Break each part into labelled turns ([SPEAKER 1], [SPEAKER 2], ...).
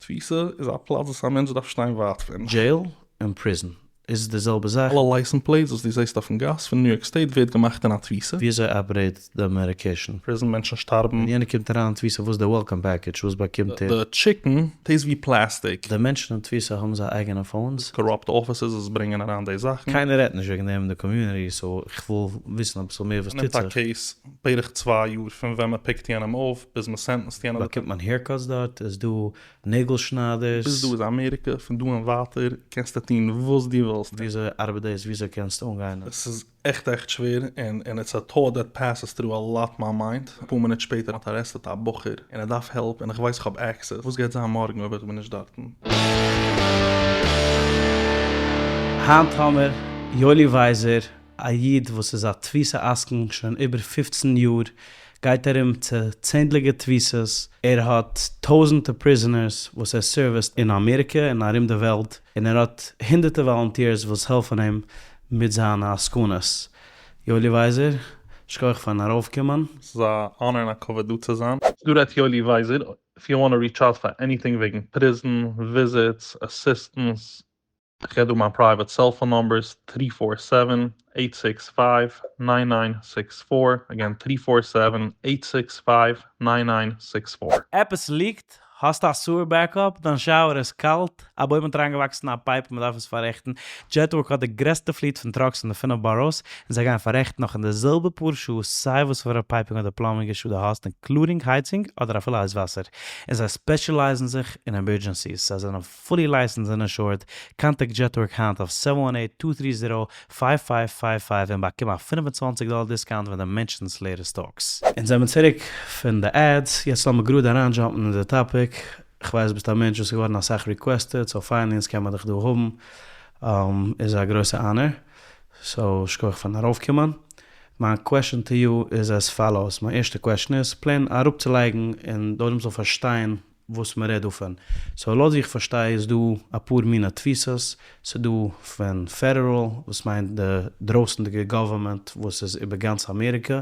[SPEAKER 1] תפיסה איז א פלאץ וואס א מענטש דארף שטיין ווייט פון.
[SPEAKER 2] דזשעיל און פריזן איז די זעלבע זאך?
[SPEAKER 1] אלע license plates וואס דו זעסט אויפן גאס פון ניו יארק סטעיט ווערט געמאכט אין א תפיסה.
[SPEAKER 2] וויאזוי operate די medication?
[SPEAKER 1] פריזן מענטשן שטארבן.
[SPEAKER 2] ווען יענער קומט אריין אין תפיסה וואס איז די welcome package? וואס באקומט ער?
[SPEAKER 1] די chicken taste ווי פלעסטיק.
[SPEAKER 2] די מענטשן אין תפיסה האבן זיי אייגענע phones?
[SPEAKER 1] Corrupt officers וואס ברענגען אריין די זאכן.
[SPEAKER 2] קיינער רעדט נישט וועגן דעם אין די community so איך וויל וויסן אביסל מער וואס
[SPEAKER 1] נעמט
[SPEAKER 2] טוט
[SPEAKER 1] א
[SPEAKER 2] זיך.
[SPEAKER 1] case בערך צוויי יאר פון ווען מען pick ט יענעם אויף ביז מען sentence ט יענעם.
[SPEAKER 2] באקומט מען haircuts דארט? איז דא נעגל שניידערס?
[SPEAKER 1] ביז דא איז אמעריקע, פון דא און ווייטער קענסטו טון וואס דו ווילסט.
[SPEAKER 2] וויאזוי ארבעט דאס? וויאזוי קענסטו אנגיין?
[SPEAKER 1] עס איז עכט עכט שווער און און it's a thought that passes through a lot my mind. אפאר מינוט שפעטער האט arrested א בחור און ער דארף help און איך ווייס איך האב access. וואס גייט זיין מארגן אויב איך בין נישט דארטן?
[SPEAKER 2] היינט האמער יואלי ווייזער, א איד וואס איז א תפיסה עסקן שוין איבער 15 יאר, גייט ארום צו צענדליגע תפיסות, ער האט טויזענטע prisoners וואס ער service ט אין אמעריקע און ארום די וועלט, און ער האט הונדערטע volunteers וואס העלפן אים מיט זיינע עסקנות. יואלי ווייזער, שכוח פארן ארויפקומען.
[SPEAKER 1] ס'איז א honor און א כבוד דא צו זיין. דא רעדט יואלי ווייזער, if you wanna reach out פאר anything וועגן prison, visits, assistance, איך געב דא מיין private cellphone numbers, three four seven, eight six five, nine nine six four, again three four seven, eight six five, nine nine six four.
[SPEAKER 2] עפעס ליגט? האסט א sewer backup? דיין shower איז קאלט? א בוים האט אריינגעוואקסן א pipe און מ'דארף עס פאררעכטן? JetWork האט די גרעסטע fleet פון trucks אין די פינף boroughs, און זיי גייען פאררעכטן נאך אין די זעלבע פאר שעה סיי וואס פאר א piping אדער plumbing issue דו האסט including הייצונג אדער אפילו הייס וואסער, און זיי specialize ן זיך אין emergencies, זיי זענען fully licensed און insured, contact JetWork היינט אויף seven one eight two three zero five five five five און באקום א 25 דאלער discount ווען דו mention סט Latest Talks. אונז זעמיר צוריק פון די ads, יעצט לאמיר גראד אריינדזשאמפן אין די topic, כ'ווייס ביסט א מענטש וואס איז געווארן אסאך requested, so finally אונז קען מען דיך דא האבן, איז א גרויסע honor, so שכוח פארן ארויפקומען. מיין question to you איז as follows, מיין ערשטע question איז, plain אראפצולייגן און די עולם זאל פארשטיין וואס מען רעדט דא פון. So לויט ווי איך פארשטיי איז דא אפאר מינע תפיסות, ס'איז דא פון פעדעראל וואס מיינט די דרויסענדיגע government וואס איז איבער גאנץ אמעריקע,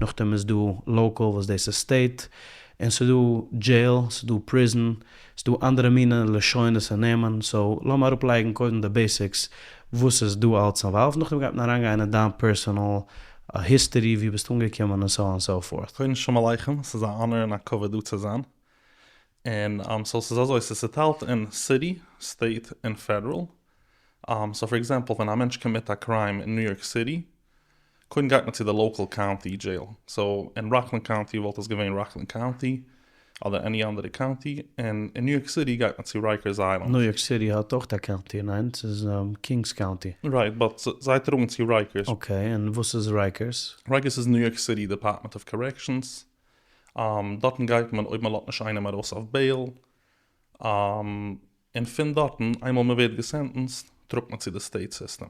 [SPEAKER 2] נאכדעם איז דא local וואס דאס איז state, און ס'איז דא jail, ס'איז דא prison, ס'איז דא אנדערע מינע לשונות און נעמען, so לאמיר אראפלייגן קודם די basics וואס איז דא אלץ involved, נאכדעם גייט מען אריינגיין אין דיין personal history ווי ביסט אנגעקומען און so on so forth.
[SPEAKER 1] קודם שלום עליכם, ס'איז א honor און א כבוד דא צו זיין. און so ס'איז אזוי, ס'איז צוטיילט אין city, state און פעדעראל. So for example ווען א מענטש commit א crime אין ניו יארק סיטי, קודם גייט מען צו די local county jail. So אין ראקלענד קאונטי וואלט עס געווען ראקלענד קאונטי, אדער any אנדערע county, און אין ניו יארק סיטי גייט מען צו רייקערס איילענד.
[SPEAKER 2] ניו יארק סיטי האט אויך א county, ניין? ס'איז קינגס קאונטי.
[SPEAKER 1] Right, but זיי טראגן צו רייקערס.
[SPEAKER 2] Okay, און וואס איז רייקערס?
[SPEAKER 1] רייקערס איז ניו יארק סיטי Department of Corrections. דארטן גייט מען אויב מען לאזט נישט איינעם ארויס אויף bail. און פון דארטן, איינמאל מען ווערט גע sentenced, טראגט מען צו די state system.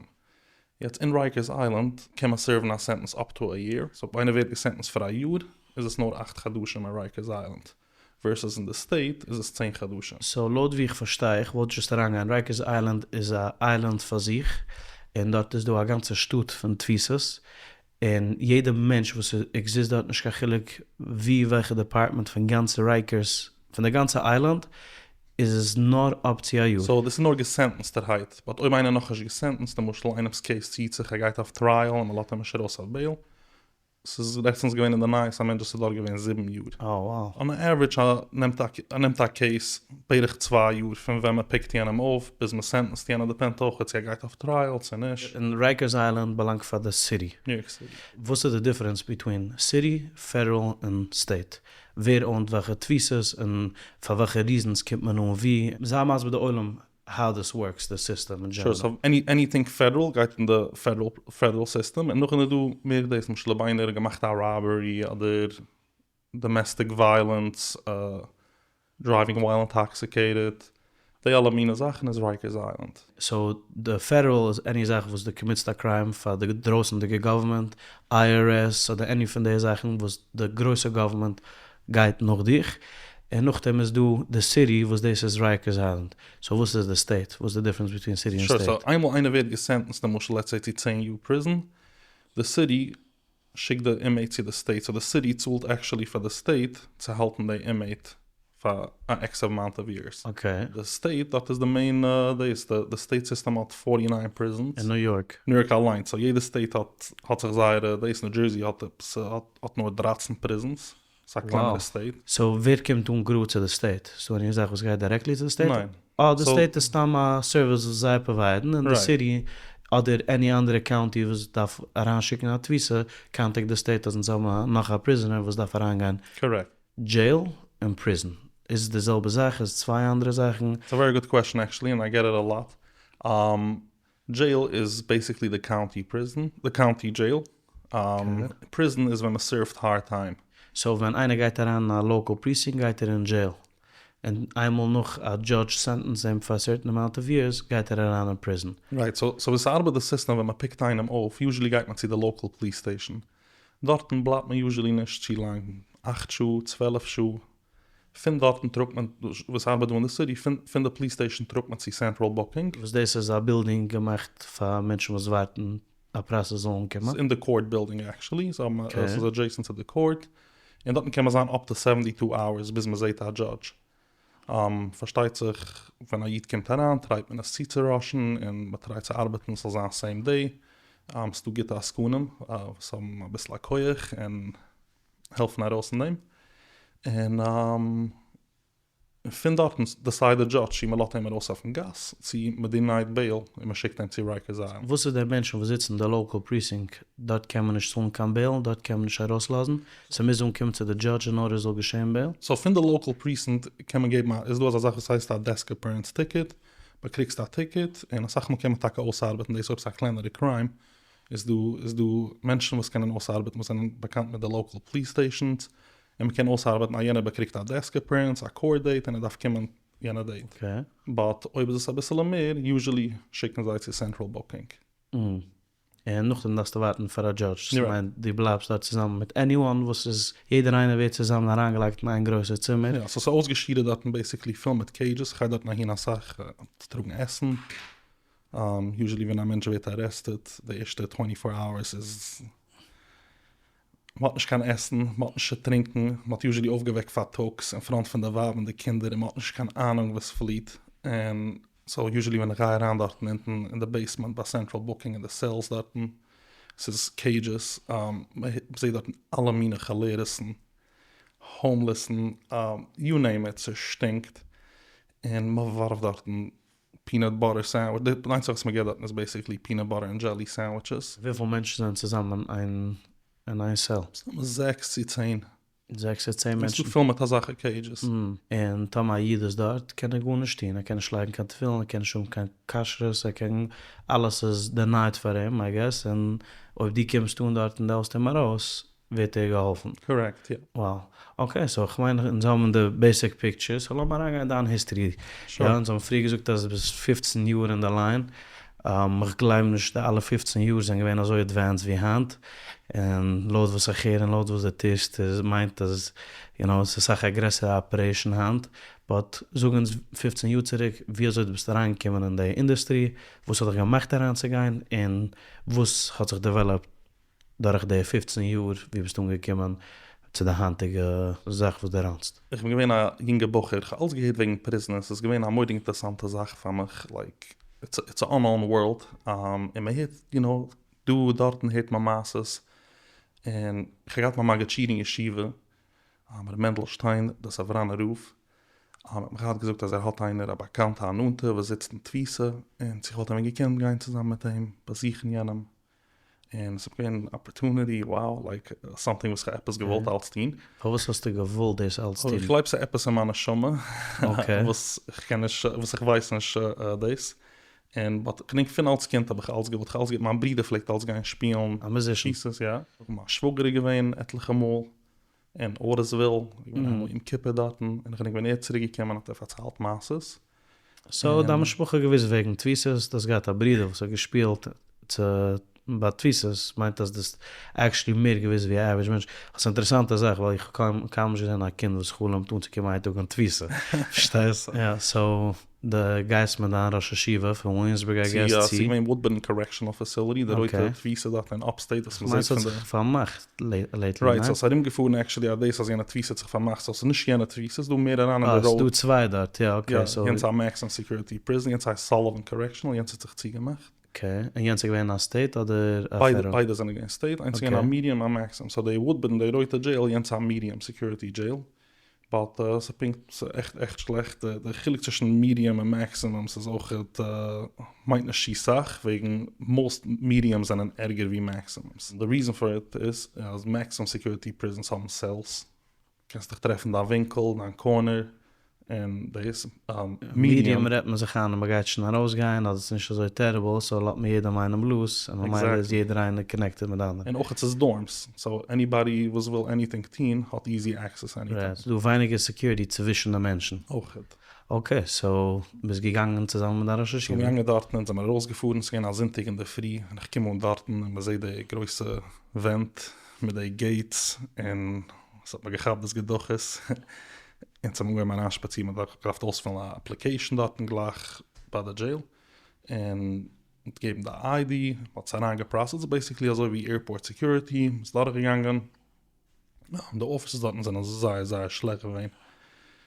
[SPEAKER 1] יעצט אין רייקערס איילענד קען מען serve ן א sentence up to a year. So אויב איינער ווערט גע sentenced פאר א יאר, איז עס נאר אכט חדשים אין רייקערס איילענד. Versus אין די state איז עס 10 חדשים.
[SPEAKER 2] So לויט ווי איך פארשטיי, איך וואלט just אריינגיין, רייקערס איילענד איז א island פאר זיך, און דארט איז דא א גאנצע שטאט פון תפיסות, און יעדע מענטש וואס exist דארט נישט קיין חילוק ווי וועלכע department פון גאנצע רייקערס פון די גאנצע island איז עס נאר up צו א יאר.
[SPEAKER 1] So דאס איז נאר גע sentenced ערהייט, but אויב איינער נאכנישט גע sentenced, למשל איינעמס case ציט זיך ער גייט אויף trial און מ'לאזט אים נישט ארויס אויף bail, ס'איז לעצטענס געווען אין די נייעס א מענטש וואס איז דארט געווען זיבן יאר.
[SPEAKER 2] Oh wow.
[SPEAKER 1] On average נעמט א נעמט א case בערך צוויי יאר פון ווען מ'pick ט יענעם אויף ביז מ' sentence ט יענעם, depend אויך צו ער גייט אויף trial צו נישט.
[SPEAKER 2] און רייקערס איילענד באלאנגט פאר די סיטי.
[SPEAKER 1] ניו יארק סיטי.
[SPEAKER 2] וואס איז די difference between city, פעדעראל און state? ווער own ט וועלכע תפיסות און פאר וועלכע reasons קומט מען אן ווי? זיי מסביר די עולם how this works, די system אין
[SPEAKER 1] Sure,
[SPEAKER 2] general.
[SPEAKER 1] So anything פעדעראל גייט אין די פעדעראל סיסטעם, און נאכדעם איז דא מער דאס, למשל אויב איינער האט געמאכט א robbery אדער domestic violence, driving while intoxicated, די אלע מיני זאכן איז רייקערס איילענד.
[SPEAKER 2] So די פעדעראל איז any זאך וואס דו commit סט א crime פאר די דרויסענדיגע government, IRS אדער any פון די זאכן וואס די גרויסע government גייט נאך דיך, און נאכדעם איז דא די סיטי וואס דאס איז רייקערס איילענד. So וואס איז די state? וואס איז די difference between city און
[SPEAKER 1] Sure,
[SPEAKER 2] state?
[SPEAKER 1] So איינמאל איינער ווערט גע sentenced למשל let's say צו 10 יאר prison, די סיטי שיקט די inmate צו די state, so די סיטי צאלט actually פאר די state צו האלטן די inmate. פאר א עקס אמאונט אוו יערס. די סטעיט דארט איז די מעין דאס, די סטעיט סיסטעם האט פארטי ניין פריזענס.
[SPEAKER 2] אין ניו יארק.
[SPEAKER 1] ניו יארק אליינס, סאו יעדע סטעיט האט האט זיך זייערע דאס, ניו דזשערסי האט עפעס האט נאר דרייצן פריזענס, ס'איז א קלענערע סטעיט.
[SPEAKER 2] סאו ווער קומט אן גראד צו די סטעיט? ס'דא עני זאך וואס גייט דירעקטלי צו די סטעיט?
[SPEAKER 1] ניין.
[SPEAKER 2] אה די סטעיט איז סתם א סערוויס וואס זיי פראוויידן און די סיטי אדער עני אנדערע קאונטי וואס דארף אריינשיקן א תפיסה קאנטעקט די סטעיט אז אונז האבן נאך א פריזענער וואס דארף אריינגיין.
[SPEAKER 1] קארעקט.
[SPEAKER 2] דזשעיל און פריזן איז די זעלבע זאך? איז צוויי אנדערע זאכן?
[SPEAKER 1] איטס א ווערי גוד קוועשאן עקשעלי און איי געט איט א לאט. דזשעיל איז בעסיקלי די קאונטי פריזן, די קאונטי דזשעיל. פריזן איז ווען מען סערווט הארד טיים.
[SPEAKER 2] סאו ווען איינער גייט אריין אין א לאקעל פריסינקט גייט ער אין דזשעיל, און איינמאל נאך א דזשאדזש סענטענסד אים פאר א סערטען אמאונט אוו יערס גייט ער אריין אין פריזן.
[SPEAKER 1] רייט, סאו ווי ס'ארבעט די סיסטעם ווען מ'פיקט איינעם אויף, יוזשעלי גייט מען צו די לאקעל פאליס סטעישאן, דארטן בלייבט מען יוזשעלי נישט צו לאנג, אכט שעה, צוועלף שעה, פון דארטן טראגט מען, ווי ס'ארבעט דא אין די סיטי, פון די פאליס סטעישאן טראגט מען צו סענטראל בוקינג.
[SPEAKER 2] וואס דאס איז א בילדינג געמאכט פאר מענטשן וואס ווארטן א פראסעס זאל אנקומען.
[SPEAKER 1] ס'איז אין די קאורט בילדינג עקשעלי, ס'איז אדזשעיסענט צו די קאורט, און דארטן קען מען זיין אפ טו סעווענטי טו אווערס ביז מען זעהט א דזשאדזש. פארשטייט זיך ווען א איד קומט אריין טרייט מען עס צוצוראשן און מען טרייט צו ארבעטן ס'זאל זיין סעים דעי, ס'דא גוטע עסקנים וואס האבן אביסל א כח און העלפן ארויס אין דעם, און פון דארטן דיסייד די דזשאדזש צו מ'לאזט אים ארויס אויפן גאס צו מ'דינייט בעיל און מ'שיקט אים צו רייקערס איילענד.
[SPEAKER 2] וואס איז די מענטשן וואס זיצן אין די לאקעל פריסינקט, דארט קען מען נישט צאלן קיין בעיל, דארט קען מען נישט ארויסלאזן, ס'מוז אנקומען צו די דזשאדזש אין ארדער ס'זאל געשען בעיל.
[SPEAKER 1] סאו פון די לאקעל פריסינקט קען מען געבן א, איז דא אזא זאך וואס הייסט א דעסק אפערענס טיקעט, באקריגסט א טיקעט, און אסאך מאל קען מען טאקע אויסארבעטן דאס אויב ס'איז א קלענערע קריים, איז דא איז דא מענטשן וואס קענען אויסארבעטן וואס זענען באקאנט מיט די לאקעל פאליס סטעישאנס, און מ'קען אויסארבעטן אז יענער באקריגט א דעסק אפערענס, א קאורט דעיט, און ער דארף קומען יענע דעיט. באט אויב איז עס אביסעלע מער, יוזשעלי שיקן זיי צו סענטראל בוקינג.
[SPEAKER 2] און נאכדעם דארפסטו ווארטן פאר א דזשאדזש, ס'מיינט דו בלייבסט דארט צוזאמען מיט עניוואן וואס איז, יעדער איינער ווערט צוזאמען אריינגעלייגט אין איין גרויסע צימער.
[SPEAKER 1] יא, סאו ס'איז אויסגעשירעט דארטן בעיסיקלי פול מיט קעידזשעס, כ'גיי דארטן אהין אסאך צו טראגן עסן, יוזשעלי ווען א מענטש ווערט ארעסטעד די ערשטע טווענטי פאר אווערס איז מ'האט נישט קיין עסן, מ'האט נישט צו טרינקן, מ'האט יוזשעלי אויפגעוועקט פארטאגס אין פראנט פון די ווייב און די קינדער און מ'האט נישט קיין אהנונג וואס פליעט, און סאו יוזשעלי ווען איך גיי אריין דארטן אונטן אין די בעיסמענט ביי סענטראל בוקינג אין די סעלס דארטן, ס'איז קעידזשעס, מ'זעט דארטן אלע מיני כאלערעסן, האומלעסן, יו נעים איט, ס'שטינקט, און מ'ווארפט דארטן פינאט באטער סענדוויטש, די איינציגע וואס מ'געט דארטן איז בעיסיקלי פינאט באטער און דזשעלי סענדוויטשעס.
[SPEAKER 2] וויפיל מענטשן זענען צוזאמען אין איין סעל?
[SPEAKER 1] מסתמא זעקס צו צען.
[SPEAKER 2] זעקס צו צען מענטשן.
[SPEAKER 1] ס'איז פול מיט אזעלכע קעידזשעס.
[SPEAKER 2] און טאמער א איד איז דארט קען ער גארנישט טון, ער קען נישט לייגן קיין תפילין, ער קען נישט האבן קיין כשרות, ער קען, אלעס איז דענייד פאר אים איי געס, און אויב דו קומסט אן דארט און דו העלפסט אים ארויס ווערט ער געהאלפן.
[SPEAKER 1] קארעקט, יא.
[SPEAKER 2] וואו. אקעי, סאו כ'מיין אונז האבן די בעיסיק פיקטשער, סאו לאמיר אריינגיין אין דיין היסטערי. יא, אונז האבן פריער געזאגט אז דו ביסט פופצן יאר אין די ליין, כ'גלייב נישט די אלע פופצן יאר זענען געווען אזוי עדווענסד ווי היינט, און לויט וואס איך הער און לויט וואס דו טוסט איז מיינט אז יו נאו ס'איז אסאך א גרעסערע אפערעישן היינט, באט זאג אונז פופצן יאר צוריק ווי אזוי דו ביסט אריינגעקומען אין די אינדוסטרי, וואס האט דיך געמאכט אריינצוגיין, און וואס האט זיך דעוועלאפט דורך די פופצן יאר ווי ביסטו אנגעקומען צו די היינטיגע זאך וואס דו ראנסט?
[SPEAKER 1] איך בין געווען א יונגע בחור, איך האב אלץ געהערט וועגן פריזנערס, ס'איז געווען א מורא'דיג אינטערעסאנטע זאך פאר מיך, לייק איטס א אננאון ווארלד, און מען הערט יו נאו דא דארטן הערט מען מעשות, און איך האב געהאט מיין מגיד שיעור אין ישיבה, ר' מענדל שטיין דער סאווראנער רב, האט מיך געהאט געזאגט אז ער האט איינער א באקאנטע א נאנטע וואס זיצט אין תפיסה, און צו איך וואלט ווען געקענט גיין צוזאמען מיט אים באזוכן יענעם, און ס'איז געווען אפערטוניטי, wow, לייק סאמטינג וואס כ'האב עפעס געוואלט אלץ טון.
[SPEAKER 2] פארוואס האסטו געוואלט דאס אלץ טון?
[SPEAKER 1] איך גלייב ס'איז עפעס אין מיין נשמה וואס כ'קען נישט, וואס איך ווייס נישט דאס. און באט כ'דענק פון אלץ קינד האב איך אלץ געוואלט, כ'האב אלץ געוואלט, מיין ברודער פלעגט אלץ גיין שפילן
[SPEAKER 2] א מוזישן.
[SPEAKER 1] פיסעס, יא. מיין שוואגער איז געווען עטליכע מאל אין אוטיסוויל, געווען אמאל יום כיפור דארטן, און כ'דענק ווען ער איז צוריק געקומען האט ער פארציילט מעשות.
[SPEAKER 2] סאו דיין משפחה האט געוואוסט וועגן תפיסות, דו האסט געהאט א ברודער וואס האט געשפילט צו. ביי תפיסות מיינט אז דו האסט actually מער געוואוסט ווי א average מענטש. ס'איז א אינטערעסאנטע זאך ווייל איך האב קיינמאל נישט געזען א קינד וואס חלומ'ט אנצוקומען איין טאג אין תפיסה. פארשטייסט? יא, so דו גייסט מיט דיין ראש ישיבה פון וויליאמסבורג I guess
[SPEAKER 1] צו.
[SPEAKER 2] צו.
[SPEAKER 1] ס'איז געווען וואודבורן Correctional Facility, די רויטע תפיסה דארט אין upstate וואס
[SPEAKER 2] מ'זעט
[SPEAKER 1] פון די.
[SPEAKER 2] כ'מיין ס'האט זיך פארמאכט lately,
[SPEAKER 1] right, so ס'איז ארומגעפארן actually אז דאס אז יענע תפיסה האט זיך פארמאכט, so ס'איז נישט יענע תפיסה, ס'איז דא מער אריין אין די road.
[SPEAKER 2] אה, ס'איז דא צוויי דארט, יא okay.
[SPEAKER 1] יא, יענץ איז א maximum security prison, יענץ הייסט Sullivan Correctional, יענץ האט זיך צוגעמאכט.
[SPEAKER 2] okay, און יענץ איז געווען א state אדער א פעדעראל?
[SPEAKER 1] ביידע זענען געווען state, איינס איז געווען א medium א maximum, so די וואודבורן די רויטע jail יענץ איז א medium security jail, but ס'איז פונקט ס'איז עכט עכט שלעכט, די חילוק צווישן medium און maximum ס'איז אויכעט מיינט נישט צו סאך, וועגן most mediums זענען ערגער ווי maximums, די reason for it איז אז maximum security prisons האבן cells, קענסט דיך טרעפן דיין ווינקל, דיין corner, און דאס
[SPEAKER 2] medium רעדט מען זיך איין אז מ'גייט שוין ארויסגיין אז עס איז נישט אזוי terrible so לאזט מען יעדעם איינעם loose און ממילא איז יעדער איינער connected מיט די אנדערע.
[SPEAKER 1] און אויך עס איז dorms so anybody וואס וויל anything טוהן האט easy access anytime.
[SPEAKER 2] right, ס'איז דא ווייניגער security צווישן די מענטשן.
[SPEAKER 1] אויכעט.
[SPEAKER 2] okay, so ביסט געגאנגען צוזאמען מיט דיין ראש ישיבה?
[SPEAKER 1] כ'בין געגאנגען דארטן און זעמער ארויסגעפארן, ס'איז געווען א זונטאג אינדערפרי און איך קום אן דארטן און מ'זעט די גרויסע ווענט מיט די gates און ס'האט מיר געכאפט דאס געדוכעס, אונז האבן אנגעהויבן אריינשפאצירן, מ'האט געדארפט אויספילן א application דארטן גלייך ביי די jail, און געבן די ID, מ'האט עס אריינגעפראסעסט, basically אזוי ווי airport security, מ'איז דורכגעגאנגען, די officers דארטן זענען זייער זייער שלעכט געווען,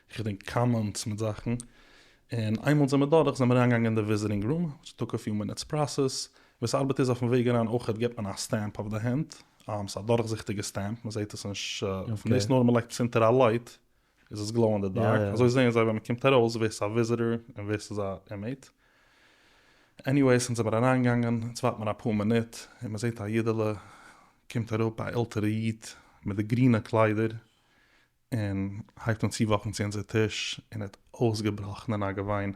[SPEAKER 1] איך געדענק comments מיט זאכן, און איינמאל זעמער דורך זעמער אריינגעגאנגען אין די visiting room, took a few minutes process, ווי ס'ארבעט איז אויפן וועג אריין אויכעט געבט מען א stamp אויף די הענט, ס'איז א דורכזיכטיגע stamp, מ'זעט עס נישט פון דאס נאר מ'לייגט עס אונטער א light איז עס glow in the dark, אזוי זעען זיי ווען מ'קומט ארויס ווער ס'איז א visitor און ווער ס'איז א inmate. anyways אונז זעמער אריינגעגאנגען, אונז ווארט מען אפאר מינוט און מ'זעט א אידעלע קומט אראפ א עלטערע איד מיט די גרינע קליידער און הייבט אן צו וואקן צו אונזער טיש און ער האט אויסגעבראכן אין א געוויין,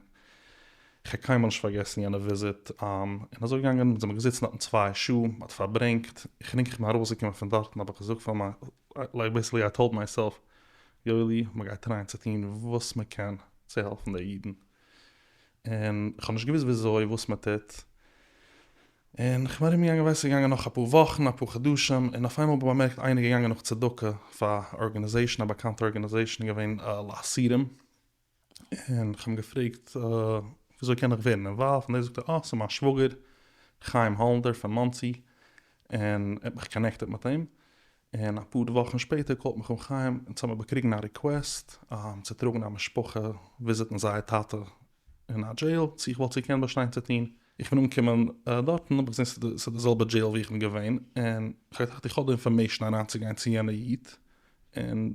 [SPEAKER 1] איך האב קיינמאל נישט פארגעסן יענע וויזיט, און אזוי געגאנגען זעמיר געזיצן דארטן צוויי שעה, מען האט פארברענגט, איך געדענק איך בין ארויסגעקומען פון דארטן האב איך געזאגט פאר מיין, like basically I told myself, יואלי מען גייט טרייען צו טון וואס מען קען צו העלפן די אידן, און איך האב נישט געוואוסט וויאזוי וואס מען טוט, און כ'בין ארום געגאנגען ווייסט ס'איז געגאנגען נאך אפאר וואכן אפאר חדשים און אויף איינמאל האב איך באמערקט איינער געגאנגען נאך צדקה פאר א organization א באקאנטע organization געווען לאסירים און כ'האב אים געפרעגט וויאזוי קען איך ווערן involved און דער זאגט ער אה ס'איז מיין שוואגער חיים האלנדער פון מאנסי און ער האט מיך connected מיט אים און אפאר וואכן שפעטער קאלט מיך אן חיים אונז האמיר באקריגן א request צו טראגן א משפחה וויזיטן זייער טאטע אין א jail, צו איך וואלט געקענט באשטיין צו טון. איך בין אנגעקומען דארטן האב איך געזען ס'איז די זעלבע jail ווי איך בין געווען, און איך האב געטראכט איך האב די information אריינצוגיין צו יענע איד, און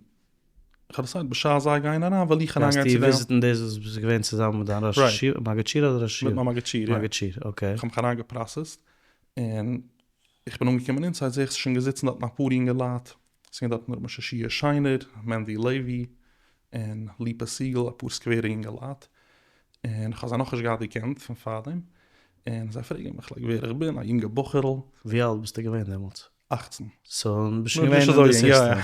[SPEAKER 1] איך האב decided בשעת זיי גייען אריין וועל איך אריינגיין צו
[SPEAKER 2] גייסטו
[SPEAKER 1] דעם.
[SPEAKER 2] וויזיטן דאס וואס ביסט געווען צוזאמען מיט דיין ראש ישיבה, מגיד שיעור אדער ראש ישיבה?
[SPEAKER 1] מיט מיין מגיד שיעור, יא.
[SPEAKER 2] מגיד שיעור, okay.
[SPEAKER 1] איך האב מיך אריינגעפראסעסט, און איך בין אנגעקומען inside זעה איך ס'איז שוין געזיצן דארטן אפאר יונגעלייט, ס'איז געווען דארטן ר' משה שיע שיינער, מענדי לעווי, און ליפא סיגעל, אפאר סקווערע יונגעלייט, און כ'האב זיי נאכנישט געהאט געקענט פון פארדעם, און זיי פרעגן מיך like ווער איך בין, א יונגע בחור'ל.
[SPEAKER 2] ווי אלט ביסטו געווען דעמאלטס?
[SPEAKER 1] אכצן.
[SPEAKER 2] so ביסט שוין געווען אין די סיסטעם.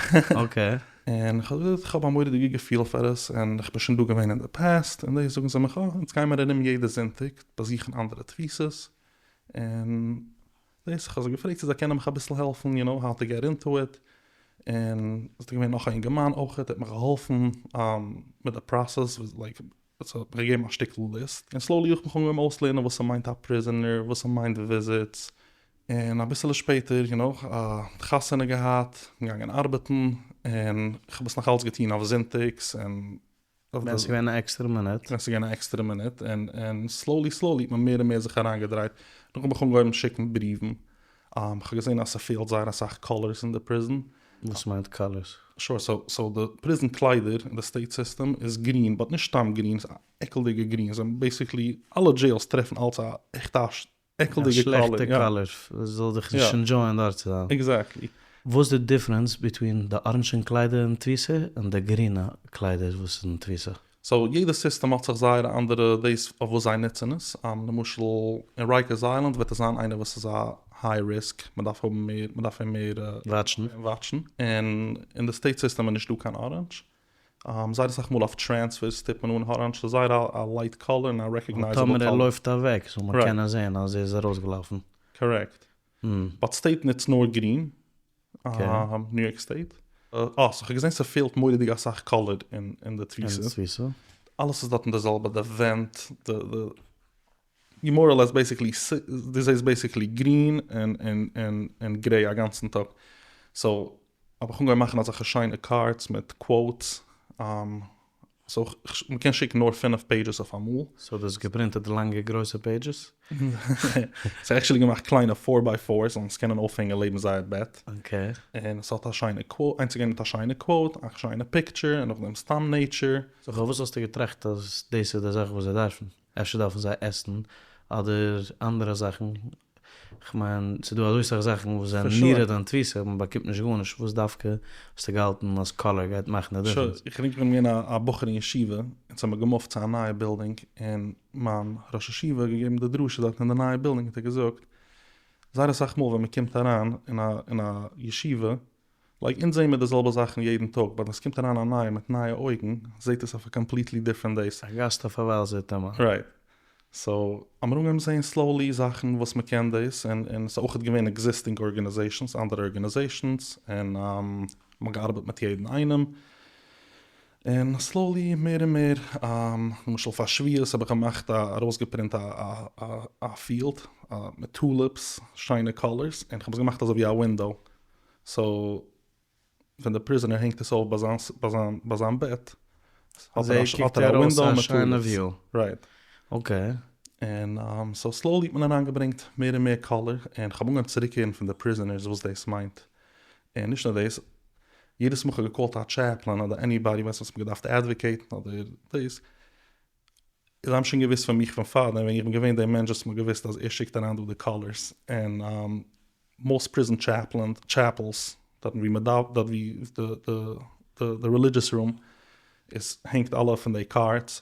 [SPEAKER 2] okay.
[SPEAKER 1] און כ'האב געזאגט כ'האב א מורא'דיגע געפיל פאר עס, און כ'בין שוין דא געווען אין די past, און דאס זאגן זיי מיך אה, אונז גיימער ארום יעדע זונטאג באזוכן אנדערע תפיסות, און דאס, איך האב זיי געפרעגט צו זיי קענען מיך אביסל העלפן, you know, how to get into it, און עס איז געווען נאך א אינגערמאן אויך, ער האט מיך געהאלפן מיט די process, like, עס האט מיך געגעבן א שטיקל list, און slowly האב איך מיך אנגעהויבן אויסלערנען וואס ס'מיינט א prisoner, וואס ס'מיינט visits, און אביסעלע שפעטער, you know, חתונה געהאט, געגאנגען ארבעטן, און כ'האב עס נאך אלץ געטון אויף זונטאגס, און
[SPEAKER 2] ווען ס'איז געווען א עקסטערע מינוט.
[SPEAKER 1] ווען ס'איז געווען א עקסטערע מינוט, און און slowly slowly האט מען מער און מער זיך אריינגעדרייט, נאכדעם האב איך אנגעהויבן שיקן בריוון, איך האב געזען אז ס'פעלט זייער אסאך colors אין די prison.
[SPEAKER 2] וואס מיינט colors?
[SPEAKER 1] sure, so so די prison קליידער אין די state system איז גרין, but נישט סתם גרין, ס'איז א עקלדיגע גרין, זיי האבן basically אלע jails טרעפן אלץ א עכט א עקלדיגע
[SPEAKER 2] קאלער. א שלעכטע קאלער, זאל דיך נישט enjoy ען דארט צו זיין.
[SPEAKER 1] exactly.
[SPEAKER 2] וואס די difference between די אראנדזשע קליידער אין תפיסה און די גרינע קליידער וואס איז אין תפיסה?
[SPEAKER 1] so יעדע סיסטעם האט זיך זייערע אנדערע דאס אויף וואס זיי נוצן עס, למשל אין רייקערס איילענד וועט עס זיין איינער וואס איז א high risk, מען דארף האבן מער, מען דארף אים מער
[SPEAKER 2] וואטשן,
[SPEAKER 1] וואטשן, און אין די state system איז נישט דא קיין orange, זייער אסאך מאל אויף transfers טוט מען אן orange, ס'איז זייער א light קאלער און א recognizable
[SPEAKER 2] קאלער. טאמער ער לויפט אוועק זאל מען קענען זעהן אז ער איז ארויסגעלאפן.
[SPEAKER 1] correct. But state נוצט נאר green, ניו יארק state. אה, so כ'האב געזען ס'פעלט מורא'דיג אסאך color אין די תפיסה. אלעס איז דארטן די זעלבע, די ווענט, די די you more or less basically, דו זעסט basically green און gray א גאנצן טאג. So האב איך אנגעהויבן מאכן אזעלכע שיינע cards מיט quotes, so מ'קען שיקן נאר פינף pages אויף אמאל.
[SPEAKER 2] So דו האסט געפרינטעט די לאנגע גרויסע pages?
[SPEAKER 1] ס'איז actually געמאכט קליינע four by fours זאלן עס קענען אויפהענגען לעבן זייער בעט. און עס האט א שיינע quote, איינס איז געווען מיט א שיינע quote, א שיינע picture, און נאכדעם סתם nature.
[SPEAKER 2] So פארוואס האסטו געטראכט אז דאס איז די זאך וואס זיי דארפן? אפשר דארפן זיי עסן אדער אנדערע זאכן? כ'מיין ס'איז דא אזוי סאך זאכן וואס זענען needed אין תפיסה, מען באקומט נישט גארנישט, וואס דווקא האסטו געהאלטן אז color גייט מאכן די difference?
[SPEAKER 1] איך געדענק איך בין געווען א בחור אין ישיבה, אונז האמיר געמופט צו א נייע בילדינג, און מיין ראש ישיבה האט געגעבן די דרשה דארט אין די נייע בילדינג האט ער געזאגט, זייער אסאך מאל ווען מען קומט אריין אין א ישיבה, like אונז זעהן מיר די זעלבע זאכן יעדן טאג, but ווען ס'קומט אריין א נייער מיט נייע אויגן, זעהט עס אויף א completely different דעיס.
[SPEAKER 2] א גאסט אויף א ווייל זעהט אמאל.
[SPEAKER 1] Right. So האמיר אנגעהויבן זעהן slowly זאכן וואס מ'קען דאס, און און ס'איז אויכעט געווען existing organizations, אנדערע organizations, און מ'האט געארבעט מיט יעדן איינעם, און slowly מער און מער, למשל פאר שבועות האב איך געמאכט א ארויסגעפרינט א א א field מיט tulips, שיינע colors, און כ'האב עס געמאכט אזוי ווי א window, so ווען די prisoner הענגט עס אויף ביי זיין ביי זיין ביי זיין בעט האט ער א window מיט tulips. Right.
[SPEAKER 2] Okay.
[SPEAKER 1] און so slowly האט מען אריינגעברענגט מער און מער color, און כ'האב אנגעהויבן צוריקהערן פון די prisoners וואס דאס מיינט, און נישט נאר דאס, יעדעס מאל כ'האב געקאלט א chaplain אדער anybody ווייסט וואס מ'האט געדארפט advocate ן אדער דאס, זיי האבן שוין געוואוסט פון מיך פון פארדעם ווען איך בין געווען דער מענטש וואס מ'האט געוואוסט אז ער שיקט אריין דא די colors, און most prison chaplain chapels דארטן ווי מ'דאווענט דארט ווי די די religious room איז הענגט אלע פון די cards,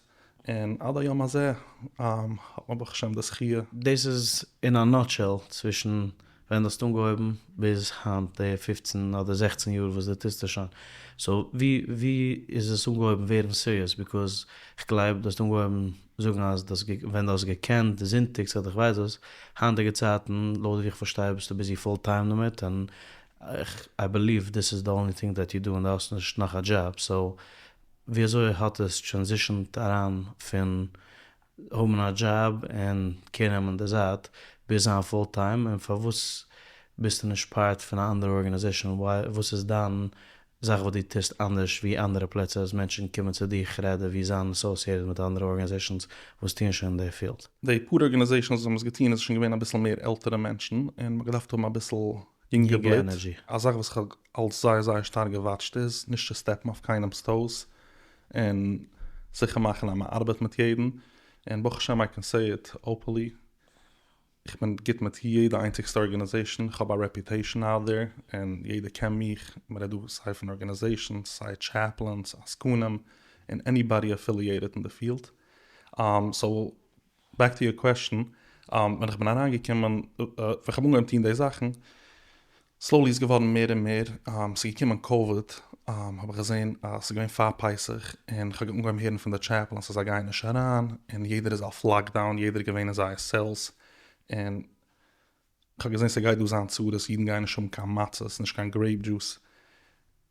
[SPEAKER 1] און עד היום הזה האט מען ברוך השם די זכיה.
[SPEAKER 2] דאס איז אין א nutshell צווישן ווען דו האסט אנגעהויבן ביז היינט די פופצן אדער זעכצן יאר וואס דו טוסט עס שוין, so ווי ווי איז עס אנגעהויבן ווערן serious because כ'גלייב דו האסט אנגעהויבן זאגן אז דו האסט ווען דו האסט געקענט זונטאגס אדער כ'ווייס וואס, היינטיגע צייטן לויט ווי איך פארשטיי ביסטו busy full time דערמיט און I believe this is the only thing that you do און דו האסט נישט נאך א דזשאב, so ווי אזוי האט עס transitioned אריין פון האבן א דזשאב און care נעמען די זייט ביז זיין full time און פארוואס ביסטו נישט part פון א אנדערע organization וואס איז דיין זאך וואס דו טוסט אנדערש ווי אנדערע פלעצער אז מענטשן קומען צו דיך rather ווי זיין associated מיט אנדערע organizations וואס טוען שוין אין די field?
[SPEAKER 1] די פאר organizations וואס האבן עס געטון איז שוין געווען אביסל מער עלטערע מענטשן און מ'האט געדארפט האבן אביסל יונגע בלוט. א זאך וואס כ'האב אלס זייער זייער שטארק געוואטשט איז נישט צו סטעפן אויף קיינעמ'ס toes און זיכער מאכן אז מען ארבעט מיט יעדן, און ברוך השם I can say it openly, איך בין גוט מיט יעדע איינציגסטע organization, איך האב א reputation out there, און יעדער קען מיך, מען רעדט דא סיי פון organizations, סיי chaplains, עסקנים, און anybody affiliated אין די field, so back to your question, ווען איך בין אריינגעקומען, ווען איך האב אנגעהויבן טון די זאכן, slowly איז געווארן מער און מער, ס'איז געקומען קאוויד, האב איך געזען אז ס'איז געווען פאר פסח, און איך האב אנגעהויבן הערן פון די chaplains אז זיי גייען נישט אריין, און יעדער איז אויף lockdown, יעדער איז געווען אין זייער cells, און איך האב געזען ס'גייט דא זיין צרות, אידן גייען נישט האבן קיין מצות, נישט קיין grape juice,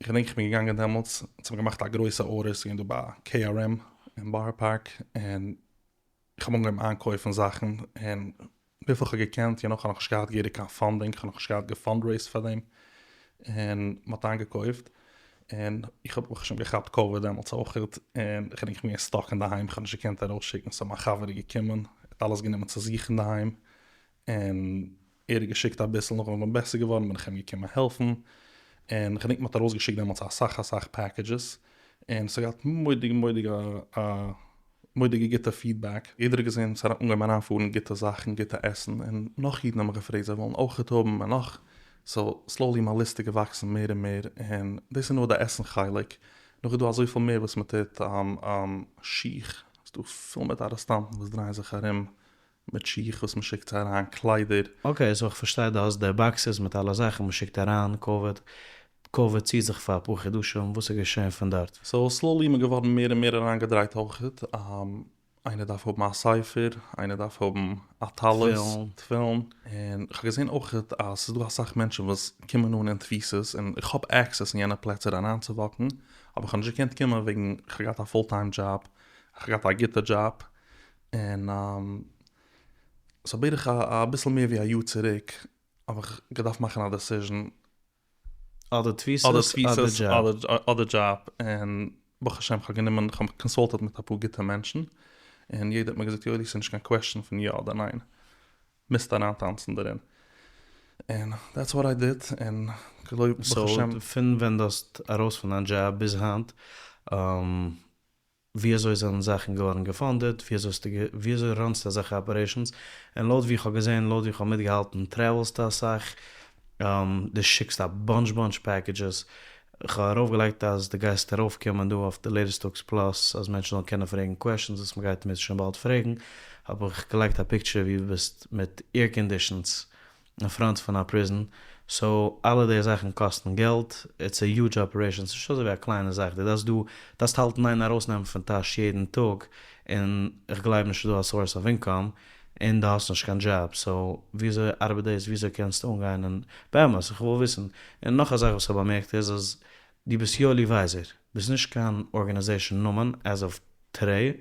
[SPEAKER 1] איך געדענק איך בין געגאנגען דעמאלטס, אונז האבן געמאכט א גרויסע order, ס'איז געווען דא ביי KRM אין בארא פארק, און איך האב אנגעהויבן איינקויפן זאכן, און וויפיל כ'האב געקענט, you know, כ'האב נאכנישט געהאט געהעריג קיין funding, כ'האב נאכנישט געהאט געפאנדרעיזט פאר דעם, און מ'האט איינגעקויפט, און איך האב ברוך השם געכאפט קאוויד דעמאלטס אויכעט, און איך געדענק איך בין געווען stuck אינדערהיים, כ'האב נישט געקענט ארויסשיקן, so מיין חבר איז געקומען, ער האט אלעס גענומען צו זיך אינדערהיים, און ער האט געשיקט אביסל, נאכדעם ווען כ'בין בעסער געווארן בין איך אים געקומען העלפן, און כ'געדענק מ'האט ארויסגעשיקט דעמאלטס אסאך אסאך packages, און ס'האט געהאט מורא'דיג מורא'דיג א מורא'דיגע גוטע feedback, יעדער האט געזען ס'האט אנגעהויבן אריינפארן גוטע זאכן גוטע עסן, און נאך אידן האבן מיך געפרעגט זיי ווילן אויכעט האבן און נאך, so slowly מיין ליסט איז געוואקסן מער און מער, און דאס איז נאר די עסן חלק, נאך איז דא אזויפיל מער וואס מ'טוט, שיך, ס'דא פול מיט ארעסטאנטן וואס דרייען זיך ארום מיט שיך וואס מ'שיקט זיי אריין, קליידער.
[SPEAKER 2] Okay, so איך פארשטיי דו האסט די boxes מיט אלע זאכן מ'שיקט אריין, קאוויד, קאוויד ציט זיך פאר אפאר חדשים, וואס איז געשען פון דארט?
[SPEAKER 1] So slowly איז מען געווארן מער און מער אריינגעדרייט אויכעט. איינער דארף האבן א ספר, איינער דארף האבן א טלית, תפילין, און כ'האב געזען אויכעט אז ס'איז דא אסאך מענטשן וואס קומען אן אין תפיסות און איך האב עקסעס אין יענע פלעצער אריינצואוואקן, אבער כ'האב נישט געקענט קומען וועגן כ'האב געהאט א פול טיים דזשאב, כ'האב געהאט א גוטע דזשאב, און סאו בערך אביסל מער ווי א יאר צוריק האב איך געדארפט מאכן א דעסיזשן
[SPEAKER 2] אדער תפיסות אדער דזשאב.
[SPEAKER 1] אדער דזשאב, און ברוך השם כ'האב גענומען, כ'האב מיך קאנסולטעט מיט אפאר גוטע מענטשן, און יעדער האט מיר געזאגט יואלי ס'איז נישט קיין קוועסטשן פון יא אדער ניין, מוזט אריינטאנצן דערין, און דעטס וואט איי דיד, און געלויבט
[SPEAKER 2] ברוך השם. סאו פון ווען דו האסט ארויס פון דיין דזשאב ביז היינט, ווי אזוי זענען זאכן געווארן געפאנדעד, ווי אזוי האסטו ווי אזוי ראנסטו אזעלכע אפערעישאנס, און לויט ווי איך האב געזען, לויט ווי איך האב מיטגעהאלטן טרעוולסטו אסאך, דו שיקסט א באנטש באנטש פעקעדזשעס, איך האב ארויפגעלייגט אז דו גייסט ארויפקומען דא אויף די לעיטעסט טאלקס פלאס אז מענטשן זאלן קענען פרעגן קוועשאנס וואס מ'גייט מיר שוין באלד פרעגן, האב איך געלייגט א פיקטשער ווי דו ביסט מיט עירקאנדישאנס אין פראנט פון א פריזן, סאו אלע די זאכן קאסטן געלט, איטס א יוזש אפערעישאן, ס'נישט אזוי ווי א קליינע זאך, דו דארפסט דא דארפסט האלטן איין ארויסנעמען פון טאש יעדן טאג, און איך גלייב נישט ס'איז דא א סאורס אוו אינקאם, און דו האסט נישט קיין דזשאב, סאו וויאזוי ארבעט דאס, וויאזוי קענסטו אנגיין, און באמת איך וויל וויסן, און נאך א זאך וואס כ'האב באמערקט איז אז דו ביסט יואלי ווייזער, ביסט נישט קיין ארגענעזעישאן נאמען עז אוו טודעי,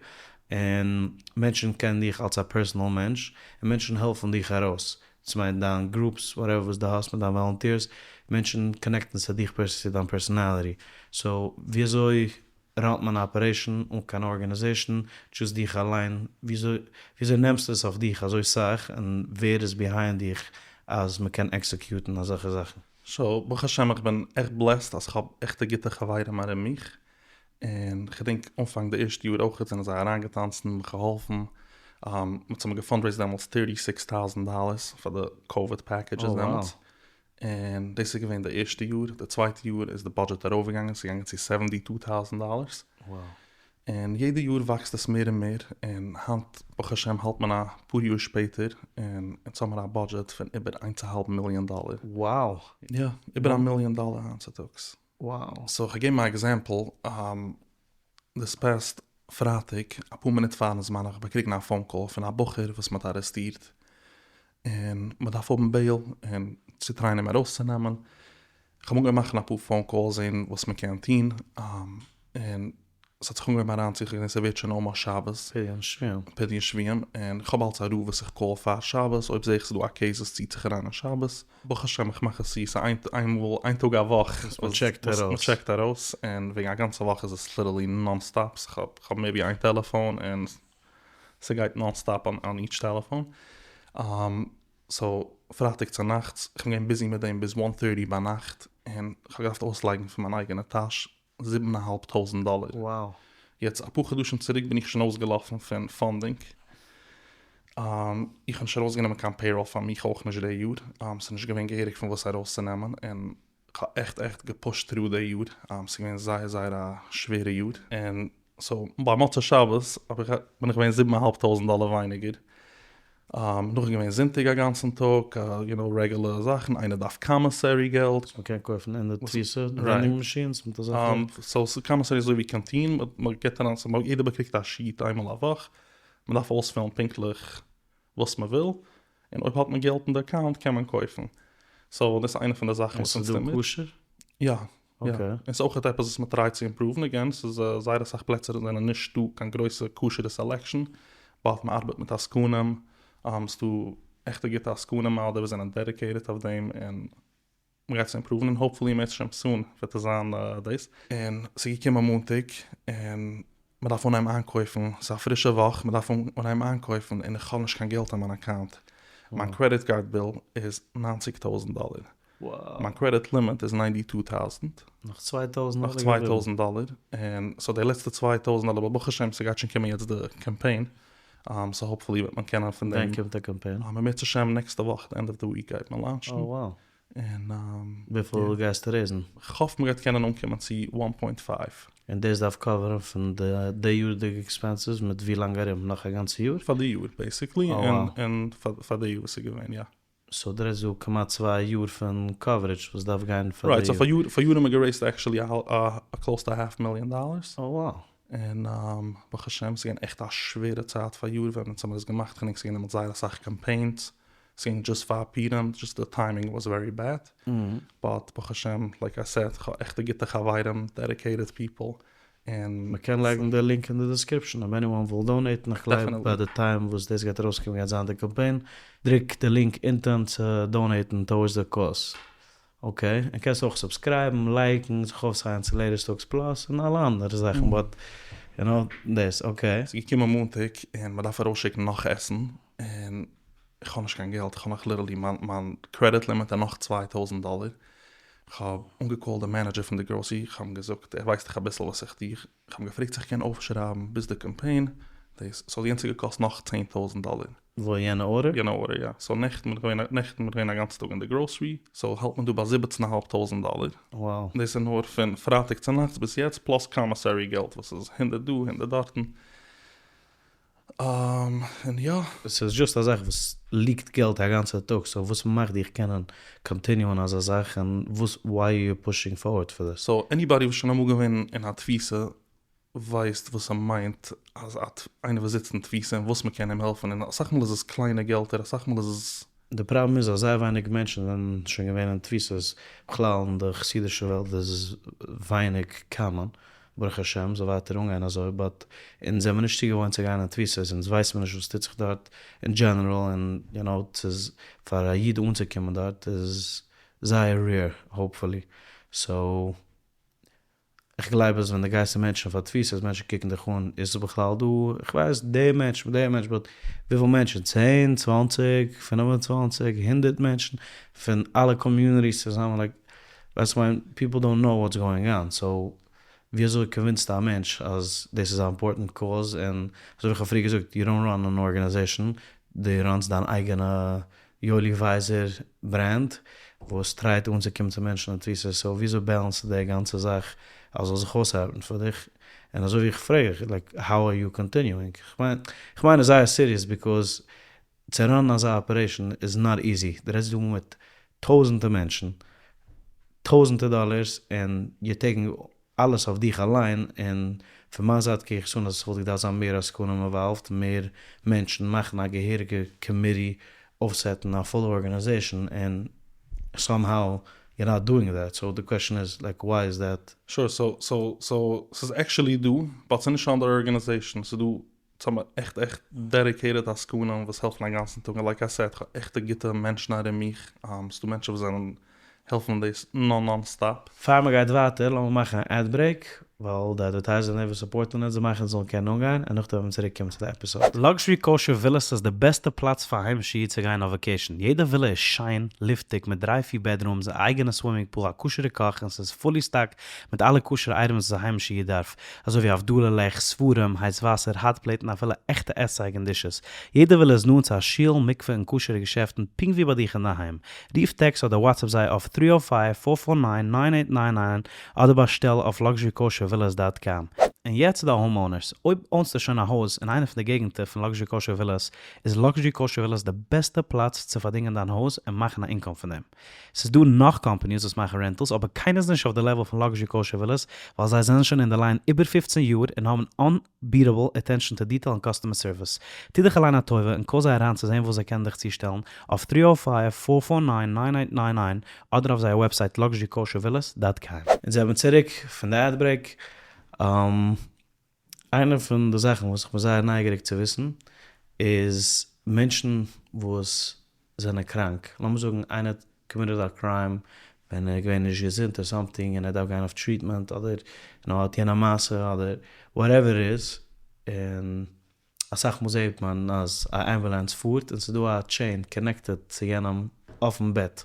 [SPEAKER 2] און מענטשן קענען דיך אלס א פערסאנעל מענטש, און מענטשן העלפן דיך ארויס, דאס מיינט דיין גרופס וואטעווער וואס דו האסט מיט דיין וואלונטירס, מענטשן קאנעקטן צו דיך פערסענלי צו דיין פערסאנאליטי, סאו וויאזוי ראנט מען א אפערעישאן אן קיין ארגענעזעישאן, דזשאסט דיך אליין, וויאזוי וויאזוי נעמסטו עס אויף דיך אזוי סאך, און ווער איז ביהיינד דיך אז מ'קען עקסעקיוטן אזעלכע זאכן?
[SPEAKER 1] סאו ברוך השם איך בין עכט בלעסט אז כ'האב עכטע גוטע חברים ארום מיך, און כ'געדענק אנפאנג די ערשטע יאר אויכעט זענען זיי אריינגעטאנצן מיך געהאלפן, מ'האט צוזאמען געפאנדרעיזט דעמאלטס טערטי סיקס טאוזענט דאלערס פאר די קאוויד פעקעדזשעס דעמאלטס, און דאס איז געווען די ערשטע יאר, די צווייטע יאר איז די בודזשעט ארויפגעגאנגען ס'איז געגאנגען צו סעווענטי טו טאוזענט דאלערס, און יעדע יאר וואקסט עס מער און מער, און היינט ברוך השם האלט מען אפאר יאר שפעטער, און אונז האמיר א בודזשעט פון איבער איינס א האלב מיליאן דאלער.
[SPEAKER 2] Wow!
[SPEAKER 1] יא, איבער א מיליאן דאלער היינט צוטאגס.
[SPEAKER 2] Wow!
[SPEAKER 1] סאו כ'גיב געבן א עקזעמפל, דיס פעסט פרייטאג אפאר מינוט פארן זמן האב איך באקריגן א פאון קאל פון א בחור וואס מ'האט ארעסטירט, און מ'דארף האבן בעיל און צו טרייען אים ארויסצונעמען, כ'האב אנגעהויבן מאכן אפאר פאון קאלס זעהן וואס מ'קען טון, און ס'האט זיך אנגעהויבן אריינצו, כ'האב געזען ס'ווערט שוין אלמאסט שבת.
[SPEAKER 2] פדיון שבויים.
[SPEAKER 1] פדיון שבויים, און כ'האב אלץ א רב וואס איך קאל פאר שבת, אויב זעה איך ס'איז דא א קעיס וואס ציט זיך אריין אין שבת, ברוך השם איך מאך עס צו, ס'איז איין איינמאל איין טאג א וואך
[SPEAKER 2] וואס מ'טשעקט ארויס.
[SPEAKER 1] מ'טשעקט ארויס, און וועגן א גאנצע וואך איז עס ליטערלי נאן סטאפ, כ'האב כ'האב מער ווי איין טעלעפאון און ס'גייט נאן סטאפ אן איטש טעלעפאון. סאו פרייטאג צונאכטס, כ'בין געווען ביזי מיט דעם ביז וואן טערטי ביינאכט, און כ'האב געדארפט אויסלייגן פון מיין אייגענע טאש זיבן א האלב טויזנט דאלער.
[SPEAKER 2] Wow.
[SPEAKER 1] יעצט אפאר חדשים צוריק בין איך שוין אויסגעלאפן פון פאנדינג. איך האב נישט ארויסגענומען קיין פעיראל פאר מיך אויך נישט די יאר. ס'איז נישט געווען געהעריג פון וואס ארויסצונעמען און כ'האב עכט עכט געפושט טרו די יאר. ס'איז געווען זייער זייער א שווערע יאר. און סאו ביי מוצאי שבת האב איך בין איך געווען זיבן א האלב טויזנט דאלער ווייניגער. נאכדעם געווען זונטאג א גאנצן טאג, יו נאו רעגולער זאכן, איינער דארף קאמיסערי געלט.
[SPEAKER 2] וואס מ'קען קויפן אין די תפיסה, ווענדינג מאשינס מיט
[SPEAKER 1] אזעלכע. סאו ס'איז קאמיסערי אזוי ווי קאנטין, מ'געט אריין, סאו יעדער באקריגט א שיעט איינמאל א וואך, מ'דארף אויספילן פונקטליך וואס מ'וויל, און אויב האט מען געלט אין די אקאונט קען מען קויפן. סאו דאס איז איינע פון די זאכן
[SPEAKER 2] וואס אונז טוען מיר. און ס'איז דא כשר?
[SPEAKER 1] יא. יא, און ס'איז אויכעט עפעס וואס מ'טרייט צו אימפראוון, אגעין, ס'איז זייער אסאך פלעצער זענען נישט דא קיין גרויסע כשר'ע סעלעקשאן, באט מ'ארבעט מיט עסקנים, ס'דא עכטע גוטע עסקנים אוט דער וואס זענען דעדיקעיטעד אויף דעם, און מ'גייט עס אימפראוון, און האופפולי אם ירצה השם סון וועט עס זיין דאס. און ס'איז געקומען מאנטאג, און מ'דארף אנהייבן איינקויפן, ס'איז א פרישע וואך, מ'דארף אנהייבן איינקויפן, און איך האב נישט קיין געלט אין מיין אקאונט, מיין קרעדיט קארד ביל איז ניינציג טויזנט דאלער, מיין קרעדיט לימיט איז ניינטי טו טאוזענט.
[SPEAKER 2] נאך צוויי טויזענט
[SPEAKER 1] דאלער. נאך צוויי טויזענט דאלער, און סאו די לעצטע צוויי טויזענט דאלער, ברוך השם ס'גייט שוין קומען יעצט די קאמפיין, סאו האופפולי וועט מען קענען פון דעם.
[SPEAKER 2] ווען קומט די קאמפיין?
[SPEAKER 1] אם ירצה השם נעקסטע וואך די ענד אוו די וויק גייט מען לאונטשן.
[SPEAKER 2] Oh wow.
[SPEAKER 1] און.
[SPEAKER 2] וויפיל גייסטו רעיזן?
[SPEAKER 1] כ'האף מ'גייט קענען אנקומען צו וואן פוינט פייוו.
[SPEAKER 2] און דאס דארף קאווערן פון די די יארדיגע עקספענסעס מיט ווי לאנג ארום? נאך א גאנצע יאר?
[SPEAKER 1] פאר די יאר בעיסיקלי, און פאר די יאר וואס איז געווען יא.
[SPEAKER 2] סאו דו רעדסט דא כמעט צוויי יאר פון קאווערידזש וואס דארף גיין
[SPEAKER 1] פאר די יאר. רייט, סאו פאר יאר האבן מיר גערעיזט עקשעלי א קלאוס טו א האלף מיליאן דאלערס.
[SPEAKER 2] Oh wow.
[SPEAKER 1] און ברוך השם ס'איז געווען עכט א שווערע צייט פאריאר ווען אונז האמיר עס געמאכט, כ'געדענק ס'איז געווען דעמאלטס זייער אסאך קאמפיינס, ס'איז געווען דזשאסט פאר פורים, דזשאסט די טיימינג וואס ווערי בעד, באט ברוך השם לייק איי סעד כ'האב עכטע גוטע חברים, דעדיקעיטעד פיפל, און.
[SPEAKER 2] מ'קען לייגן די לינק אין די דעסקריפשאן אויב עניוואן וויל דאנעיטן, איך גלייב ביי די טיים וואס דאס גייט ארויסקומען גייט זיין די קאמפיין, דריק די לינק אונטען צו דאנעיטן טאוערדס די קאז. אקעי, און קענסט אויך סובסקרייבן, לייקן, זיך אויפסיינען צו לעיטעסט טאלקס פלאס און אלע אנדערע זאכן באט יו נאו דאס אקעי.
[SPEAKER 1] ס'איז געקומען מאנטאג און מ'דארף ארויסשיקן נאך עסן און איך האב נישט קיין געלט, איך האב נאך ליטערלי מיין מיין קרעדיט לימיט איז נאך 2000 דאלער, כ'האב אנגעקאלט די מענעדזשער פון די גראסערי, כ'האב אים געזאגט ער ווייסט דאך אביסל וואס איך טו, כ'האב אים געפרעגט צו איך קען אויפשרייבן ביז די קאמפיין, דאס סאו יענץ האט געקאסט נאך 10,000 דאלער.
[SPEAKER 2] וואו יענע ארדער?
[SPEAKER 1] יענע ארדער יא, סאו נעכטן בין איך געווען נעכטן בין איך געווען א גאנצע טאג אין די גראסערי, סאו האלט מען דא ביי זיבעצן א האלב טויזנט דאלער.
[SPEAKER 2] Wow.
[SPEAKER 1] דאס איז נאר פון פרייטאג צונאכטס ביז יעצט, פלאס קאמיסערי געלט וואס איז הונדערט דא הונדערט דארטן, און יא.
[SPEAKER 2] ס'איז דזשאסט א זאך וואס ליעקט געלט א גאנצע טאג, סאו וואס מאכט דיך קענען קאנטיניוען אזא זאך און וואס וויי אר יו פושינג פארווערד פאר דיס?
[SPEAKER 1] סאו עניבאדי וואס שוין אמאל געווען אין א תפיסה ווייסט וואס ס'מיינט אז איינער וואס זיצט אין תפיסה און וואס מ'קען אים העלפן און אסאך מאל איז עס קליינע געלטער אסאך מאל איז עס.
[SPEAKER 2] די פראבלעם איז אז זייער ווייניג מענטשן זענען שוין געווען אין תפיסות, בכלל אין די חסידישע וועלט איז עס ווייניג קאמאן, ברוך השם זאל ווייטער אנגיין אזוי, באט אונז זעמיר נישט צוגעוואוינט צו גיין אין תפיסות, אונז ווייסן מיר נישט וואס טוט זיך דארט אין דזשענעראל, און יו נאו ס'איז פאר א איד אנצוקומען דארט איז זייער רעיר, האופפולי, סאו איך גלייב אז ווען דו גייסט צו מענטשן פאר תפיסות, מענטשן קוקן דיך אן, איז עס בכלל דא, איך ווייס די מענטש מיט די מענטש, באט וויפיל מענטשן, 10, 20, 25, 100 מענטשן, פון אלע קאמיוניטיס צוזאמען, לייק, ווייסט כ'מיין, פיפל דאנט נאו וואטס גאוינג אן, סאו ווי אזוי קאנווינסטו א מענטש אז דאס איז א אימפארטענט קאז, און אזוי ווי כ'האב פריער געזאגט, יו דאנט ראן אן ארגענעזעישאן, דו ראנסט דיין אייגענע יואלי ווייזער ברענד וואס טרייט אנצוקומען צו מענטשן אין תפיסה, סאו וויאזוי בעלענסטו די גאנצע זאך אז זאל זיך אויסארבעטן פאר דיך, און אזוי ווי איך פרעג דיך לייק האו אר יו קאנטיניואינג, כ'מיין כ'מיין עס זייער סיריעס ביקאוז צו ראנען אזא אפערעישאן איז נאט איזי, דו רעדסט דא מיט טויזענטער מענטשן, טויזענטער דאלערס און יור טעיקינג אלעס אויף דיך אליין, און פון מיין זייט קוק איך עס אן אז עס וואלט געדארפט זיין מער עסקנים אינוואלווד, מער מענטשן, מאכן א געהעריגע קאמיטי, אויפסעטן א פולע ארגאניזעישן, און סאם האו יור נאט דואינג דעט, סאו די קוועשן איז לייק וויי איז דעט?
[SPEAKER 1] שור, סאו סאו סאו ס'איז עקשעלי דא, באט ס'איז נישט אנדער ארגאניזעישן, ס'איז דא אונז האבן עכט עכט דעדיקעיטעד עסקנים וואס העלפן א גאנצן טאג און לייק איי סעד כ'האב עכטע גוטע מענטשן ארום מיך, ס'דא מענטשן וואס זענען העלפן דאס נאן נאן סטאפ.
[SPEAKER 2] פאר מ'גייט ווייטער לאמיר מאכן א עד ברעיק, ווייל די אדווערטייזערס זענען וואס סופארטן אונז, זיי מאכן אונז זאלן קענען אנגיין, און נאכדעם וועלן מיר צוריק קומען צו די עפיסאד.
[SPEAKER 3] לאקזשערי קאושער ווילאס איז די בעסטע פלאץ פאר א היימישע איד צו גיין אויף וואקעישן, יעדע ווילא איז שיין, לופטיג, מיט דריי פיר בעדרומס, א אייגענע סווימינג פול, א כשר'ע קאך, און ס'איז פולי סטאקד מיט אלע כשר'ע אייטעמס וואס א היימישע איד דארף, אזוי ווי הבדלה לעכט, ספרים, הייס וואסער, האט פלעיט און אפילו עכטע עסצייג און דישעס. יעדע ווילע איז נאנט צו א שול, מקווה און כשר'ע געשעפטן פונקט ווי ביי דיך אינדערהיים. רוף טעקסט אדער וואטסעפפ זיי אויף טרי או פייוו פאר פאר ניין ניין עיט ניין ניין אדער באשטעל אויף לאקזשערי קאושער ווילאס דאט קאם. און יעצט צו די האום אונערס, אויב אונסטו שוין א הויז אין איינע פון די געגנטער פון לאקזשערי קאושער ווילאס, איז לאקזשערי קאושער ווילאס די בעסטע פלאץ צו פארדינגען דיין הויז און מאכן א אינקאם פון דעם. ס'איז דא נאך קאמפאניס וואס מאכן רענטעלס אבער קיינער איז נישט אויף די לעוועל פון לאקזשערי קאושער ווילאס ווייל זיי זענען שוין אין די ליין איבער 15 יאר און האבן אנביטעבל אטענשאן טו דיטעיל און קאסטומער סערוויס. טו דיך אליין א טובה און קאל זיי אריין צו זען וואס זיי קענען דיך צושטעלן אויף טרי או פייוו פאר פאר ניין ניין עיט ניין ניין אדער אויף זייער וועבסייט לאקזשערי קאושער ווילאס דאט קאם.
[SPEAKER 2] אונז זעמיר צוריק פון די עד ברעיק. איינע פון די זאכן וואס איך בין זייער נייגעריג צו וויסן איז מענטשן וואס זענען קראנק, לאמיר זאגן איינער האט קאמיטעד א קריים ווען ער איז געווען נישט געזונט אר סאמטינג און ער דארף גיין אויף טריטמענט אדער יו נאו האט יענע מעשה אדער וואטעווער איט איז, און אסאך מאל זעט מען אז א אמבולאנס פארט און ס'איז דא א טשעין קאנעקטעד צו יענעם אויפן בעט,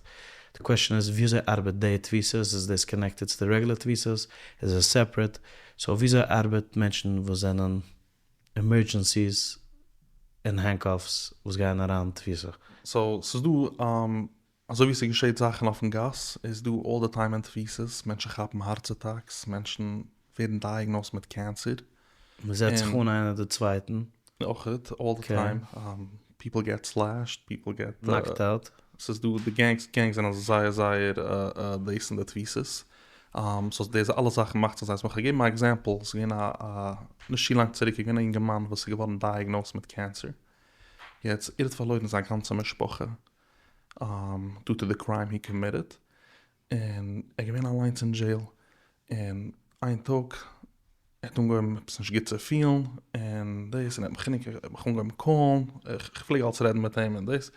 [SPEAKER 2] די קוועשאן איז וויאזוי ארבעט די תפיסות, איז דאס קאנעקטעד צו די רעגולער תפיסות, איז עס סעפערעט, סאו וויאזוי ארבעט מענטשן וואס זענען עמערדזשענסיס אין הענדקאפס וואס גייען אריין אין תפיסה?
[SPEAKER 1] סאו ס'איז דא אזוי ווי ס'געשעט זאכן אויפן גאס איז דא אלל די טיים אין תפיסות, מענטשן כאפן הארץ אטאקס, מענטשן ווערן דייעגנאוזט מיט קענסער.
[SPEAKER 2] מ'זעצט זיך אן איינער די צווייטן.
[SPEAKER 1] אויכעט אלל די טיים, פיפל געט סלעשד, פיפל געט
[SPEAKER 2] נאקט אוט.
[SPEAKER 1] ס'איז דא די גענגס, גענגס זענען זייער זייער דאס אין די תפיסות. סאו די אלע זאכן מאכט זיך זייער, כ'וועל געבן א עקזעמפל, ס'איז געווען א א נישט צו לאנג צוריק איז געווען א אינגערמאן וואס איז געווארן דייעגנאוזט מיט קענסער, יעצט ער האט פארלוירן זיין גאנצע משפחה דו טו די קריים הי קאמיטעד, און ער איז געווען אליינס אין דזשעיל, און איין טאג ער האט אנגעהויבן עפעס נישט גוט צו פילן און דאס, און ער האט מיך ער האט מיך אנגעהויבן קאלן, איך פלעג אלץ רעדן מיט אים און דאס,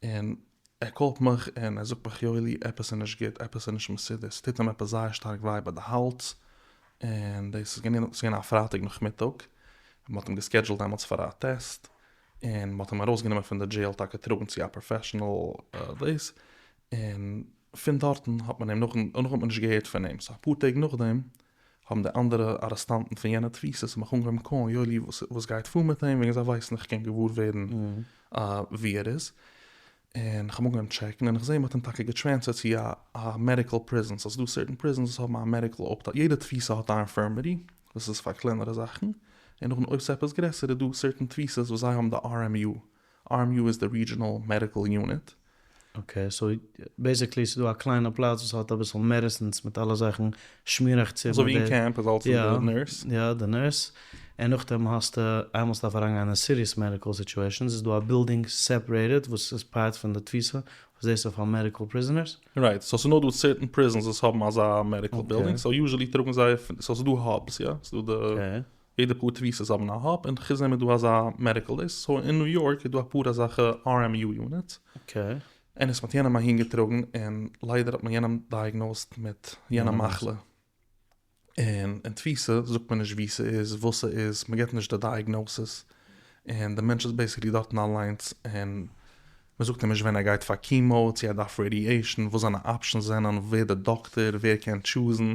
[SPEAKER 1] און ער קאלט מיך און ער זאגט מיך יואלי עפעס איז נישט גוט, עפעס איז נישט מסודר, ס'טוט אים עפעס זייער שטארק וויי ביי די האלז, און דאס איז געווען ס'איז געווען א פרייטאג נאכמיטאג, מען האט אים געסקעדזשולט דעמאלטס פאר א טעסט, און מען האט אים ארויסגענומען פון די דזשעיל טאקע טראגן צו א פראפעשענעל דאס, און פון דארטן האט מען אים נאכן דערנאך האט מען נישט געהערט פון אים, סאו אפאר טעג נאכדעם האבן די אנדערע ארעסטאנטן פון יענע תפיסות מיך אנגעהויבן קאלן יואלי וואס גייט פאר מיט אים וועגן זיי ווייסן איך קען געוואר ווערן וואו ער איז, און כ'האב אנגעהויבן טשעקן און איך זעה מ'האט אים טאקע געטרענספערט צו א מעדיקל פריזן, סאו ס'דא סערטן פריזנס וואס האבן א מעדיקל אפטייל, יעדע תפיסה האט א אינפירמערי וואס איז פאר קלענערע זאכן, און נאכדעם אויב ס'איז עפעס גרעסער איז דא סערטן תפיסות וואס זיי האבן די RMU, RMU איז די רידזשענעל מעדיקל יוניט.
[SPEAKER 3] אקעי, סאו בעיסיקלי ס'איז דא א קליינע פלאץ וואס האט אביסל מעדעסינס מיט אלע זאכן, שמיראכץ
[SPEAKER 1] אזוי ווי אין קעמפ איז אלץ דא די נורס.
[SPEAKER 3] יא, די נורס, און נאכדעם האסטו איינמאל ס'דארף אריינגיין אין סיריעס מעדיקל סיטועשאנס איז דא א בילדינג סעפערעיטעד וואס איז פארט פון די תפיסה וואס דאס איז פאר מעדיקל פריזענערס.
[SPEAKER 1] רייט, סאו ס'איז נאר דא סערטען פריזענס וואס האבן אזא מעדיקל בילדינג, סאו יוזשעלי טראגן זיי, סאו ס'איז דא האבס יא, ס'איז דא די יעדע פאר תפיסות האבן א האב, און חוץ דעם איז דא אזא מעדיקל דאס, סאו אין ניו יארק איז דא אפאר אזעלכע RMU יוניטס, און עס מ'האט יענעם אהין געטראגן, און ליידער האט מען יענעם דייעגנאוזט מיט יענע מחלה, און אין תפיסה זאגט מען נישט וואו ס'איז, וואס ס'איז, מ'געט נישט די דייעגנאוסיס, און די מענטש איז בעיסיקלי דארטן אליינס, און מ'זאגט אים נישט ווען ער גייט פאר קימאו, צו ער דארף רעדיעישן, וואס זיינע אפשענס זענען, ווער די דאקטער, ווער קען טשוזן,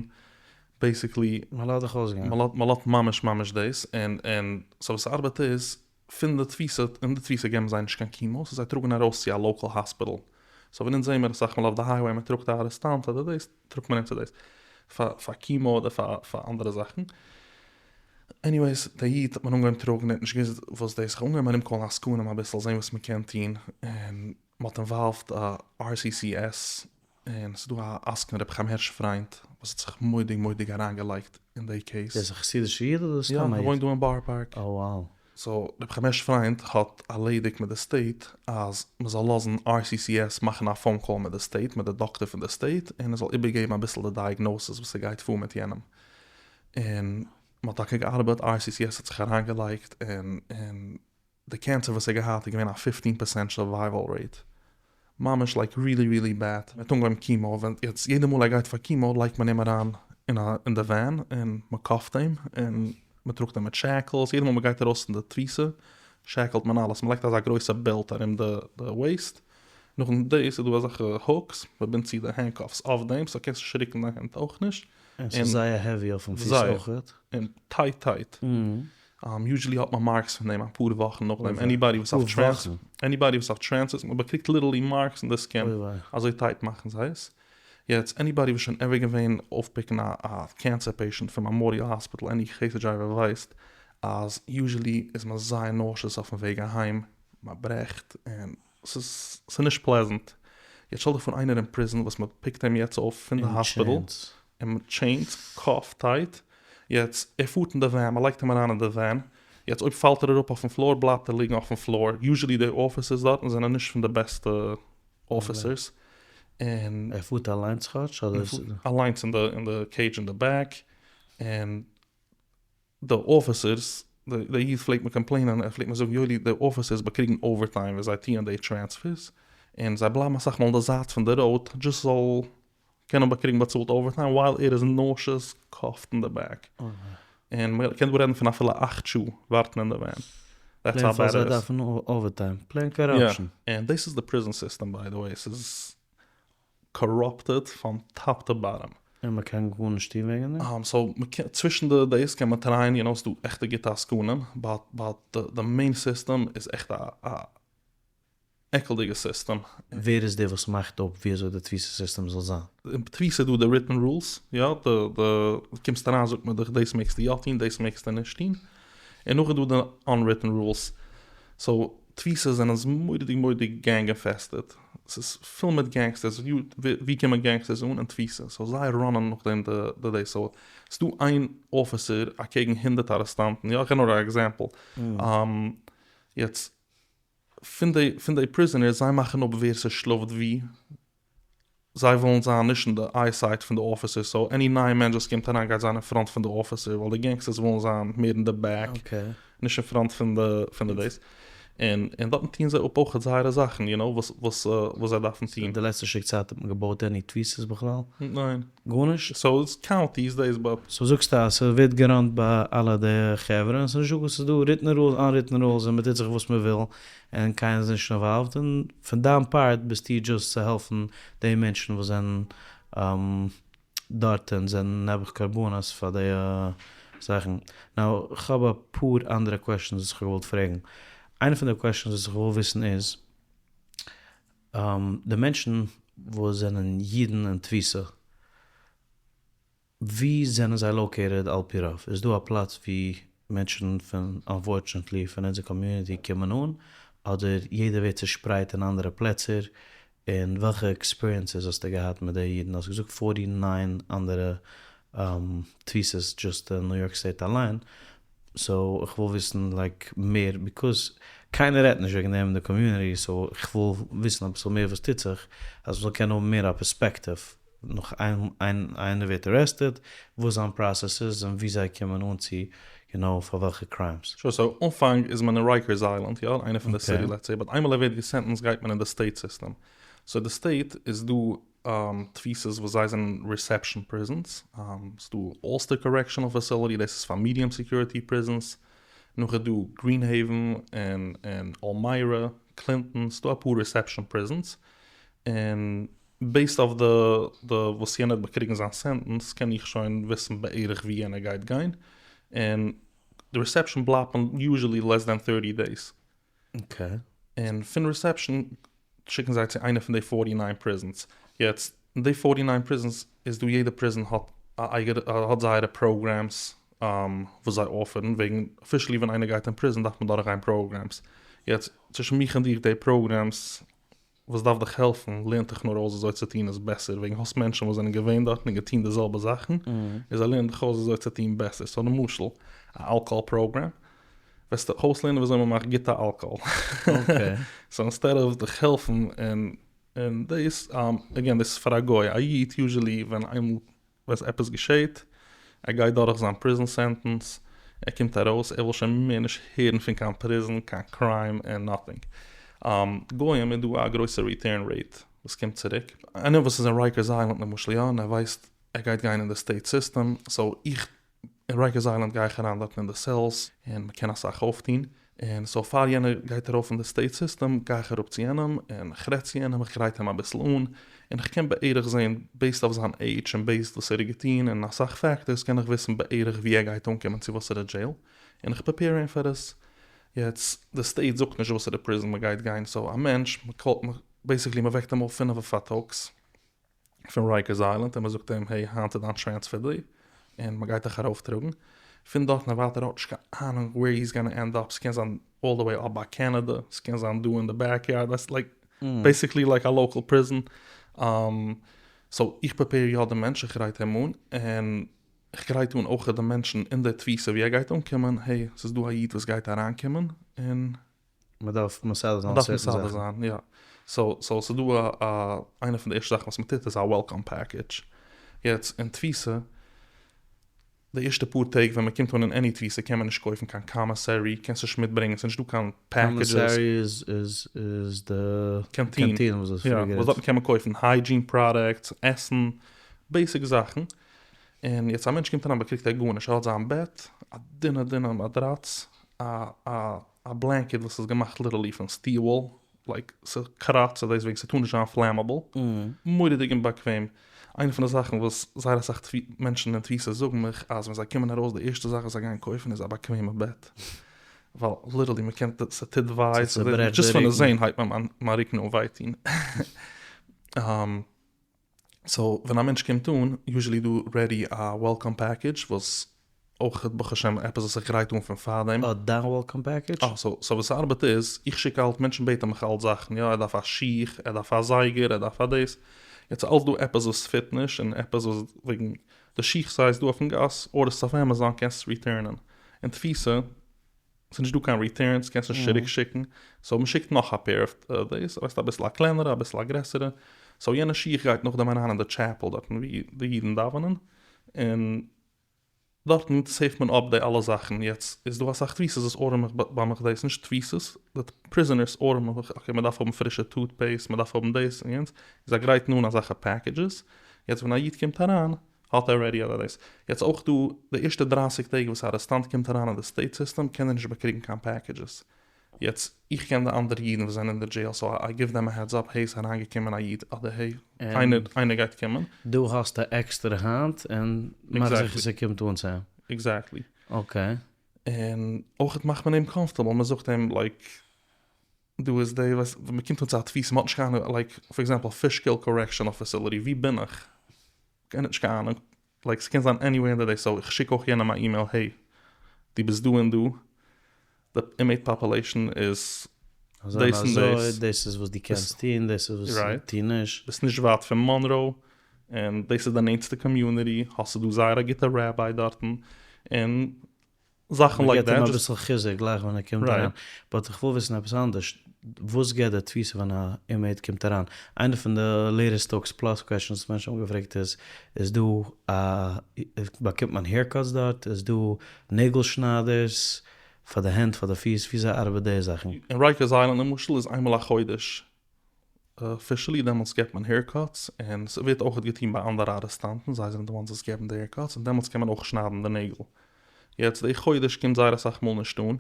[SPEAKER 1] בעיסיקלי
[SPEAKER 3] מען לאזט דיך אויסגיין.
[SPEAKER 1] מען לאזט ממש ממש דאס, און און סאו וואס ס'ארבעט איז, פון די תפיסה, אין די תפיסה געבן זיי נישט קיין קימאו, סאו זיי טראגן ארויס צו א לאקעל האספיטעל, סאו ווען אונז זעהן מיר אסאך מאל אויף די הייוועי מען טראגט א ארעסטאנט אדער דאס, טראגט מען אים צו דאס, פאר פאר קימאו אדער פאר פאר אנדערע זאכן. עניוועיס, דער איד האט מען אנגעהויבן טראגן, ער האט נישט געוואוסט וואס דאס, כ'האב אנגעהויבן ארומקאלן עסקנים אביסל זעהן וואס מען קען טון, און מען האט אינוואלווד RCCS, און ס'איז דא א עסקן ר' חיים הערש פריינד וואס האט זיך מורא'דיג מורא'דיג אריינגעלייגט אין די קעיס.
[SPEAKER 3] דער איז א חסידישע איד אדער סתם א
[SPEAKER 1] איד? יא, ער וואוינט דא אין בארא פארק.
[SPEAKER 3] Oh wow.
[SPEAKER 1] סאו ר' חיים הערש פריינד האט ארלעדיגט מיט די סטעיט אז מען זאל לאזן RCCS מאכן א פאון קאל מיט די סטעיט, מיט די דאקטער פון די סטעיט, און ער זאל איבערגעבן אביסל די דייעגנאסיס וואס ס'גייט פאר מיט יענעם. און מען האט טאקע געארבעט, RCCS האט זיך אריינגעלייגט און און די קענסער וואס ער האט געהאט איז געווען א פיפטין פערסענט סורווייוועל רעיט, ממש לייק רילי רילי בעד, ער האט אנגעהויבן קימאו, ווען יעצט יעדע מאל ער גייט פאר קימאו לייגט מען אים אריין אין א אין די ווען און מען קאפט אים און מען טראגט אים מיט שעקלס, יעדע מאל מען גייט ארויס פון די תפיסה שעקלט מען אלעס, מען לייגט אזא גרויסע בעלט ארום די די וועיסט, נאכדעם דאס איז דא אזעלכע הוקס, מען בינדט צו די הענדקאפס אויף דעם סאו קענסט נישט רוקן דיין הענט אויך נישט,
[SPEAKER 3] און ס'איז זייער העווי אויפן פיס אויכעט.
[SPEAKER 1] און טייט טייט. יוזשעלי האט מען מארקס פון דעם אפאר וואכן נאכדעם, עניבאדי וואס אויף טרענס, עניבאדי וואס אויף טרענסערס, מען באקריגט ליטערלי מארקס אין די סקין, אזוי טייט מאכן זיי עס. יעצט עניבאדי וואס שוין עווער געווען אויפפיקן א א קענסער פעישענט פון מעמאריעל האספיטעל עני חסד דרייווער ווייסט אז יוזשעלי איז מען זייער נאושעס אויפן וועג אהיים, מען ברעכט און ס'איז ס'איז נישט פלעזענט. יעצט שטעל דיך פאר איינער אין פריזן וואס מען פיקט אים יעצט אויף פון די האספיטעל און מיט טשעינס, קאפט טייט, יעצט ער פארט אין די ווען, מען לייגט אים אריין אין די ווען, יעצט אויב פאלט ער אראפ אויפן פלאר בלייבט ער ליגן אויפן פלאר, יוזשעלי די אפיסערס דארטן זענען נישט פון די בעסטע אפיסערס, און.
[SPEAKER 3] ער פארט אליינס כאטש אדער?
[SPEAKER 1] ער פארט אליינס אין די אין די קעידזש אין די בעק, און די אפיסערס, דער איד פלעגט מיר קאמפלעינען, ער פלעגט מיר זאגן יואלי די אפיסערס באקריגן אווערטיים ווען זיי טוען די טרענספערס, און זיי בלייבן אסאך מאל אין די זייט פון די ראוד דזשאסט זאל קענען באקריגן באצאלט אווערטיים ווייל ער איז נאושעס קאפט אין די בעק. און מען קען דא רעדן פון אפילו אכט שעה ווארטן אין די ווען.
[SPEAKER 3] דעטס האו בעד איט איז. זיי דארפן אווערטיים. פלעין קאראפשן.
[SPEAKER 1] יא. און דאס איז די פריזן סיסטעם ביי די וועי. ס'איז קאראפטעד פראם טאפ טו באטאם.
[SPEAKER 3] און מען קען גארנישט טון וועגן
[SPEAKER 1] דעם? סאו מ'קען, צווישן די דאס קען מען טרייען, יו נאו ס'דא עכטע גוטע עסקנים, באט באט די מעין סיסטעם איז עכט א א עקלדיגע סיסטעם.
[SPEAKER 3] ווער איז דער וואס מאכט אפ ווי אזוי די תפיסה סיסטעם זאל זיין?
[SPEAKER 1] אין תפיסה איז דא די ריטען רולס, יא, די די קומסט אריין זאגט מען דיך דאס מעגסטו יא טון דאס מעגסטו נישט טון, און נאך איז דא די אנריטען רולס, סאו תפיסות זענען מורא'דיג מורא'דיג גענג אינפעסטעד. ס'איז פול מיט גענגסטערס, ווי קומען גענגסטערס אן? אין תפיסה, סאו זיי ראנען נאכדעם די דעי, סאו ס'דא איין אפיסער אקעגן הונדרעט ארעסטאנטן, יא כ'געב נאר א עקזעמפל, יעצט פון די פון די פריזענערס זיי מאכן אפ ווער ס'שלאפט ווי, זיי ווילן זיין נישט אין די אייסייט פון די אפיסער, סאו עני נייע מענטש וואס קומט אריין גייט זיין אין פראנט פון די אפיסער, ווייל די גענגסטערס ווילן זיין מער אין די בעק, נישט אין פראנט פון די פון די דאס, און און דארטן טוען זיי אפ אויכעט זייערע זאכן, יו נאו, וואס וואס וואס זיי דארפן טון.
[SPEAKER 2] די לעצטע שטיק צייט האט מען געבויט עני תפיסות בכלל?
[SPEAKER 1] ניין.
[SPEAKER 2] גארנישט?
[SPEAKER 1] סאו איטס קאונטיס דאס באט.
[SPEAKER 2] סאו זאגסטו אז ס'ווערט געראנט ביי אלע די חברה און ס'איז נישטא וואס ס'איז דא ריטן רולס אנריטן רולס און מ'טוט זיך וואס מ'וויל און קיינער איז נישט אינוואלווד און פון דיין פארט ביסטו דזשאסט צו העלפן די מענטשן וואס זענען דארט און זענען נעבעך קרבנות פאר די זאכן. נאו כ'האב אפאר אנדערע קוועשאנס וואס כ'האב געוואלט פרעגן. איינע פון די קוועשאנס וואס איך וויל וויסן איז די מענטשן וואס זענען אידן אין תפיסה ווי זענען זיי לאקעיטעד על פי רוב? איז דא א פלאץ ווי מענטשן פון אנפארטשענעטלי פון אונזער קאמיוניטי קומען אן? אדער יעדער ווערט צושפרייט אין אנדערע פלעצער? און וועלכע עקספיריענסעס האסטו געהאט מיט די אידן? האסט געזאגט פארטי ניין אנדערע תפיסות דזשאסט אין ניו יארק סטעיט אליין, סאו איך וויל וויסן לייק מער ביקאז קיינער רעדט נישט וועגן דעם אין די קאמיוניטי סאו איך וויל וויסן אביסל מער וואס טוט זיך אז מ'זאל קענען האבן מער א פערספעקטיוו נאך איינער ווערט ארעסטעד, וואס זיין פראסעס איז און ווי זיי קומען אן צו, יו נאו, פאר וועלכע קריימס.
[SPEAKER 1] שור, סאו אנפאנג איז מען אין רייקערס איילענד, יא, איינע פון די סיטי לעטס סעי, באט איינמאל ער ווערט געסענטענסד גייט מען אין די סטעיט סיסטעם, סאו די סטעיט איז דא תפיסות וואס זיי זענען ריסעפשאן פריזענס, ס'דא אלסטער קארעקשאנעל פעסילעטי דאס איז פאר מידיעם סעקיוריטי פריזענס, נאך איז דא גרין העיווען און און אלמיירא, קלינטאן, ס'דא אפאר ריסעפשאן פריזענס, און בעיסד אויף די די וואס יענער האט באקריגן זיין סענטענס קען איך שוין וויסן בערך ווי יענער גייט גיין, און די ריסעפשאן בלייבט מען יוזשעלי לעס דען טערטי דעיס. און פון ריסעפשאן שיקן זיי צו איינע פון די פארטי ניין פריזענס, יעצט אין די פארטי ניין פריזענס איז דא יעדע פריזען האט א אייגענע האט זייערע פראגרעמס וואס זיי אפערן, וועגן אפישעלי ווען איינער גייט אין פריזען דארף מען דורכגיין פראגרעמס, יעצט צווישן מיך און דיך די פראגרעמס וואס דארף דיך העלפן, לערנט דיך נאר אויס וויאזוי צו טון עס בעסער, וועגן האסט מענטשן וואס זענען געווען דארטן און געטון די זעלבע זאכן, און זיי לערנען דיך אויס וויאזוי צו טון בעסער, סאו למשל, א אלקאהאל פראגראם, וועסטו דיך אויסלערנען וויאזוי מען מאכט גוטע אלקאהאל, סאו אינסטעד אוו דיך העלפן און און דאס, עגעין דאס איז פאר א גוי, א איד יוזשעלי ווען איינמאל ווען עפעס געשעהט, ער גייט דורך זיין פריזן סענטענס, ער קומט ארויס, ער וויל שוין מער נישט הערן פון קיין פריזן, קיין קריים און נאטינג. גוים איז דא א גרויסע ריטערן רעיט וואס קומט צוריק. איינער וואס איז אין רייקערס איילענד למשל יא, און ער ווייסט ער גייט גיין אין די סטעיט סיסטעם, סאו איך אין רייקערס איילענד גיי איך אריין דארטן אין די סעלס און מען קען אסאך אויפטון, און סאו פאר יענער גייט ארויף אין די סטעיט סיסטעם גיי איך אראפ צו יענעם און כ'רעד צו יענעם, איך גרייט אים אביסל אן, און כ'קען בערך זעהן בעיסד אויף זיין עידזש און בעיסד וואס ער האט געטון און אסאך פעקטערס קען איך וויסן בערך ווי ער גייט אנקומען צו וואסערע דזשעיל, און איך פרעפעיר אים פאר עס. יעצט די סטעיט זאגט נישט וואסערע פריזן מ'גייט גיין סאו א מענטש מ'קאלט בעיסיקלי מ'וועקט אים אויף פינעווע פארטאגס פון רייקערס איילענד און מען זאגט אים העי היינט איז דיין טרענספער דעי און מען גייט דיך ארויפטראגן פון דארטן און ווייטער האט נישט קיין אהנונג וועיר היז גאנא ענד אפ ס'קען זיין אלל די וועי אפ ביי קענעדע ס'קען זיין דא אין די בעק יארד ווייסט לייק בעסיקלי לייק א לאקעל פריזן סאו איך פרעפעיר יא די מענטש איך גרייט אים אן און איך גרייט אן אויכעט די מענטשן אין די תפיסה ווי ער גייט אנקומען העי ס'איז דא א איד וואס גייט אריינקומען און
[SPEAKER 2] מען דארף מסדר זיין
[SPEAKER 1] מען דארף מסדר זיין, יא. סאו סאו ס'איז דא א א איינע פון די ערשטע זאכן וואס מען טוט איז א וועלקאם פעקעדזש. יעצט אין תפיסה, די ערשטע פאר טעג ווען מען קומט אן אין עני תפיסה קען מען נישט קויפן קיין קאמיסערי, קענסט נישט מיטברענגען, ס'איז נישט דא קיין פעקעדזשעס.
[SPEAKER 2] קאמיסערי איז איז איז די
[SPEAKER 1] קענטין
[SPEAKER 2] וואס דו האסט פריער
[SPEAKER 1] יא, וואס דארטן קען מען קויפן היידזשין פראדאקטס, עסן, בעיסיק זאכן. און יעצט א מענטש קומט אריין באקריגט ער גארנישט, ער האט זיין בעט, א דינע דינע מאדראץ, א א א בלענקעט וואס איז געמאכט ליטערלי פון סטיל וואל, לייק ס'קראצט דעסוועגן ס'טאר נישט זיין פלעמעבל, מורא'דיג אומבאקוועם, איינע פון די זאכן וואס זייער אסאך מענטשן אין תפיסה זאגן מיך אז ווען זיי קומען ארויס די ערשטע זאך וואס זיי גייען קויפן איז א באקוועמע בעט, ווייל ליטערלי מ'קען ס'טוט וויי, דזשאסט פון עס זעהן הייבט מיר מיין רוקן אן וויי טון. סאו ווען א מענטש קומט אן, יוזשעלי דא רעדי א וועלקאם פעקעדזש וואס. אויך ברוך השם עפעס וואס איך גרייט אן פון פארדעם.
[SPEAKER 2] אה, דיין welcome package?
[SPEAKER 1] אה, so so ווי ס'ארבעט איז, איך שיק אלץ, מענטשן בעטן מיך אלץ זאכן, יא ער דארף א שיך, ער דארף א זייגער, ער דארף א דאס, יעצט איז אלץ דא עפעס וואס fit נישט און עפעס וואס וועגן די שיך size דא אויפן גאס, order סט אויף Amazon קענסט עס return ען, אין תפיסה ס'איז נישט דא קיין returns, קענסט נישט צוריק שיקן, so מ'שיקט נאך א pair אויף דאס, ווייסט אביסל א קלענערע אביסל א גרעסערע, so יענע שיך גייט נאכדעם אריין אין די chapel דארטן ווי די אידן דאווענען, און דארטן save ט מען אפ די אלע זאכן, יעצט איז דא אסאך תפיסות וואס order ען מיך ביי מיך דאס, נישט תפיסות, די prisoners order ען מיך, okay מען דארף האבן פרישע toothpaste, מען דארף האבן דאס און יענץ, זיי גרייטן אן אזעלכע packages, יעצט ווען א איד קומט אריין האט ער ready אדער דאס, יעצט אויך דא די ערשטע 30 טעג וואס א ארעסטאנט קומט אריין אין די state system קען ער נישט באקריגן קיין packages, יעצט איך קען די אנדערע אידן וואס זענען אין די jail so I give them a heads up, hey ס'איז אריינגעקומען א איד אדער hey איינער איינער גייט קומען.
[SPEAKER 2] דו האסט א עקסטערע האנט און מאך זיכער ס'קומט אן צו אים.
[SPEAKER 1] Exactly.
[SPEAKER 2] Okay.
[SPEAKER 1] און אויך מאכט מען אים comfortable, מען זאגט אים like דא איז די ווייסט ווען מען קומט אן צו א תפיסה מען האט נישט קיין אהנונג like for example Fishkill Correctional Facility ווי בין איך? קיינער האט נישט קיין אהנונג like ס'קען זיין anywhere אין די day so איך שיק אויך יענעם א אימעיל hey דו ביסט דא און דא די inmate population איז
[SPEAKER 2] דאס און דאס. דאס איז וואס דו קענסט טון, דאס איז וואס טו נישט.
[SPEAKER 1] ביסט נישט ווייט פון מאנראו, און דאס איז די נענטסטע community, האסטו דא זייער א גוטע rabbi דארטן, און זאכן like
[SPEAKER 2] that. מ'געט אים אביסל חיזוק גלייך ווען ער קומט אריין. But איך וויל וויסן עפעס אנדערש, וואס געט די תפיסה ווען א inmate קומט אריין? איינע פון די latest talks plus questions וואס מענטשן האבן געפרעגט איז, איז דא א, באקומט מען haircuts דארט? איז דא נעגל שניידערס פאר די הענט פאר די פיס? וויאזוי ארבעט די זאכן?
[SPEAKER 1] אין Rikers Island למשל איז איינמאל א חודש officially, דעמאלטס געבט מען haircuts, און ס'ווערט אויך געטון ביי אנדערע ארעסטאנטן, זיי זענען די ones וואס געבן די haircuts, און דעמאלטס קען מען אויך שניידן די נעגל. יעצט די חודש קומט זייער אסאך מאל נישט אן.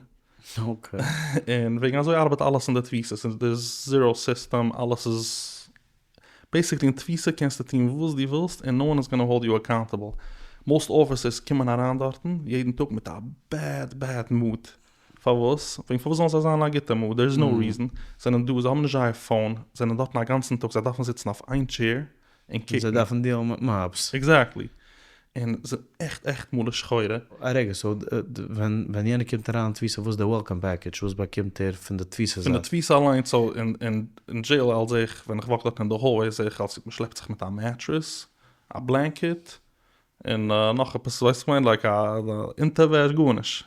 [SPEAKER 1] און וועגן אזוי ארבעט אלעס אין די תפיסות, ס'איז די zero system, אלעס איז basically אין תפיסה קענסטו טון וואס דו ווילסט און no one is gonna hold you accountable. Most officers קומען אריין דארטן יעדן טאג מיט א bad bad mood. פארוואס? וועגן פארוואס זאלן זיי זיין אין א גוטע mood? There is no reason. זענען דא, זיי האבן נישט זייער phone, זענען דארטן א גאנצן טאג, זיי דארפן זיצן אויף איין chair און קוקן.
[SPEAKER 2] זיי דארפן deal ן מיט mobs.
[SPEAKER 1] Exactly. און זענען עכט עכט מרה שחורה.
[SPEAKER 2] א רגע, so ווען ווען יענער קומט אריין אין תפיסה וואס איז די welcome package? וואס באקומט ער פון די תפיסה
[SPEAKER 1] זייט? פון די תפיסה אליינס, so אין jail אלס זעה איך ווען איך walk דארט אין די hallway זעה איך אלס מ'שלעפט זיך מיט א mattress, א blanket, און נאך עפעס ווייסט איך מיין like א אונטערוועש גארנישט.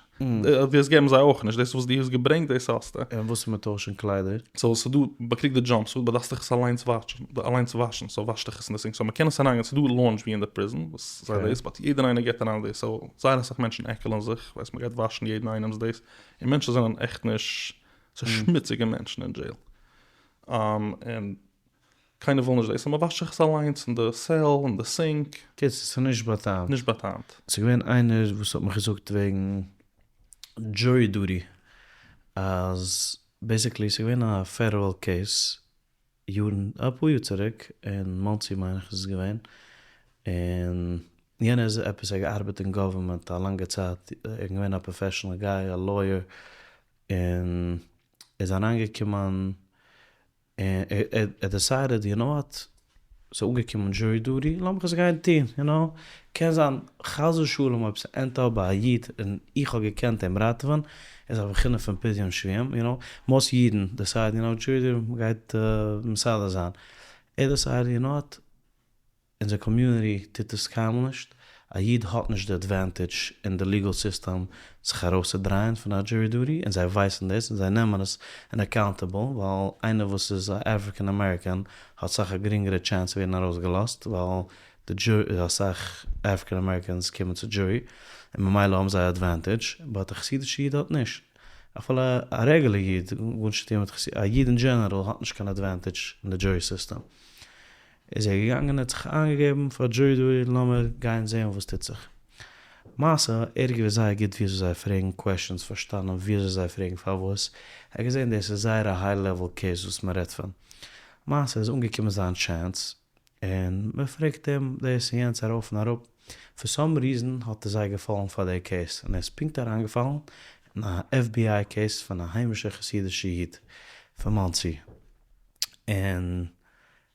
[SPEAKER 1] דאס געבן זיי אויך נישט, דאס וואס דו האסט געברענגט דאס האסטו.
[SPEAKER 2] און וואס איז מיט טוישן קליידער?
[SPEAKER 1] So ס'דא, מ'קריגט די jumpsuit but דארפסט דיך עס אליינס וואשן, אליינס וואשן, so וואש דיך עס אין די sink, so מ'קען עס אריינגיין, ס'דא laundry אין די prison וואס זיי דאס, but יעדער איינער געבט אריין דאס, so זייער אסאך מענטשן עקלען זיך, ווייסט מ'גייט וואשן יעדן איינעמ'ס דאס, און מענטשן זענען עכט נישט, ס'איז שמוציגע מענטשן אין jail, און קיינער וויל נישט דאס, so מ'וואשט זיך עס אליינס אין די cell, אין די sink.
[SPEAKER 2] קיצור, ס'איז נישט בא'טעמ'ט.
[SPEAKER 1] נישט בא'טעמ'ט.
[SPEAKER 2] ס'איז געווען איינער וואס האט מיך געזאגט וועגן jury duty, אז basically ס'איז געווען א federal case יארן, אפאר יאר צוריק, אין מאנסי מיין איך איז עס געווען, און יענער איז עפעס ער האט געארבעט אין government א לאנגע צייט, ער איז געווען א professional guy, א lawyer, און איז אריינגעקומען און ער decided you know what, ס'איז אנגעקומען jury duty, לאמיך עס גיין טון, you know, קען זיין חס ושלום אויב ס'ענדט אפ ביי א איד און איך האב געקענט אים ראטעווען, איז א בחינה פון פדיון שבויים, you know, most אידן decide ן you know, jury duty מ'גייט מסדר זיין, ער decided you know what, אונזער community טוט עס קיינמאל נישט, א איד האט נישט די advantage אין די legal system זיך ארויסצודרייען פון א jury duty און זיי ווייסן דאס און זיי נעמען עס אין accountable ווייל איינער וואס איז א African American האט סאך א גרינגערע chance צו ווערן ארויסגעלאזט ווייל די דזשורי אסאך African Americans קומען צו דזשורי און ממילא האבן זיי advantage but א חסידישע איד האט נישט אפילו א רעגולער איד גארנישט צו טון מיט חסיד א איד אין general האט נישט קיין advantage אין די jury system. איז ער געגאנגען און האט זיך איינגעגעבן פאר jury duty לאמיר גיין זעהן וואס טוט זיך. למעשה ער האט געוואוסט זייער גוט וויאזוי זיי פרעגן questions פארשטאנען וויאזוי זיי פרעגן פארוואס, ער האט געזעהן דאס איז זייער א high level case וואס מען רעדט פון. למעשה איז אנגעקומען זיין chance און מען פרעגט אים דאס און יענץ ארויף און אראפ, for some reason האט ער זיי געפאלן פאר די case און ער איז פונקט אריינגעפאלן אין א fbi case פון א היימישע חסידישע איד פון מאנסי און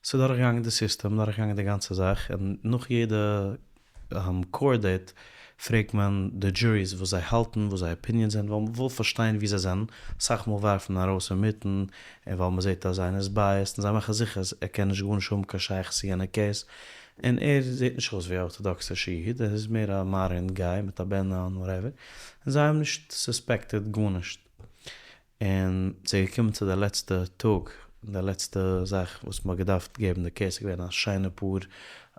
[SPEAKER 2] ס'איז דורכגעגאנגען די סיסטעם, דורכגעגאנגען די גאנצע זאך, און נאך יעדע
[SPEAKER 3] קאורט דעיט פרעגט מען די דזשוריס וואס זיי האלטן, וואס זייער אפיניענס זענען, ווייל מ'וויל פארשטיין ווי זיי זענען, אסאך מאל ווארפט מען ארויס אינמיטן, און ווייל מ'זעט אז איינער איז בייעסד, און זיי מאכן זיכער אז ער קען נישט גארנישט האבן קיין שייכות צו יענע קעיס, און ער זעט נישט אויס ווי א ארטאדאקסישע איד, ער איז מער א מאדערן גיי מיט א בענדא און וואטעווער, און זיי האבן נישט סוספעקטעד גארנישט. און ס'איז געקומען צו די לעצטע טאג, די לעצטע זאך וואס מ'האט געדארפט געבן די קעיס, איז געווען א שיינע פאר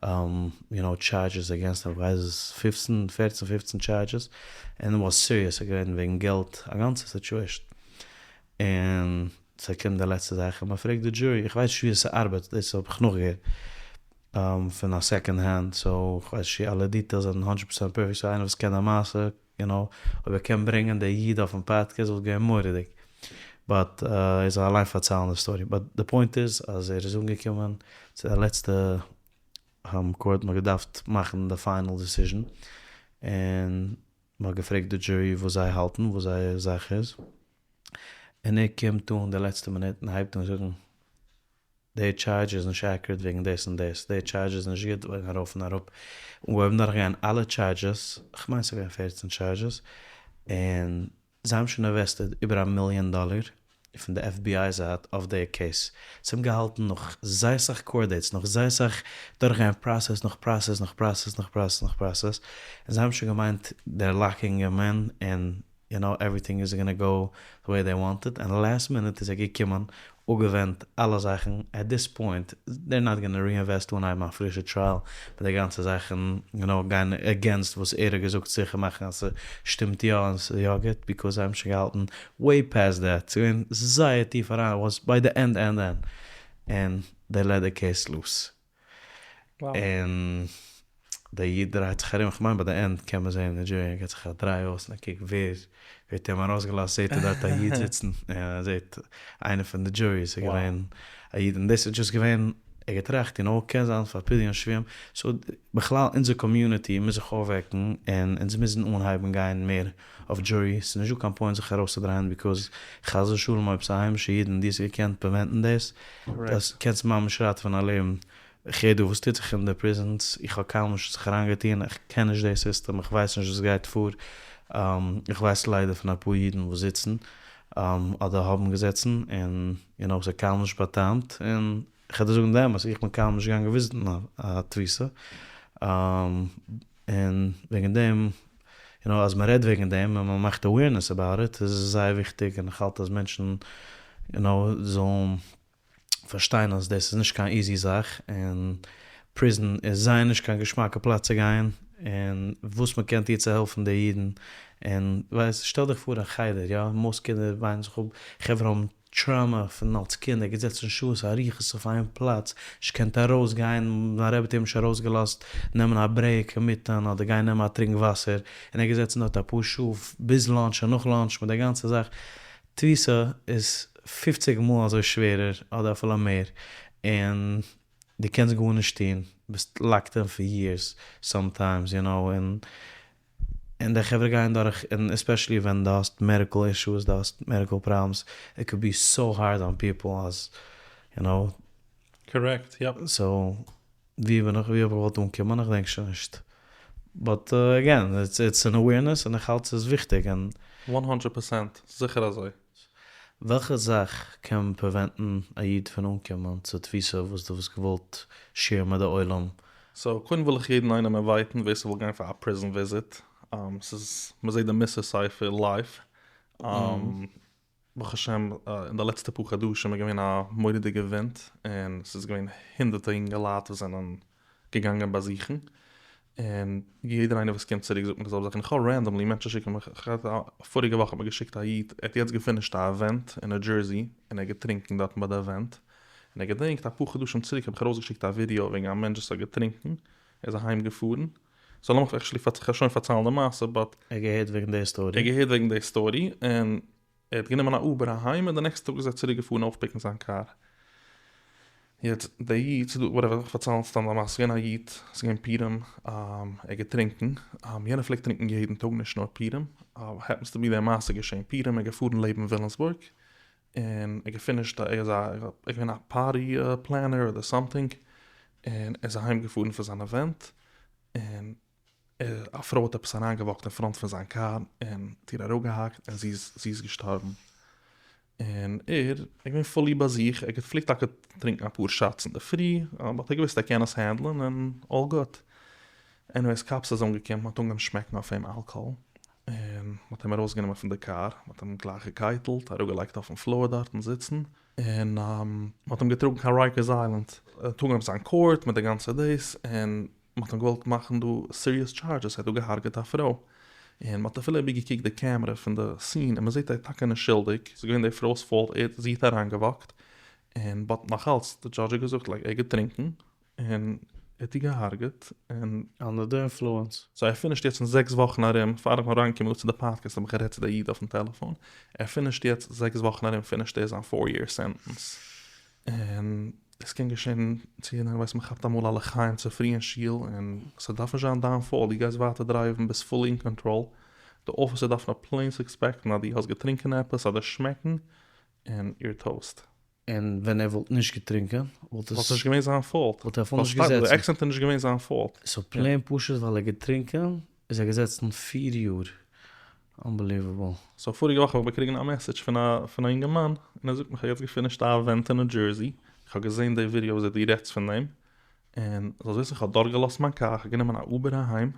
[SPEAKER 3] יו נאו טשארדזשעס אגעינסט אים, כ'ווייס עס פופצן, פערצן פופצן טשארדזשעס, און איט וואס סיריעס, ס'איז געווען וועגן געלט, א גאנצע סיטועשן. און ס'קומט די לעצטע זאך און מ'פרעגט די דזשורי, איך ווייס נישט ווי ס'ארבעט, דאס האב איך נאכגעהערט פון א סעקאנד הענד, סאו כ'ווייס נישט צו אלע דיטעילס זענען הונדרעט פערסענט פערפעקט, סאו איינער וואס קען די מעשה יו נאו, אויב ער קען ברענגען די איד אויפן פאדקעסט וואלט געווען מורא'דיג, באט ער זאל אליין פארציילן די סטארי, באט די פוינט איז אז ער איז אנגעקומען צו די לעצטע קאורט, מ'האט געדארפט מאכן די פיינעל דעסיזשען, און מ'האט געפרעגט די דזשורי וואס זיי האלטן, וואס זייער זאך איז, און ער קומט אן די לעצטע מינוט און הייבט אן זאגן. די טשארדזש איז נישט עקוראט וועגן דאס און דאס, די טשארדזש איז נישט גוט וועגן ארויף און אראפ, אנגעהויבן דורכגיין אלע טשארדזשעס, כ'מיין ס'איז געווען פערצן טשארדזשעס, און זיי האבן שוין אינוועסטעד איבער א מיליאן דאלער פון די עף בי איי זייט אויף די קעיס, זיי האבן געהאלטן נאך זייער סאך קאורט דעיטס, נאך זייער סאך דורכגיין פראסעס נאך פראסעס נאך פראסעס נאך פראסעס נאך פראסעס, און זיי האבן שוין געמיינט דעיר לאקינג אים אין, און יו נאו עווריטינג איז גאנא גאו די וועי דעי וואנטעד, ענד לעסט מינוט איז ער געקומען אפגעווענדט אלע זאכן, עט דיס פוינט דעיר נאט גאנא ריאינוועסט אנהייבן א פרישע טרייעל מיט די גאנצע זאך און יו נאו גיין עגענסט וואס ער האט געזאגט זיכער מאכן אז ס'שטימט יא און ס'איז יא גוט ביקאוז זיי האבן שוין געהאלטן וועי פעסט דעט, ס'איז געווען זייער טיף אריין, וואס ביי די ענד ענד ענד און דעי לעט די קעיס לוס. און דער איד דרייט זיך ארום, כ'מיין ביי די ענד קען מען זעהן די דזשורי, ער געט זיך א דריי אויס און ער קוקט ווער האט אים ארויסגעלאזט, זעהט ער דארט א איד זיצן, און ער זעהט איינער פון די דזשורי איז געווען א איד, און דאס איז דזשאסט געווען, ער האט געטראכט, יו נאו, קען זיין פאר פדיון שבויים, סאו בכלל אונזער קאמיוניטי מוז זיך אויפוועקן און אונז מוזן אנהייבן גיין מער אויף דזשורי, ס'איז נישטא קיין פוינט זיך ארויסצודרייען ביקאוז חס ושלום אויב ס'איז א היימישע איד און דו האסט געקענט פריווענטן דאס, דאס קענסט ממש ראטעווען א לעבן, איך הער דא וואס טוט זיך אין די פריזענס, איך האב קיינמאל נישט זיך אריינגעטון, איך קען נישט די סיסטעם, איך ווייס נישט וואס גייט פאר, איך ווייס ליידער פון אפאר אידן וואס זיצן, אדער האבן געזעצן, און יו נאו ס'איז קיינמאל נישט בא'טעמ'ט, און כ'וועל דיר זאגן די אמת, איך בין קיינמאל נישט געגאנגען וויזיטן א תפיסה, און וועגן דעם, יו נאו, אז מען רעדט וועגן דעם און מען מאכט אווערנעס אבאוט איט, איז עס זייער וויכטיג, און איך האלט אז מענטשן, יו נאו, זאלן פארשטיין אז דאס איז נישט קיין איזי זאך, און פריזן איז זייער נישט קיין געשמאקע פלאץ צו גיין, און וואס מען קען טון צו העלפן די אידן, און ווייסט, שטעל דיך פאר אין חדר, יא, מאסט קינדער וויינען זיך אפ, חברה האבן טראמא פון אלס קינד, ער געזעצן שעות אריכות אויף איין פלאץ, נישט געקענט ארויס גיין, זיין רבי האט אים נישט ארויס געלאזט נעמען א ברעיק אינמיטען אדער גיין נעמען א טרינק וואסער, און ער געזעצן דארט אפאר שעה ביז לאנטש און נאך לאנטש מיט די גאנצע זאך, תפיסה איז פופציג מאל אזוי שווערער אדער אפילו מער, און דו קענסט גארנישט טון, ביסט לאקד אין פאר יערס סאמטיימס יו נאו, און און די חברה גייען דורך, און עספעשעלי ווען דו האסט מעדיקל אישוס, דו האסט מעדיקל פראבלעמס, איט קוד בי סאו הארד אן פיפל אז, יו נאו.
[SPEAKER 1] קארעקט, יאפ.
[SPEAKER 3] סאו, ווי בין איך, ווי האב איך געוואלט אנקומען, איך דענק שוין נישט. באט אגעין, איטס אן אווערנעס און איך האלט ס'איז וויכטיג און.
[SPEAKER 1] וואן האנדרעט פערסענט, זיכער אזוי.
[SPEAKER 3] וועלכע זאך קען פריווענטן א איד פון אנקומען צו תפיסה וואס דו וואלסט געוואלט שעירן מיט די עולם?
[SPEAKER 1] סאו קודם וויל איך יעדן איינעם אינווייטן ווער ס'וויל גיין פאר א פריזן וויזיט, ס'איז מ'זעט די מוסר ספר לייוו, ברוך השם אין די לעצטע פאר חדשים איז געווען א מורא'דיגע ווינט און ס'איז געווען הונדערטער יונגעלייט וואס זענען געגאנגען באזוכן, און יעדער איינער וואס קומט צוריק זאגט מיר די זעלבע זאך, און איך האב רענדאמלי מענטשן שיקן מיך, פאריגע וואך האט מיר געשיקט א איד, ער האט יעצט געפינישט א עווענט אין ניו דזשערסי, און ער האט געטרינקן דארטן ביי די עווענט, און ער געדענקט אפאר חדשים צוריק האב איך ארויסגעשיקט א ווידיאו וועגן א מענטש וואס האט געטרינקן, ער איז אהיים געפארן, סאו לאמיך עקשעלי שוין פארציילן די מעשה, באט.
[SPEAKER 3] ער האט געהערט וועגן די סטארי?
[SPEAKER 1] ער האט געהערט וועגן די סטארי, און ער האט גענומען א אובער אהיים און די נעקסטע טאג איז ער צוריק געפארן אויפפיקן זיין קאר. יעצט די איד, ס'דא וואטעווער איך פארצייל סתם א מעשה, ס'איז געווען א איד, ס'איז געווען פורים, ער האט געטרינקן, יענער פלעגט טרינקן יעדן טאג נישט נאר פורים, העפענס טו בי די מעשה געשען פורים, ער איז געפארן לעבן וויליאמסבורג, און ער האט געפינישט ער איז געווען א פארטי פלענער אדער סאמטינג, און ער איז אהיים געפארן פון זיין עווענט, און. א פרוי האט עפעס אריינגעוואקט אין פראנט פון זיין קאר און האט איר אראפגעהאקט און זי איז זי איז געשטארבן. און ער איז געווען פולי ביי זיך, ער פלעגט טאקע טרינקן אפאר שאטס אינדערפרי, באט ער האט געוואוסט ער קען עס הענדלען און אלל גוט. עניוועיס קאפס איז אנגעקומען, מ'האט אנגעהויבן שמעקן אויף אים אלקאהאל, און מ'האט אים ארויסגענומען פון די קאר, מ'האט אים גלייך געקייטלט, אראפגעלייגט אויפן פלאר דארטן זיצן, און מ'האט אים געטראגן קיין רייקערס איילענד, ער האט אנגעהויבן זיין קאורט מיט די גאנצע דאס, און מ'האט אים געוואלט מאכן דא סיריעס טשארדזשעס, ער האט דא געהארגעט א פרוי, און מ'האט אפילו איבערגעקוקט די קעמרע פון די סין, און מ'זעט ער איז טאקע נישט שולדיג, ס'איז געווען די פרוי'ס פאולט, ער זי האט אריינגעוואקט, און באט נאכאלץ, די דזשאדזש האט געזאגט לייק ער האט געטרינקן, און ער האט איר געהארגעט, און.
[SPEAKER 2] אנדער די אינפלוענס.
[SPEAKER 1] סאו ער פינישט יעצט אין זעקס וואכן ארום, פאר איך בין אריינגעקומען דא צו די פאדקעסט האב איך גערעדט צו די איד אויפן טעלעפאן, ער פינישט יעצט זעקס וואכן ארום פינישט ער זיין פאר יער סענטענס, און עס קען געשען צו יעדער איינער, ווייסט מען כאפט אמאל א לחיים צופרי אין שול און ס'דארף נישט זיין דיין פאולט, דו גייסט ווייטער דרייוון ביסט פולי אין קאנטראל, די אפיסער דארף נאר פלעין סוספעקטן אז דו האסט געטרינקען עפעס אדער שמעקן און יור טאוסט.
[SPEAKER 2] און ווען ער וואלט נישט געטרינקען וואלט עס.
[SPEAKER 1] וואלט נישט געווען זיין פאולט.
[SPEAKER 2] וואלט ער אפילו נישט געזעצן.
[SPEAKER 1] די עקסידענט איז נישט געווען זיין פאולט.
[SPEAKER 2] סאו פלעין פשוט ווייל ער האט געטרינקען איז ער געזעצן פיר יאר. אנבעליוועבל.
[SPEAKER 1] סאו פאריגע וואך האב איך באקריגן א מעסעדזש פון א פון א אינגערמאן און ער זאגט מיר כ'האב יעצט געפינישט א אווענט אין ניו דזשערסי, כ'האב געזען די ווידיאו וויאזוי דו רעדסט פון דעם, און זאלסט וויסן כ'האב דארט געלאזט מיין קאר, כ'האב גענומען א אובער אהיים,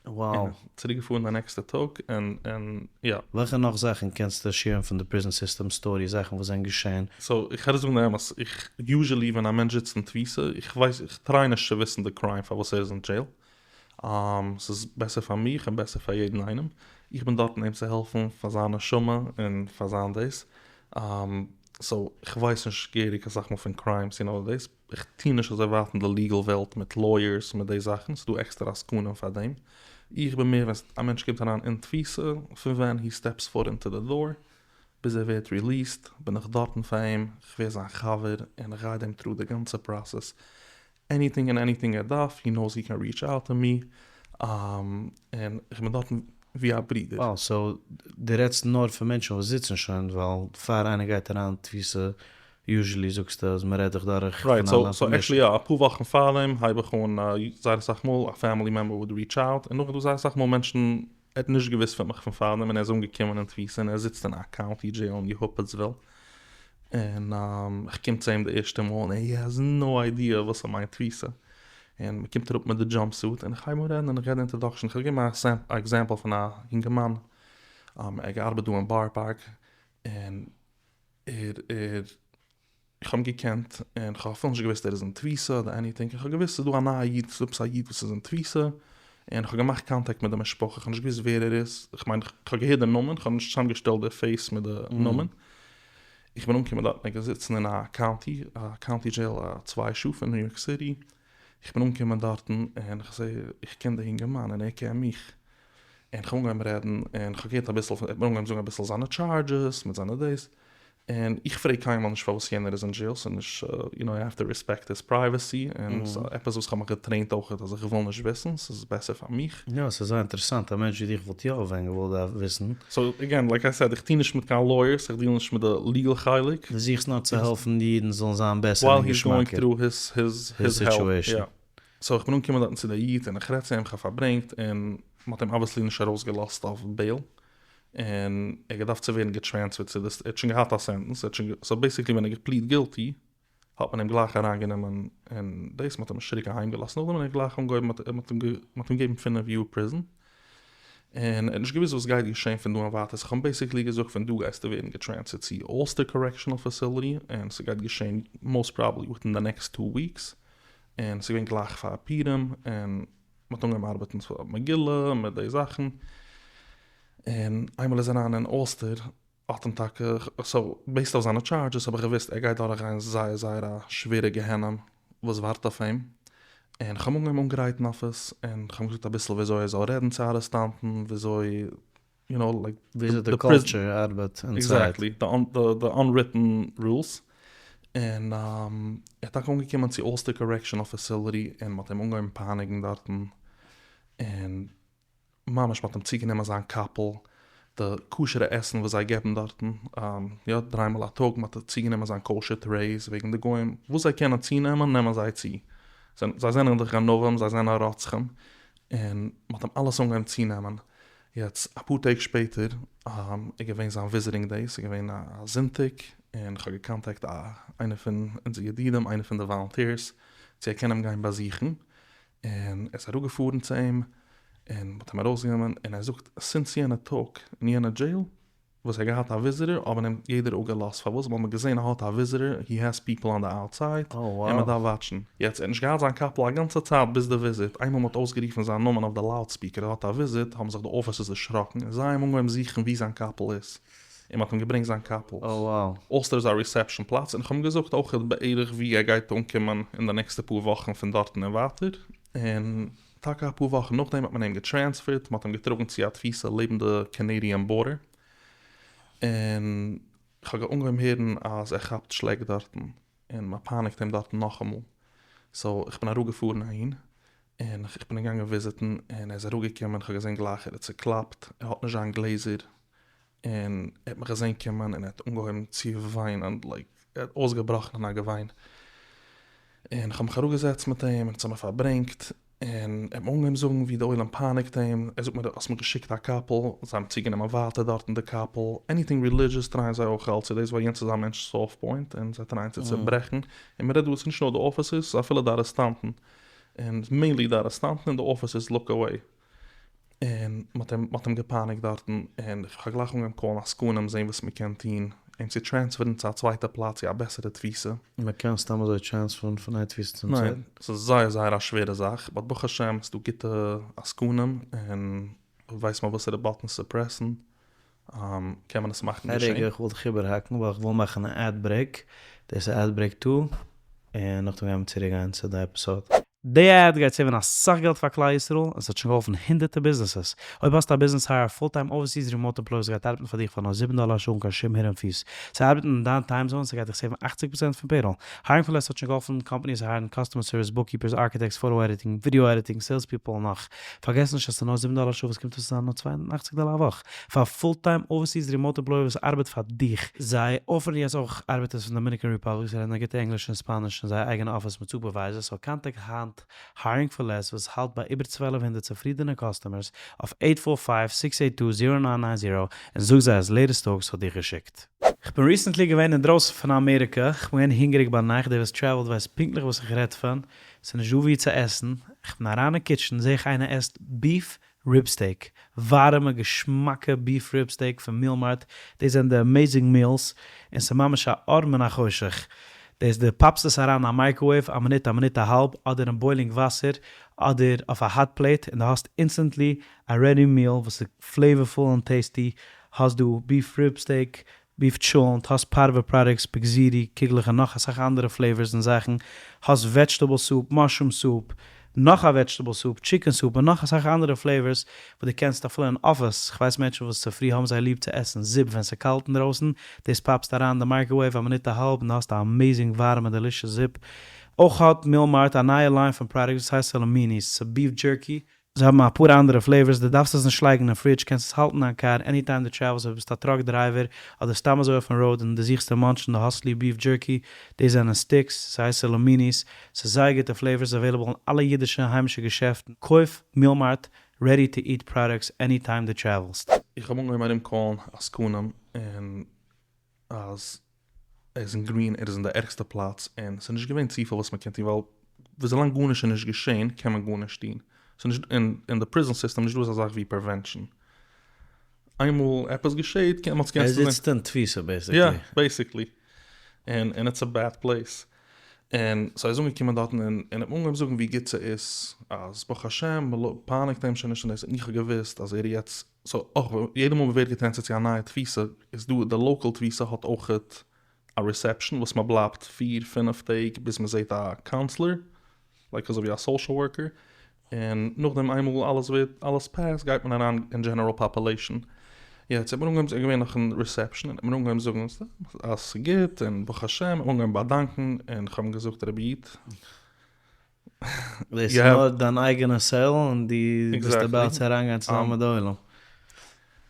[SPEAKER 1] און צוריק געפארן די נעקסטע טאג, און און יא.
[SPEAKER 2] וועלכע נאך זאכן קענסטו שעירן פון די פריזן סיסטעם סטארי זאכן וואס זענען געשען?
[SPEAKER 1] סאו איך וועל דיר זאגן די אמת, איך יוזשעלי ווען א מענטש זיצט אין תפיסה, איך ווייס איך טריי נישט צו וויסן די קריים פארוואס ער איז אין דזשעיל, ס'איז בעסער פאר מיך און בעסער פאר יעדן איינעם, איך בין דארטן אים צו העלפן פאר זיין נשמה און פאר זיין דאס, סאו איך ווייס נישט געהעריג אסאך מאל פון קריימס און אלל דאס, איך טוה נישט אזוי ווייט אין די ליגעל וועלט מיט לויערס מיט די זאכן, ס'איז דא עקסטערע עסקנים פאר דעם, איך בין מער ווען א מענטש קומט אריין אין תפיסה, פון ווען הי סטעפס פוט אינטו די דאר ביז ער ווערט ריליעסד בין איך דארטן פאר אים, איך ווער זיין חבר און איך גייד אים טרו די גאנצע פראסעס, עניטינג און עניטינג ער דארף, הי נאוס הי קען ריעטש אוט טו מי, און איך בין דארטן ווי א ברודער.
[SPEAKER 2] וואו, סאו דו רעדסט נאר פון מענטשן וואס זיצן שוין, ווייל פאר איינער גייט אריין אין תפיסה, יוזשעלי זאגסטו אז מען רעדט זיך דורך
[SPEAKER 1] פון אלע רייט, סאו עקשעלי יא, אפאר וואכן פארדעם הייב איך אן זייער אסאך מאל א פעמילי מעמבער וואוד ריעטש אוט, און נאכדעם זייער אסאך מאל מענטשן ער האט נישט געוואוסט פון מיך פון פארדעם און ער איז אנגעקומען אין תפיסה און ער זיצט אין א קאונטי דזשעיל אין יעהופעצוויל און איך קום צו אים די ערשטע מאל און הי העז נאו איידיע וואס ס'מיינט תפיסה און מ'קומט אראפ מיט די דזשאמפ סוט און איך הייב אן רעדן און איך געב די אינטראדאקשען איך וועל געבן א עקזעמפל פון א יונגערמאן ער האט געארבעט דא אין בארא פארק און ער ער איך האב אים געקענט און כ'האב אפילו נישט געוואוסט ער איז אין תפיסה אדער עניטינג, איך האב געוואוסט ס'איז דא א נייע איד, ס'איז דא עפעס א איד וואס איז אין תפיסה, און כ'האב געמאכט קאנטעקט מיט די משפחה, כ'האב נישט געוואוסט ווער ער איז, כ'מיין כ'האב געהערט די נאמען, כ'האב נישט צוזאמגעשטעלט די פעיס מיט די נאמען, איך בין אנגעקומען דארטן, ער איז געזיצן אין א קאונטי, א קאונטי דזשעיל א צוויי שעה פון ניו יארק סיטי, איך בין אנגעקומען דארטן און כ'זע איך קען די אינגערמאן און ער קען מיך, און כ'האב אנגעהויבן רעדן און כ'האב געהערט אביסל, ער האט מיר אנגעהויבן זאגן אביסל זיינע טשארדזשעס מיט זיינע דאס, און איך פרעג קיינמאל נישט פארוואס יענער איז אין דזשעיל, ס'איז נישט, יו נאו, יו העוו טו ריספעקט היז פרייוועסי, און ס'איז עפעס וואס כ'האב מיך געטרעינט אויכעט אז איך וויל נישט וויסן, ס'איז בעסער פאר מיך.
[SPEAKER 2] יא, ס'איז זייער אינטערעסאנט, א מענטש ווי דיך וואלט יא ווען געוואלט וויסן.
[SPEAKER 1] סאו עגעין, לייק איי סעד, איך טוה נישט מיט קיין לויערס, איך דיעל נישט מיט די ליגעל חלק.
[SPEAKER 2] דו זוכסט נאר צו העלפן די אידן זאלן זיין בעסער און געשמאקער.
[SPEAKER 1] ווייל היז גאוינג טרו היז העל, יא. סאו איך בין אנגעקומען דארטן צו די איד און איך רעד צו אים, כ'האב פארברענגט, און מ'האט אים אבוויעסלי נישט ארויסגעלאזט אויף בעיל, און ער האט געדארפט צו ווערן געטרענספערט צו די, ער האט שוין געהאט א סענטענס, ער האט שוין, סאו בעיסיקלי ווען ער האט געפליעד גילטי האט מען אים גלייך אריינגענומען אין דאס, מ'האט אים נישט צוריק אהיימגעלאזט נאכדעם, און ער האט גלייך אנגעהויבן, מ'האט אים מ'האט אים געגעבן פינף יאר פריזן, און ער האט נישט געוואוסט וואס גייט געשען פון דא און ווייטער, סאו כ'האב אים בעיסיקלי געזאגט פון דא גייסטו ווערן געטרענספערט צו אלסטער קארעקשאנעל פעסילעטי, און ס'גייט געשען מאוסט פראבעבלי וויטין די נעקסט טו וויקס, און ס'איז געווען גלייך פאר פורים, און מ'האט אנגעהויבן ארבעטן אויף מגילה מיט די זאכן, און איינמאל ער איז אריין אין אלסטער האט אים טאקע, סאו בעיסד אויף זיינע טשארדזשעס האב איך געוואוסט ער גייט דורכגיין זייער זייער א שווערע גיהנום וואס ווארט אויף אים, און כ'האב אנגעהויבן אנגרייטן אויף עס, און כ'האב אים געזאגט אביסל וויאזוי ער זאל רעדן צו ארעסטאנטן, וויאזוי יו נאו לייק
[SPEAKER 2] וויאזוי די קולטשור ארבעט
[SPEAKER 1] אינסייד. עקזעקטלי, די אנריטען רולס, און ער האט טאקע אנגעקומען צו אלסטער קארעקשאנעל פעסילעטי און מ'האט אים אנגעהויבן פייניגן דארטן, און ממש מ'האט אים צוגענומען זיין קאפל, די כשר'ע עסן וואס זיי געבן דארטן, יא דריי מאל א טאג, מ'האט צוגענומען זיין קאושער טרעיס וועגן די גוים, וואס זיי קענען צונעמען נעמען זיי צו, זיי זענען דאך גנבים, זיי זענען רוצחים. און מ'האט אים אלעס אנגעהויבן צונעמען, יעצט אפאר טעג שפעטער איז געווען זיין וויזיטינג דעי, ס'איז געווען א זונטאג, און כ'האב געקאנטעקט א איינער פון אונזער ידידים, איינער פון די וואלונטירס, צו ער קען אים גיין באזוכן, און ער איז אראפגעפארן צו אים, און מ'האט אים ארויסגענומען, און ער זאגט סינס יענע טאג אין יענע דזשעיל וואס ער האט געהאט א וויזיטער האבן אים יעדער אפגעלאזט פארוואס ווייל מ'האט געזען ער האט א וויזיטער הי העז פיפל אן די אוטסייד און מ'דארף וואטשן. יעצט ער האט נישט געהאט זיין קאפל א גאנצע צייט ביז די וויזיט, איינמאל מ'האט אויסגערופן זיין נאמען אויף די לאוד ספיקער ער האט א וויזיט האבן זיך די אפיסערס דערשראקן און זיי האבן אנגעהויבן זוכן ווי זיין קאפל איז און מ'האט אים געברענגט זיין קאפל. אולסטער איז א ריסעפשאן פלאץ און כ'האב אים געזאגט אויכעט בערך ווי ער גייט אנקומען אין די נעקסטע פאר וואכן פון דארטן און ווייטער און טאקע אפאר וואכן נאכדעם האט מען אים געטרענספערט, מ'האט אים געטראגן צו א תפיסה לעבן די קענעדיען בארדער, און כ'האב אנגעהויבן הערן אז ער כאפט שלעק דארטן, און מ'פייניגט אים דארטן נאכאמאל, סאו איך בין אראפגעפארן אהין, און איך בין אים געגאנגען וויזיטן, און ער איז אראפגעקומען, כ'האב געזען גלייך ער איז צוקלאפט, ער האט נישט זיין גלעזער, און ער האט מיך געזען קומען און ער האט אנגעהויבן צו וויינען, לייק ער האט אויסגעבראכן אין א געוויין, און כ'האב מיך אראפגעזעצט מיט אים און אונז האמיר פארברענגט, און ער האט מיר אנגעהויבן זאגן ווי די עולם פייניגט אים, ער זאגט מיר האסט מיר געשיקט א קאפל, זיי האבן צוגענומען ווייטער דארטן די קאפל, עניטינג רעלידזשעס טרייען זיי אויך אלץ צו דאס ווייל יענץ איז א מענטש'ס סאפט פוינט און זיי טרייען צו צוברעכן, און מ'רעדט דא עס איז נישט נאר די אפיסערס ס'איז אפילו די ארעסטאנטן, און מעינלי די ארעסטאנטן און די אפיסערס לוק עוועי. און מ'האט אים מ'האט אים געפייניגט דארטן, און כ'האב גלייך אנגעהויבן קאלן עסקנים זעהן וואס מ'קען טון אים צו טרענספערן צו א צווייטע פלאץ צו א בעסערע תפיסה.
[SPEAKER 3] מ'קען סתם אזוי טרענספערן פון איין תפיסה צום צווייטן?
[SPEAKER 1] ניין, ס'איז זייער זייער א שווערע זאך, באט ברוך השם ס'דא גוטע עסקנים און ווייסט מען וואסערע באטענס צו פרעסן, קען מען עס מאכן
[SPEAKER 3] א
[SPEAKER 1] געשען.
[SPEAKER 3] רגע, איך וויל דיך איבערהאקן ווייל איך וויל מאכן א עד ברעיק, דאס איז עד ברעיק טו, און נאכדעם גיימיר צוריק גיין צו די עפיסאד.
[SPEAKER 2] די עד גייט סעיווען אסאך געלט פאר כלל ישראל, און ס'האט שוין געהאלפן הונדערטער ביזנעסעס. אויב האסטו א ביזנעס הייער א פול טיים אווערסיס רימאוט עמפלאי וואס גייט ארבעטן פאר דיך פאר נאר זיבן דאלער א שעה אן קיין שום הידען פיס. זיי ארבעטן אין דיין טיים זאון, ס'גייט דיך סעיוון אכציג פראצענט פון פעיראל. היירינג פאר לעס האט שוין געהאלפן קאמפאניס הייערן קאסטומער סערוויס, בוקקיפערס, ארקיטעקטס, פאטא עדיטינג, ווידעא עדיטינג, סעילס פיפל און נאך. פארגעס נישט אז ס'איז נאר זיבן דאלער א שעה וואס קומט אויס צו זיין נאר 82 דאלער א וואך פאר א פול טיים אווערסיס רימאוט עמפלאי וואס ארבעט פאר דיך. זיי אפערן יעצט אויך ארבעטערס פון דאמיניקען ריפאבליק וואס רעדן א גוטע ענגליש און ספאניש אין זייער אייגענע אפיס מיט סופערווייזערס סאו קאנטעקט היינט היירינג פאר לעס וואס האלט ביי איבער 1200 צופרידענע קאסטומערס אויף עיט פאר פייוו סיקס עיט טו זירא ניין ניין זירא און זאג זיי אז לעיטעסט טאלקס האט דיך געשיקט. כ'בין ריסענטלי געווען אינדרויסן פון אמעריקע, כ'בין געווען הונגעריג ביינאכט, דער וואס טרעוולט ווייסט פונקטליך וואס איך רעד פון, ס'איז נישט דא ווי צו עסן, כ'בין אריין אין קיטשען זעה איך איינער עסט ביף ריב סטעיק, ווארעמע געשמאקע ביף ריב סטעיק פון מיעל מארט, דאס זענען די עמעיזינג מיעלס, און ס'איז ממש א אור מן החושך, דאס דו פאפסט עס אריין אין א מייקראוועיוו א מינוט א מינוט א האלב, אדער אין בוילינג וואסער, אדער אויף א האט פלעיט, און דו האסט אינסטענטלי א רעדי מיעל וואס איז פלעיווערפול און טעיסטי, האסט דא ביף ריב סטעיק, ביף טשולענט, האסט פארווע פראדוקטס, בגזירי, קוגלעך און נאך אסאך אנדערע פלעיווארס און זאכן, האסט וועדזשטעבל סופ, מאשרום סופ, נאך א וועדזשטעבל סופ, טשיקען סופ און נאך אסאך אנדערע פלעיווארס וואס דו קענסט אפילו אין אפיס, כ'ווייס מענטשן וואס צופרי האבן זיי ליב צו עסן זופ ווען ס'קאלט אינדרויסן, דאס פאפסט אריין אין די מייקראוועיוו א מינוט א האלב און דו האסט א אמעיזינג ווארעמע דעלישעס זופ. אויך האט מיעל מארט א נייע ליין פון פראדוקטס וואס הייסט סאלאמיניס, ס'איז ביף דזשערקי, זיי האבן אפאר אנדערע פלעיווארס, דו דארפסט עס נישט לייגן אין פרידזש, קענסט עס האלטן אין דיין קאר עני טיים דו טרעוולסט, אויב ביסטו א טראק דרייווער, אדער סתם אזוי אויפן ראוד און דו זוכסט צו מאנטשן דו האסט ליב ביף דזשערקי, דאס זענען סטיקס, ס'הייסט סאלאמיניס, ס'איז זייער גוטע פלעיווארס, אוועילעבל אין אלע אידישע היימישע געשעפטן, קויף מיעל מארט רעדי טו איט פראדוקטס עני טיים דו טרעוולסט.
[SPEAKER 1] איך האב אנגעהויבן ארום קאלן עסקנים און אז ער איז אין גרין ער איז אין די ערגסטע פלאץ און ס'איז נישט געווען צופיל וואס מ'קען טון ווייל וויזאלאנג גארנישט איז נישט געשען קען מען גארנישט טון ס'איז נישט אין אין די פריזאן סיסטעם נישט דא אזא זאך ווי פרעווענשאן איינמאל עפעס געשעט קען מען
[SPEAKER 3] ער זיצט אין תפיסה בעיסיקלי.
[SPEAKER 1] יא בעיסיקלי און און איטס א בעד פלעיס און סאו ער איז אנגעקומען דארטן און און האט אנגעהויבן זאגן ווי גוט ס'איז אז ברוך השם מ'פייניגט אים שוין נישט און דאס און איך האב געוואוסט אז ער יעצט סאו אויך יעדע מאל מ'ווערט געטרענספערט צו א נייע תפיסה איז דא די לאקעל תפיסה האט אויכעט א ריסעפשאן וואס מ'בלייבט פיר פינעף טעג ביז מ'זעהט א קאונסלער לייק אזוי ווי א סאושעל ווארקער און נאכדעם איינמאל אלעס ווערט אלעס פעסט גייט מען אריין אין דזשענעראל פאפולעישאן. יעצט האט מען אנגעהויבן ס'איז געווען נאך אין ריסעפשאן און האט מען אנגעהויבן זאגן אז ס'גוט און ברוך השם אנגעהויבן באדאנקן און כ'האב אים געזאגט רבי איד
[SPEAKER 3] דאס איז נאר דיין אייגענע סעל און דו ביסט אבאוט צו אריינגיין צוזאמען מיט די עולם.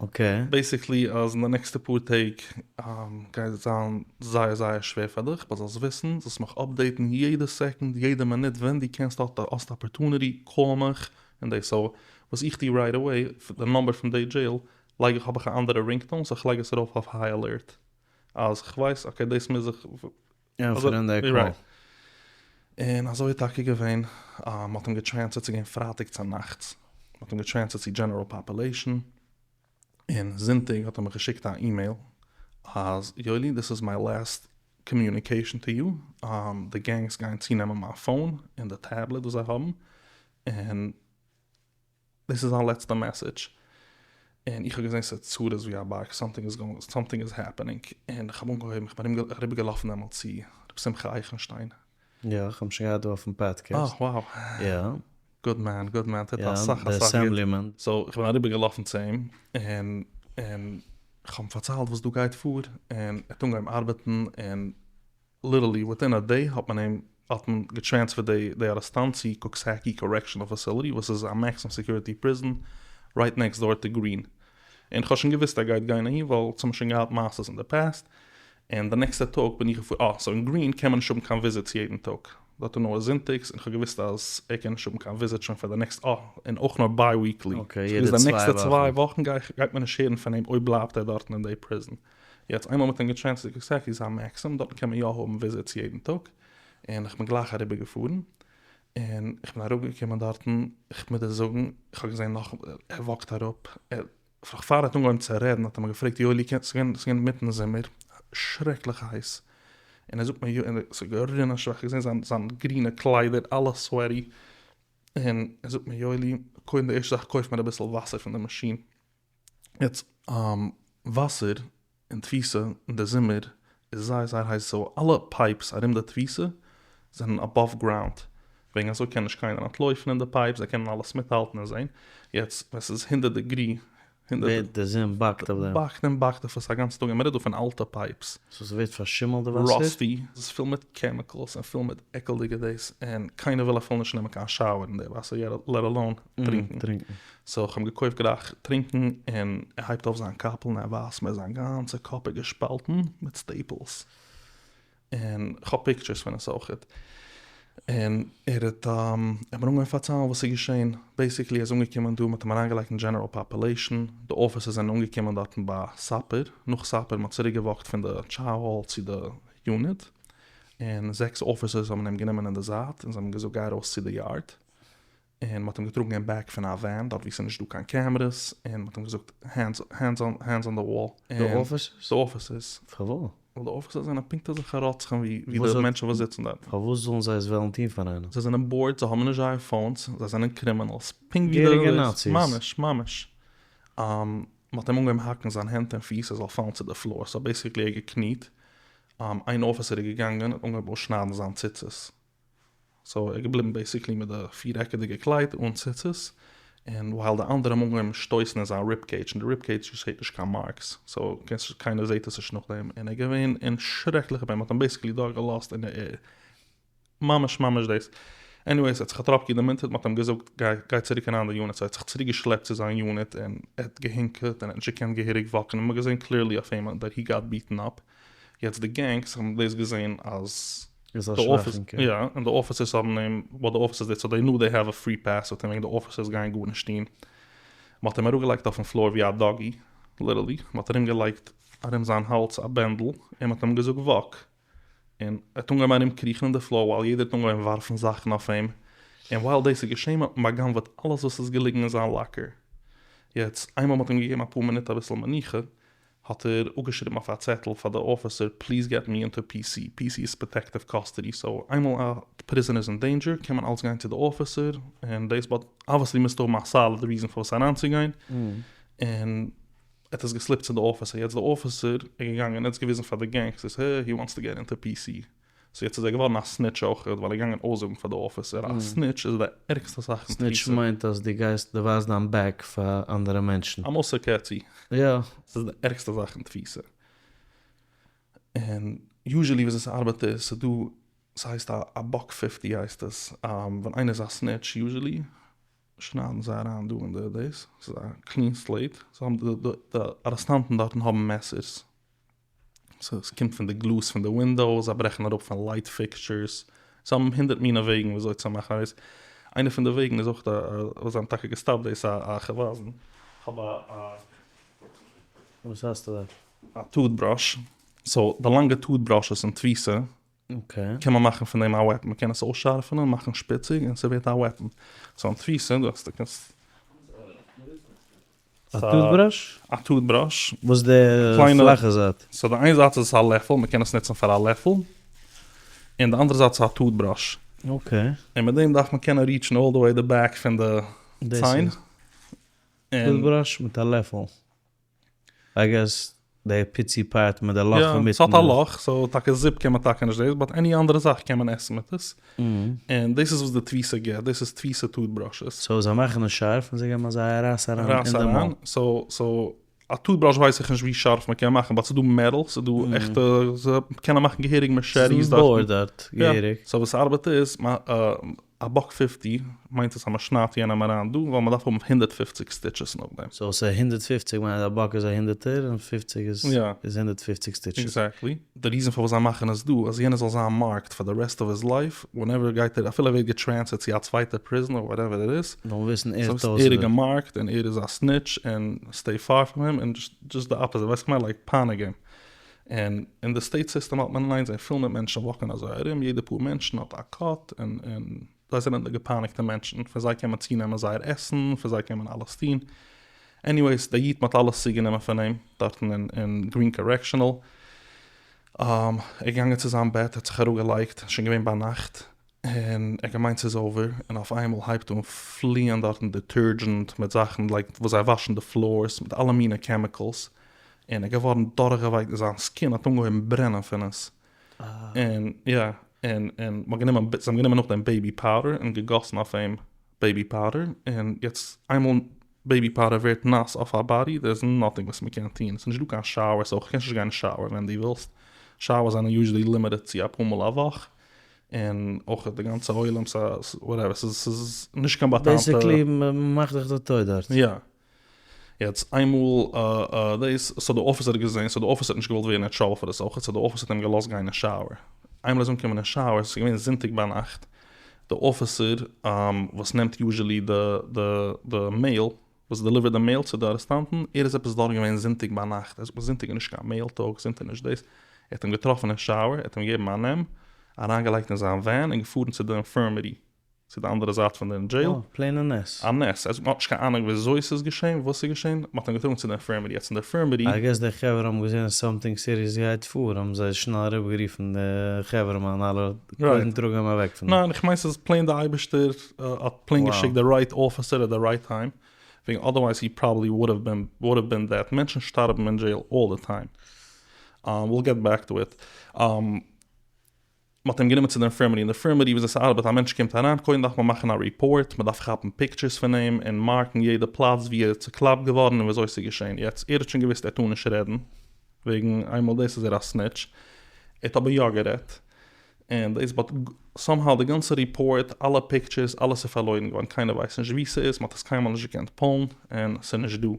[SPEAKER 3] אקעי.
[SPEAKER 1] בעיסיקלי אז אין די נעקסטע פאר טעג גייט זיין זייער זייער שווער פאר דיך, באט זאלסט וויסן, זאלסט מיך אפדעיטן יעדע סעקונד, יעדע מינוט, ווען דו קענסט האסט אפערטוניטי, קאל מיך, און דאס סאו וואס איך טו רייט עוועי די נאמבער פון די דזשעיל לייג איך האב איך א אנדערע רינגטאון סאו כ'לייג עס ארויף אויף היי אלערט אז כ'ווייס אקעי דאס מוז איך
[SPEAKER 3] ענטפערן די קאל.
[SPEAKER 1] און אזוי איז טאקע געווען, מ'האט אים געטרענספערט ס'איז געווען פרייטאג צונאכטס, מ'האט אים געטרענספערט צו דזשענעראל פאפולעישן, און זונטאג האט ער מיך געשיקט א אימעיל אז יואלי דיס איז מיי לעסט קאמיוניקעישן טו יו, די גענגס גייען צונעמען מיין פאון און די טעבלעט וואס זיי האבן, און דאס איז זיין לעצטע מעסעדזש, און איך האב געזען ס'איז צרות ווי א בארג, סאמטינג איז גאוינג, סאמטינג איז העפענינג, און איך האב אנגעהויבן, איך בין אריבער געלאפן דעמאלטס צו ר' שמחה אייכנשטיין.
[SPEAKER 3] יא, איך האב אים שוין געהאט דא אויפן פאדקעסט.
[SPEAKER 1] אה wow.
[SPEAKER 3] יא.
[SPEAKER 1] גוד מען, גוד מען, טוט אסאך
[SPEAKER 3] יא, די
[SPEAKER 1] אסאך גוט.
[SPEAKER 3] אסעמבלימען.
[SPEAKER 1] סאו איך בין אריבער געלאפן צו אים, און און איך האב אים פארציילט וואס דא גייט פאר, און ער האט אנגעהויבן ארבעטן, און ליטערלי וויטין א דעי האט מען אים האט מען געטרענספערט די די ארעסטאנט צו קוקסעקי קארעקשענעל פאסיליטי וואס איז א מעקסימום סעקיוריטי פריזאן רייט נעקסט דאר טו גרין און כ'האב שוין געוויסט ער גייט גיין אהין ווייל אונז האבן שוין געהאט מעשות אין די פאסט און די נעקסטע טאג בין איך געפארן אה סאו אין גרין קען מען נישט האבן קיין וויזיטס יעדן טאג דארט איז נאר זונטאגס און כ'האב געוויסט אז ער קען נישט האבן קיין וויזיט שוין פאר די נעקסט אה און אויך נאר ביי וויקלי
[SPEAKER 3] אקעי יעדע
[SPEAKER 1] די נעקסטע
[SPEAKER 3] צוויי
[SPEAKER 1] צוויי וואכן גייט מען נישט הערן פון אים אויב בלייבט ער דארטן אין די פריזאן. יעצט איינמאל מ'האט אים געטרענספערט צו קוקסעקי איז א מעקסימום, דארטן קען מען יא האבן וויזיטס יעדן טאג, און איך בין גלייך אריבער געפארן, און איך בין אראפ געקומען דארטן, איך מוז דיר זאגן, איך האב געזען נאך, ער וואקט אראפ, ער, נאך פאר ער האט אנגעהויבן צו רעדן האט ער מיר געפרעגט יואלי קענסט, ס'איז געווען אינמיטן זומער, שרעקליך הייס, און ער זאגט מיר, און ס'איז גערינען שווייס, איך האב געזען זיין זיין גרינע קליידער אלע סוועטי, און ער זאגט מיר יואלי, קודם די ערשטע זאך קויף מיר אביסל וואסער פון די מאשין. יעצט וואסער אין תפיסה אין די זומער איז זייער זייער הייס סאו אלע פייפס ארום די תפיסה זענען אבאוו גראונד וועגן אזוי קען נישט קיינער אנטלויפן אין די פייפס זיי קענען אלעס מיטהאלטן און זעהן יעצט ווען ס'איז הונדערט דעגרי
[SPEAKER 3] הונדערט די זון באקט אויף דעם.
[SPEAKER 1] באקט און באקט אויף עס א גאנצן טאג און מ'רעדט דא פון אלטע פייפס.
[SPEAKER 3] סאו ס'ווערט פארשימלט די וואסער?
[SPEAKER 1] ראסטי, ס'איז פול מיט קעמיקעלס און פול מיט עקלדיגע דאס און קיינער וויל אפילו נישט נעמען קיין שאוער אין די וואסער לעט אלאון טרינקען. סאו איך האב געקויפט גלייך טרינקען און ער הייבט אויף זיין קאפל און ער ווייזט מיר זיין גאנצע קאפ איז געשפאלטן מיט סטעיפלס און איך האב פיקטשערס פון עס אויכעט און ער האט ער האט מיר אנגעהויבן פארציילן וואס איז געשען בעיסיקלי ער איז אנגעקומען דא מ'האט אים אריינגעלייגט אין דזשענעראל פאפולעישן די אפיסערס זענען אנגעקומען דארטן ביי סאפער נאך סאפער מ'האט צוריק געוואקט פון די טשאו האל צו די יוניט און זעקס אפיסערס האבן אים גענומען אין די זייט און זיי האבן געזאגט גיי ארויס צו די יארד און מ'האט אים געטראגן אין בעק פון א ווען דארט ווי ס'איז נישט דא קיין קעמערעס, און מ'האט אים געזאגט הענדס הענדס אן הענדס אן די וואל.
[SPEAKER 3] די אפיסערס?
[SPEAKER 1] די אפיסערס.
[SPEAKER 3] פארוואס?
[SPEAKER 1] ווייל די אפיסערס זענען פונקט אזעלכע רוצחים ווי ווי די מענטשן וואס זיצן דארט.
[SPEAKER 3] פארוואס זאלן זיי עס וועלן טון פאר איינעם?
[SPEAKER 1] זיי זענען בארד, זיי האבן נישט זייער פאונס, זיי זענען קרימינעלס, פונקט ווי די.
[SPEAKER 3] געהעריגע נאציס.
[SPEAKER 1] ממש ממש. מ'האט אים אנגעהויבן האקן זיין הענט און פיס ער זאל פאלן צו די פלאר, סאו בעיסיקלי ער געקניט, איין אפיסער איז געגאנגען און אנגעהויבן אויסשניידן זיין ציצית. סאו ער איז געבליבן בעיסיקלי מיט די פיר עקעדיגע קלייד אן ציצית, און ווייל די אנדערע האבן אנגעהויבן שטויסן אין זיין ריב קעידזש, און די ריב קעידזש זעהט נישט קיין מארקס, סאו קיינער זעהט עס נישט נאכדעם, און ער איז געווען אין שרעקליכע פעין, מ'האט אים בעיסיקלי דארט געלאזט און ער ממש ממש דאס, עניוועיס ער האט זיך א טראפקע דערמונטערט, מ'האט אים געזאגט גיי גיי צוריק אריין אין די יוניט, סאו ער האט זיך צוריק געשלעפט צו זיין יוניט און ער האט געהינקעט און ער האט נישט געקענט געהעריג וואקן, און מ'האט געזעהן קליערלי אויף אים דעט הי גאט ביטן אפ, יעצט די גענגס האבן דאס געזעהן אז
[SPEAKER 3] איז א
[SPEAKER 1] די אפיס
[SPEAKER 3] שוואכינקער.
[SPEAKER 1] יא, און די אפיסערס האבן אים, וואט די אפיסערס דיד, סאו דעי נו דעי העוו א פרי פעס וויט הים וועגן די אפיסערס גייען גארנישט טון. מ'האט אים אראפגעלייגט אויפן פלאר ווי א דאגי, ליטערלי, מ'האט ארום געלייגט ארום זיין האלז א בענדל, און מ'האט אים געזאגט וואק, און ער האט אנגעהויבן ארום קריכן אין די פלאר ווייל יעדער האט אנגעהויבן ווארפן זאכן אויף אים, און ווייל דאס איז געשען האט מען בא'גנב'עט אלעס וואס איז געליגן אין זיין לאקער. יעצט, איינמאל מ'האט אים געגעבן אפאר מינוט אביסל מנוחה, האט ער אפגעשריבן אויף א צעטל פאר די אפיסער פליז געט מי אינטו פי סי, פי סי איז פראטעקטיוו קאסטעדי, סאו איינמאל א פריזענער איז אין דעינדזשער קען מען אלץ גיין צו די אפיסער און דאס באט אבוויעסלי מוזטו האבן א סאליד ריזען פארוואס אריינצוגיין, און ער האט עס געסליפט צו די אפיסער, יעצט די אפיסער איז געגאנגען און האט עס געוויזן פאר די גענגסטערס הע הי וואנטס טו געט אינטו פי סי, סאו יעצט איז ער געווארן א סניטש אויכעט ווייל ער איז געגאנגען אויסזאגן פאר די אפיסער, א סניטש איז די ערגסטע זאך אין תפיסה.
[SPEAKER 3] סניטש מיינט אז דו גייסט דו ווייזט דיין בעק פאר אנדערע מענטשן.
[SPEAKER 1] א מוסר קעצי.
[SPEAKER 3] יא.
[SPEAKER 1] ס'איז די ערגסטע זאך אין תפיסה. און יוזשעלי וויאזוי ס'ארבעט איז ס'דא ס'הייסט א באק פיפטי הייסט עס ווען איינער איז א סניטש יוזשעלי שניידן זיי אריין דא אין די דאס ס'איז א קלין סלעיט זיי האבן די די ארעסטאנטן דארטן האבן מעסערס. סאו עס קומט פון די גלאז פון די ווינדאוס, זיי ברעכן אראפ פון לייט פיקטשערס, זיי האבן הונדערט מינע וועגן וויאזוי צו מאכן דאס. איינע פון די וועגן איז אויך וואס זיי האבן טאקע געסטאפט דאס א כ'ווייז כ'האב א.
[SPEAKER 3] וואס האסטו דארט?
[SPEAKER 1] א טוט בראש, סאו די לאנגע טוט בראשעס אין תפיסה קען מען מאכן פון דעם א וועפן, מען קען עס אויסשארפענען מאכן שפיציג און ס'ווערט א וועפן, סאו אין תפיסה דו האסט דו קענסט.
[SPEAKER 3] א טוט בראש?
[SPEAKER 1] א טוט בראש.
[SPEAKER 3] וואס די פלאכע זייט?
[SPEAKER 1] סאו די איין זייט איז עס א לעפל, מען קען עס נוצן פאר א לעפל, און די אנדערע זייט איז א טוט בראש.
[SPEAKER 3] אקעי.
[SPEAKER 1] און מיט דעם דארף מען קענען ריטשן אלל די וועי די בעק פון די ציין.
[SPEAKER 3] טוט בראש מיט א לעפל. איי געס די פיצי פארט מיט די לאך
[SPEAKER 1] אינמיטן. יא, ס'האט א לאך, סאו טאקע זופ קען מען טאקע נישט דאס, באט עני אנדערע זאך קען מען עסן מיט עס. און דאס איז וואס די תפיסה גיבט, דאס איז תפיסה טוט בראשעס.
[SPEAKER 3] סאו זיי מאכן עס שארף און זיי געבן אזא רייס אריין אין די מויל.
[SPEAKER 1] סאו א טוט בראש ווייס איך נישט ווי שארף מען קען מאכן, באט ס'איז דא מעטאל, ס'איז דא עכטע, זיי קענען מאכן געהעריג מאשעטיס
[SPEAKER 3] דארטן. ס'איז בארד דארט געהעריג.
[SPEAKER 1] סאו וואס ס'ארבעט איז, א באק פיפטי מיינט עס אז מ'שניידט יענעם אריין דא, ווייל מ'דארף האבן 150 סטיטשעס נאכדעם.
[SPEAKER 3] סאו ס'איז 150 מיינט א באק איז א הונדערטער און פופציג איז 150 סטיטשעס.
[SPEAKER 1] עקזעקטלי. די ריזען פארוואס זיי מאכן עס דא אז יענער זאל זיין מארקד פאר די רעסט אוו היז לייף, ווענעווער גייט ער אפילו ער ווערט געטרענספערט צו א צווייטע פריזן אר וואטעווער איט איז,
[SPEAKER 3] זאל מען וויסן ער
[SPEAKER 1] איז ער איז געמארקט און ער איז א סניטש און סטעי פאר פראם הים און דזשאסט די אפאזיט ווייסט כ'מיין לייק פייניג אים. און אין די סטעיט סיסטעם האלט מען אין איין זען פיל מיט מענטשן וואקן אזוי ארום יעדע פאר מענטשן האט א קאט און און זיי זענען די געפייניגטע מענטשן פון זיי קען מען צונעמען זייער עסן פון זיי קען מען אלעס טון עניוועיס דער איד מ'האט אלעס צוגענומען פון אים דארטן אין אין גרין קארעקשענעל ער איז געגאנגען צו זיין בעט ער האט זיך אראפגעלייגט שוין געווען ביינאכט און ער האט געמיינט ס'איז אווער, און אויף איינמאל הייבט אן פליען דארטן דיטערדזשענט מיט זאכן לייק וואס זיי וואשן די פלארס מיט אלע מינע קעמיקעלס, און ער איז געווארן דורכגעווייקט און זיין סקין האט אנגעהויבן ברענען פון עס, און יא, און און מ'האט גענומען זיי האבן גענומען נאכדעם בעיבי פאודער און געגאסן אויף אים בעיבי פאודער, און יעצט איינמאל בעיבי פאודער ווערט נאס אויף א באדי דער איז נאטינג וואס מ'קען טון, ס'איז נישט דא קיין שאוערס אויך, קענסט נישט גיין אין שאוער ווען דו ווילסט, שאוערס זענען יוזשעלי לימיטעד צו אפאר מאל א וואך, און אויך די גאנצע עולם סא וואטעווער ס'איז ס'איז נישט קיין באטאמטע.
[SPEAKER 3] בעיסיקלי מ'מאכט דיך דא טויט דארט.
[SPEAKER 1] יא. יעצט איינמאל דאס סאו די אפיסער האט געזען סאו די אפיסער האט נישט געוואלט ווערן אין טראבל פאר דאס אויך סאו די אפיסער האט אים געלאזט גיין אין שאוער. איינמאל ער איז אנגעקומען אין שאוער ס'איז געווען זונטאג ביינאכט די אפיסער וואס נעמט יוזשעלי די די די מעיל וואס דעליווערט די מעיל צו די ארעסטאנטן, ער איז עפעס דארט געווען זונטאג ביינאכט, ער זאגט מיר זונטאג איז נישט קיין מעיל טאג, זונטאג נישט דאס, ער האט אים געטראפן אין שאוער, ער האט אים געגעבן א נעם, אריינגעלייגט אין זיין ווען און געפארן צו די אינפירמערי, צו די אנדערע זייט פון די דזשעיל.
[SPEAKER 3] אה, פלעין א נס.
[SPEAKER 1] א נס, ער זאגט מען האט נישט קיין אהנונג וויאזוי ס'איז געשען, וואס ס'איז געשען, מען האט אים געטראגן צו די אינפירמערי, יעצט אין די אינפירמערי.
[SPEAKER 3] איי געס די חברה האבן געזען סאמטינג סיריעס גייט פאר, האבן זיי שנעל אריבערגערופן די חברה מאן אלע קודם טראג אים אוועק פון דא.
[SPEAKER 1] ניין, איך מיין ס'איז פלעין די אייבערשטער האט פלעין געשיקט די רייט אפיסער עט די רייט טיים, וועגן אדערווייז הי פראבעלי וואלד האוו בין וואלד האוו בין דעד, מענטשן שטארבן אין דזשעיל אלל די טיים, וויל געט בעק טו איט. מ'האט אים גענומען צו די אינפירמערי, אין די אינפירמערי וויאזוי ס'ארבעט א מענטש קומט אריין קודם דארף מען מאכן א ריפארט, מ'דארף כאפן פיקטשערס פון אים און מארקן יעדע פלאץ ווי ער איז צוקלאפט געווארן און וויאזוי ס'איז געשען, יעצט ער האט שוין געוואוסט ער טאר נישט רעדן וועגן איינמאל דאס איז ער א סניטש, ער האט אבער יא גערעדט און דאס באט סאמהאו די גאנצע ריפארט אלע פיקטשערס אלעס איז פארלוירן געווארן קיינער ווייסט נישט ווי ס'איז מ'האט עס קיינמאל נישט געקענט פולן און ס'איז נישט דא. זיי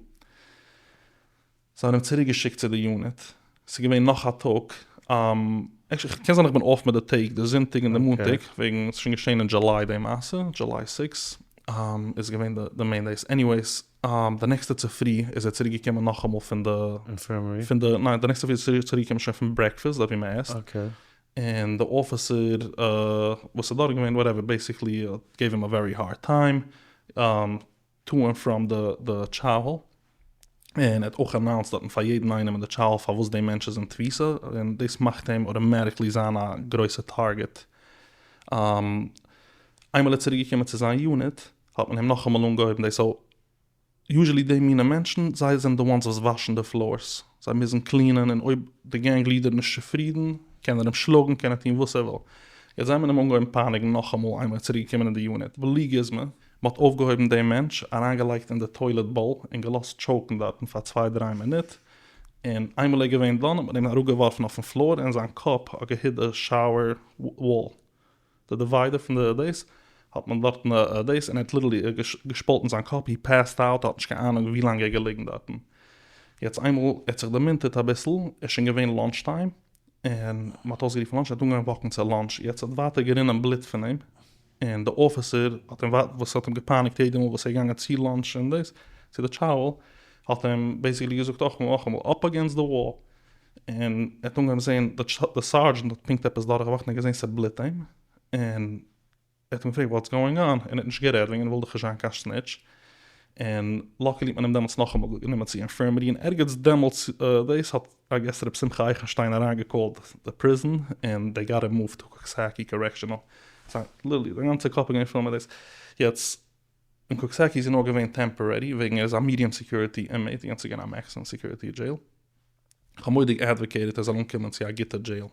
[SPEAKER 1] האבן אים צוריק געשיקט צו די יוניט, ס'איז געווען נאך א טאג, עקשעלי קען זיין איך בין אףף מיט די טעג, די זונטאג און די מאנטאג, וועגן ס'איז שוין געשען אין דזשוליי די מעשה, דזשוליי סיקס איז געווען די מעין דעיס, עניוועיס די נעקסטע צופרי איז ער צוריק געקומען נאכאמאל פון די,
[SPEAKER 3] אינפירמערי?
[SPEAKER 1] פון די, ניין די נעקסטע צופרי איז ער צוריק געקומען שוין פון ברעקפעסט דארט ווי מען עסט, און די אפיסער וואס איז דארט געווען וואטעווער בעיסיקלי געיוו אים א ווערי הארד טיים, טו ענד פראם די טשאוהל, און ער האט אויך אנאונסט דארטן פאר יעדן איינעם אין די טשאוהל פארוואס די מענטש איז אין תפיסה, און דאס מאכט אים אוטאמעטיקלי זיין א גרויסע טארגעט. איינמאל ער איז צוריק געקומען צו זיין יוניט האט מען אים נאכאמאל אנגעהויבן דאס, סאו יוזשעלי די מינע מענטשן זיי זענען די וואנס וואס וואשן די פלארס, זיי מוזן קלינען און אויב די גענג לידער איז נישט צופרידן קען ער אים שלאגן קען ער טון וואס ער וויל. יעצט זיי האבן אים אנגעהויבן פייניגן נאכאמאל איינמאל ער איז צוריק געקומען אין די יוניט בלי גוזמא, מען האט אויפגעהויבן דעם מענטש, אריינגעלייגט אין די טוילעט באול און געלאזט טשאוקן דארטן פאר צוויי דריי מינוט, און איינמאל ער איז געווען דאן האט מען אים אראפגעווארפן אויפן פלאר און זיין קאפ האט געהיט די שאוער וואל, די דיוויידער פון די דאס, האט מען דארטן דאס און ער האט ליטערלי געשפאלטן זיין קאפ, הי פעסד אוט, ער האט נישט קיין אהנונג ווי לאנג ער איז געליגן דארטן. יעצט איינמאל ער האט זיך דערמונטערט אביסל, איז שוין געווען לאנטש טיים, און מען האט אויסגערופן לאנטש, ער האט אנגעהויבן וואקן צו לאנטש, יעצט האט ווייטער גערינען בלוט פון אים. און די אפיסער האט אים וואס האט אים געפייניגט יעדע מאל וואס ער איז געגאנגען צו lunch און דאס צו די chow האט אים basically געזאגט נאכאמאל נאכאמאל up against the wall און ער האט אנגעהויבן זעהן די sergeant האט פונקט עפעס דורכגעוואקט און ער האט געזעהן ס'בלוט אים און ער האט אים געפרעגט what's going on און ער האט נישט גערעדט וועגן ער וויל דאך נישט זיין קיין snitch און luckily האט מען אים דעמאלטס נאכאמאל גענומען צו infirmary און ערגעץ דעמאלטס דאס האט I guess ר' שמחה אייכנשטיין אריינגעקאלט די prison און they got him moved to Coxsackie Correctional סא literally זיין גאנצע קאפ איז געווען פול מיט דאס יעצט אין Coxsackie איז ער נאר געווען temporary וועגן ער איז א medium security inmate יענץ איז געווען א maximum security jail כ'האב מורא'דיג advocated ער זאל אנקומען צו א גוטע jail.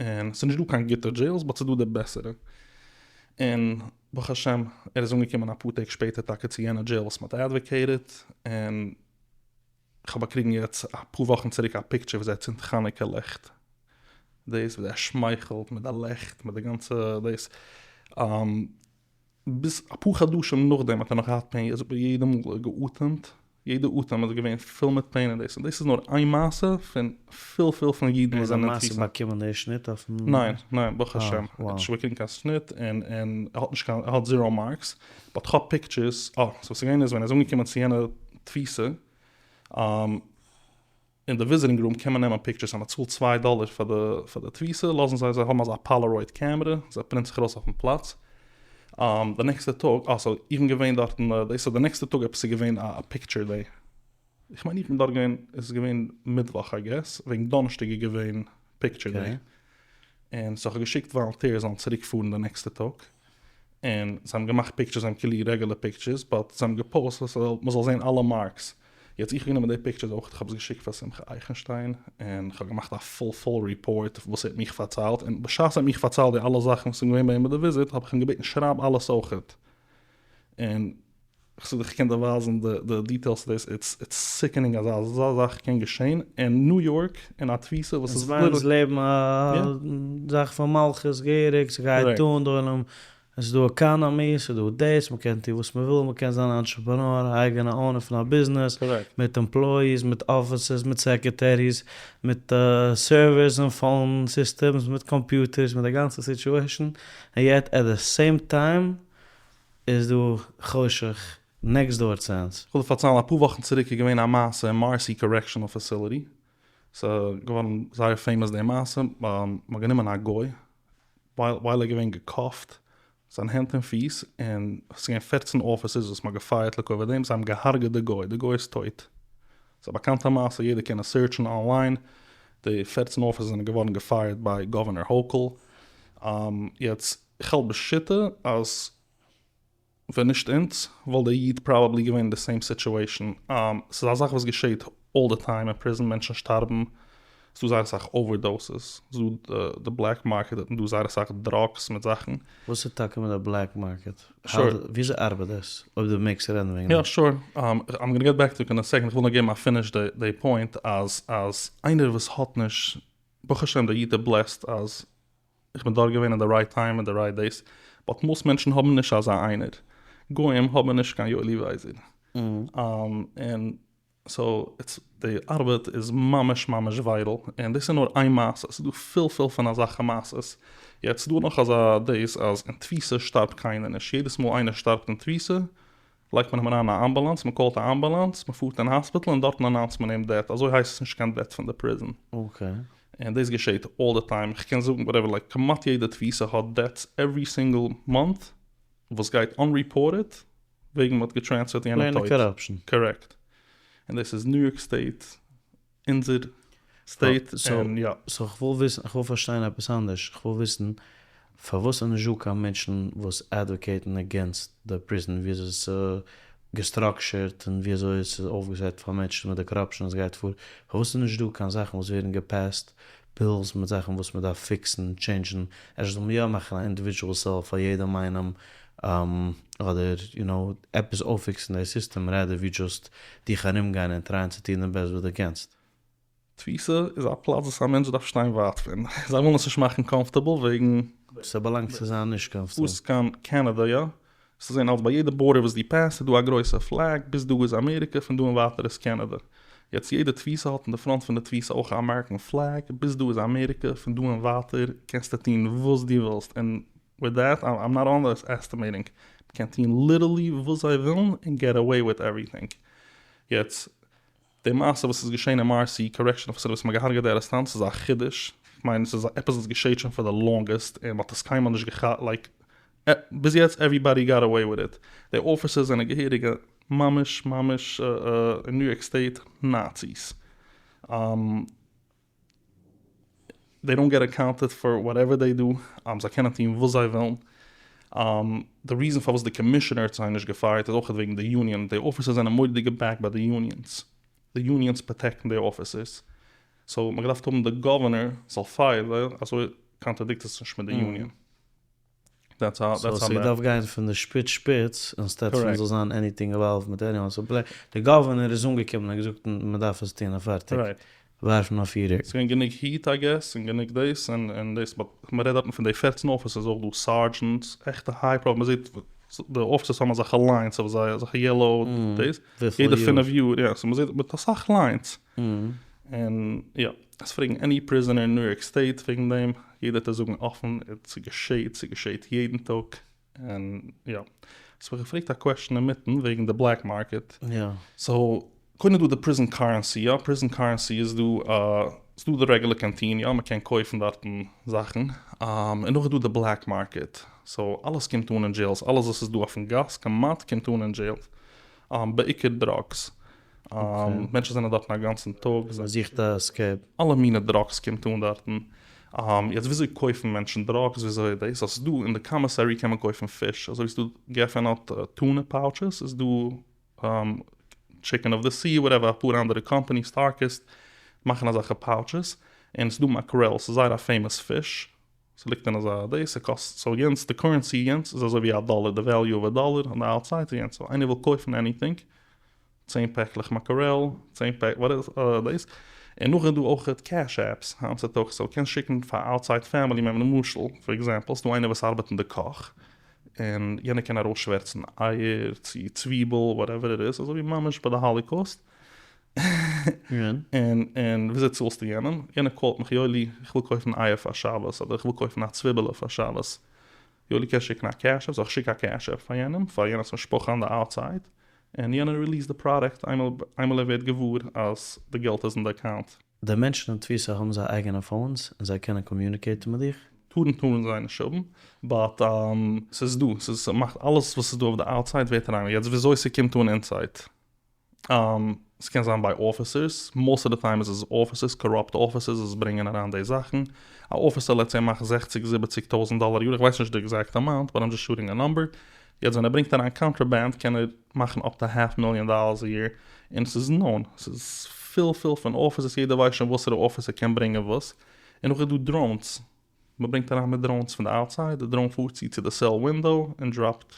[SPEAKER 1] און ס'איז נישט דא קיין גוטע jails but ס'איז דא די בעסערע, און ברוך השם ער איז אנגעקומען אפאר טעג שפעטער טאקע צו יענע jail וואס מ'האט advocated, און כ'האב באקריגן יעצט אפאר וואכן צוריק א picture ווי ער צינדט חנוכה לעכט, דאס ווי ער שמייכלט מיט די לעכט מיט די גאנצע דאס. ביז אפאר חדשים נאכדעם האט ער נאך געהאט pain, ער זאגט מיר יעדע מאל ער האט געאטעמט, יעדע אטעם איז געווען פול מיט pain און דאס, און דאס איז נאר איין מעשה פון פיל פיל פון אידן וואס זענען אין תפיסה.
[SPEAKER 2] ער האט למעשה באקומען די שניט אויפן.
[SPEAKER 1] ניין ניין ברוך השם ער האט נישט באקומען קיין שניט און און ער האט נישט קיין ער האט zero marks, but כ'האב pictures, אה so וואס איז געווען איז ווען ער איז אנגעקומען צו יענע תפיסה, אין די visiting room קען מען נעמען pictures אז מען צאלט 2 דאלער פאר די פאר די תפיסה לאזן זיי זיי האבן אזא Polaroid קעמערע זיי print זיך ארויס אויפן פלאץ די נעקסטע טאג אה so איך בין געווען דארטן דאס איז די נעקסטע טאג עפעס איז געווען א picture day איך מיין איך בין דארט געווען עס איז געווען מיטוואך I guess וועגן דאנערשטאג איז געווען picture day און so איך האב געשיקט volunteers זאלן צוריק פארן די נעקסטע טאג און זיי האבן געמאכט pictures, זיי האבן כאילו רעגולער pictures, but זיי האבן געפאוסט אז מען זאל זען אלע marks, יעצט איך האב גענומען די pictures אויך, איך האב עס געשיקט פאר שמחה אייכנשטיין, און איך האב געמאכט א full full report וואס ער האט מיך פארציילט, און בשעת ער האט מיך פארציילט די אלע זאכן וואס איז געווען ביי אים ביי די visit, האב איך אים געבעטן שרייב אלעס אויכעט, און כ'זאג דיך כ'קען דיר ווייזן די דיטעילס פון דאס, it's it's sickening אז אזא זאך קען געשען אין ניו יארק אין א תפיסה וואס איז
[SPEAKER 2] אונז לעבן א זאך פון מלכות געהעריג, ס'גייט אן די עולם, עס איז דא economy, ס'איז דא דאס, מ'קען טון וואס מ'וויל, מ'קען זיין א entrepreneur, א אייגענע owner פון א ביזנעס, מיט employees, מיט אפיסעס, מיט secretaries, מיט servers און phone systems, מיט קאמפיוטערס, מיט די גאנצע situation, און yet at the same time איז דא חושך next door צו אונז.
[SPEAKER 1] כ'וויל דיר פארציילן, אפאר וואכן צוריק איז געווען א מעשה אין Marcy Correctional Facility, ס'איז געווארן זייער famous די מעשה, מ'האט גענומען א גוי, ווייל ער איז געווען געקאפט, זיין הענט און פיס, און ס'איז געווען 14 officers וואס מ'האט געפייערט לכבוד דעם, זיי האבן געהארגעט די גוי, די גוי איז טויט. ס'איז א באקאנטע מעשה, יעדער קען עס search ן online, די 14 officers זענען געווארן געפייערט ביי governor Hochul. יעצט, איך האלט בשיטה אז ווען נישט אונז וואלט דער איד probably געווען אין די same situation. ס'איז א זאך וואס געשעט all the time אין prison, מענטשן שטארבן, ס'איז דא זייער אסאך overdoses, ס'איז דא די black market און דא זייער אסאך drugs מיט זאכן.
[SPEAKER 2] וואס איז טאקע מיט די black market? וויאזוי ארבעט דאס? אויב דו מעגסט רעדן וועגן
[SPEAKER 1] דעם. יא sure, I'm gonna get back to it in a second, איך וויל נאר געבן א finish די point אז אז איינער וואס האט נישט, ברוך השם דער איד איז blessed אז איך בין דארט געווען אין די right time אין די right days, but most מענטשן האבן נישט אזא איינער, גוים האבן נישט קיין יואלי ווייזער, און so די ארבעט איז ממש ממש vital, און דאס איז נאר איין מעשה, ס'איז דא פיל פיל פון אזעלכע מעשות, יעצט ס'איז דא נאך אזא דאס אז אין תפיסה שטארבט קיינער נישט, יעדעס מאל איינער שטארבט אין תפיסה לייגט מען אים אריין אין א אמבולאנס, מען קאלט א אמבולאנס, מען פארט אין האספיטל און דארטן announce ט מען אים dead, אזוי הייסט עס נישט קיין death פון די prison. און דאס געשעט all the time, איך קען זאגן whatever like כמעט יעדע תפיסה האט deaths every single month וואס גייט unreported וועגן מען האט געטרענספערט יענעם טויט. קארעקט. און דאס איז ניו יארק state אונזער state און יא.
[SPEAKER 2] so כ'וויל וויסן, כ'וויל פארשטיין עפעס אנדערש, כ'וויל וויסן פארוואס איז נישט דא קיין מענטשן וואס advocate ן against די prison ווי אזוי עס איז געסטראקשערט און ווי אזוי עס איז אויפגעסעט פאר מענטשן מיט די corruption וואס גייט פאר, פארוואס איז נישט דא קיין זאכן וואס ווערן געפעסט, bills מיט זאכן וואס מען דארף פיקסן, טשעינדזשן, אפשר זאל מען יא מאכן א individual cell פאר יעדעם איינעם, אדער יו נאו עפעס אויפפיקסן די סיסטעם rather ווי just דיך ארומגיין און טרייען צו טון די best וואס דו קענסט.
[SPEAKER 1] תפיסה איז א פלאץ וואס א מענטש דארף שטיין ווייט פון. זיי ווילן עס נישט מאכן comfortable וועגן.
[SPEAKER 2] ס'באלאנגט צו זיין נישט comfortable.
[SPEAKER 1] פארסט קיין קענעדע יא? וועסטו זען אלס ביי יעדע border וואס דו פעסט איז דא א גרויסע flag, ביז דא איז אמעריקע פון דא און ווייטער איז קענעדע. יעצט יעדע תפיסה האט אין די front פון די תפיסה אויך א American flag, ביז דא איז אמעריקע פון דא און ווייטער קענסטו טון וואס דו ווילסט און. וויט דעט, איים נאט אנדערעסטימעטינג, מ'קען טון ליטערלי וואס זיי ווילן און געט עוועי וויט עווריטינג. יעצט, די מעשה וואס איז געשען אין מארסי קארעקשאנעל פאסילעטי וואס מ'האט געהארגעט די ארעסטאנט ס'איז א חידוש, כ'מיין ס'איז עפעס וואס געשעט שוין פאר די לאנגעסט און מ'האט עס קיינמאל נישט געכאפט לייק ביז יעצט עווריבאדי גאט עוועי וויט איט, די אפיסערס זענען געהעריגע ממש ממש אין ניו יארק סטעיט נאציס. דעי דאנט געט אקאונטעד פאר וואטעווער דעי דו, זיי קענען טון וואס זיי ווילן, די ריזען פארוואס די קאמישאנער האט זיי נישט געפייערט איז אויכעט וועגן די יוניאן, די אפיסערס זענען מורא'דיג געבעקט ביי די יוניאנס, די יוניאנס פראטעקטן די אפיסערס, סאו מ'האט געדארפט האבן די גאווערנער זאל פייערן זיי, אזוי קאנטראדיקט עס נישט מיט די יוניאן.
[SPEAKER 3] דעטס האו סאו ס'געדארפט גיין פון די שפיץ שפיץ אינסטעד פון זאל זיין עניטינג אינוואלווד מיט עניוואן סאו די גאווערנער איז אנגעקומען און געזאגט מ'דארף עס טון און פארטיג ווארפן אויף איר.
[SPEAKER 1] ס'געווען גענוג היעט איי געס און גענוג דאס און דאס באט מ'רעדט דארטן פון די פערצן אפיסערס אויך דא סארדזשענטס עכטע היי פראפייל מ'זעט די אפיסערס האבן אזעלכע ליינס אויף זיי אזעלכע יעלאו דאס יעדע פינף יאר יא סאו מ'זעט מיט אסאך ליינס און יא. קענסט פרעגן עני פריזענער אין ניו יארק סטעיט וועגן דעם, יעדער וועט דיר זאגן אפן, ס'געשעט, ס'געשעט יעדן טאג, און יא. האסט מיך געפרעגט א קוועשן אינמיטן וועגן די בלעק מארקעט.
[SPEAKER 3] יא.
[SPEAKER 1] סאו, קודם איז דא די פריזן קארענסי, יא, פריזן קארענסי איז דא, ס'איז דא די רעגולער קאנטין, יא, מ'קען קויפן דארטן זאכן, און נאך איז דא די בלעק מארקעט, סאו אלעס קומט אן אין דזשעילס, אלעס וואס איז דא אויפן גאס כמעט קומט אן אין דזשעיל, בעיקר דראגס. מענטשן זענען דארטן א גאנצן טאג.
[SPEAKER 3] מען זוכט א עסקעיפ.
[SPEAKER 1] אלע מיני דראגס קומט אן דארטן. יעצט וויאזוי קויפן מענטשן דראגס וויאזוי דאס אז ס'דא אין די קאמיסערי קען מען קויפן פיש אזוי ווי ס'דא גפן האט טונא פאוטשעס איז דא טשיקען אוו די סי וואטעווער אפאר אנדערע קאמפאניס סטארקיסט מאכן אזעלכע פאוטשעס און ס'דא מאקרעל ס'איז זייער א פעימאס פיש ס'ליגט אין אזא דאס ס'קאסט סאו יענץ די קורענסי יענץ איז אזוי ווי א דאלער די וועליו אוו א דאלער אן די אוטסייד איז יענץ סאו איינער וויל קויפן עניטינג צען פעקלעך מאקארעל צען פעק וואט איז דאס און נאכדעם איז דא אויכעט קעש עפפס היינט צוטאגס סאו קענסט שיקן פאר אוטסייד פעמילי מעמבער למשל פאר עקזעמפל ס'דא איינער וואס ארבעט אין די קאך און יענער קען ארויסשווערצן אייער צו צוויבל וואטעווער איט איז אזוי ווי ממש ביי די האליקאוסט און און וויאזוי צאלסטו יענעם? יענער קאלט מיך יואלי איך וויל קויפן אייער פאר שבת אדער איך וויל קויפן א צוויבעלע פאר שבת, יואלי קענסט שיקן א קעש עפפ, סאו איך שיק א קעש עפפ פאר יענעם, פאר יענעמס משפחה אן די אוטסייד, און יענער ריליעסט די פראדוקט איינמאל איינמאל ער ווערט געוואר אז די געלט איז אין די אקאונט.
[SPEAKER 3] די מענטשן אין תפיסה האבן זיי אייגענע פאונס און זיי קענען קאמיוניקעיטן מיט דיך?
[SPEAKER 1] טארן טארן זיי נישט האבן, באט ס'איז דא, ס'איז ס'מאכט אלעס וואס איז דא אויף די אוטסייד ווערט אריין, יעצט וויאזוי ס'קומט אן אינסייד ס'קען זיין ביי אפיסערס, מאסט אוו די טיים איז עס אפיסערס, קאראפט אפיסערס וואס ברענגען אריין די זאכן, א אפיסער לעטס סעי מאכט זעכציג זיבעציג טויזענט דאלער א יאר, איך ווייס נישט די עקזעקט אמאונט באט איים דזשאסט שוטינג א נאמבער, יעצט ווען ער ברענגט אריין קאנטראבאנד קען ער מאכן אפ טו האלף מיליאן דאלערס א יאר, און ס'איז נאון, ס'איז פול פול פון אפיסערס, יעדער ווייסט שוין וואסערע אפיסער קען ברענגען וואס, און נאך איז דא דראונס, מ'ברענגט אריין מיט דראונס פון די אוטסייד, די דראון פארט צו צו די סעל ווינדאו און דראפט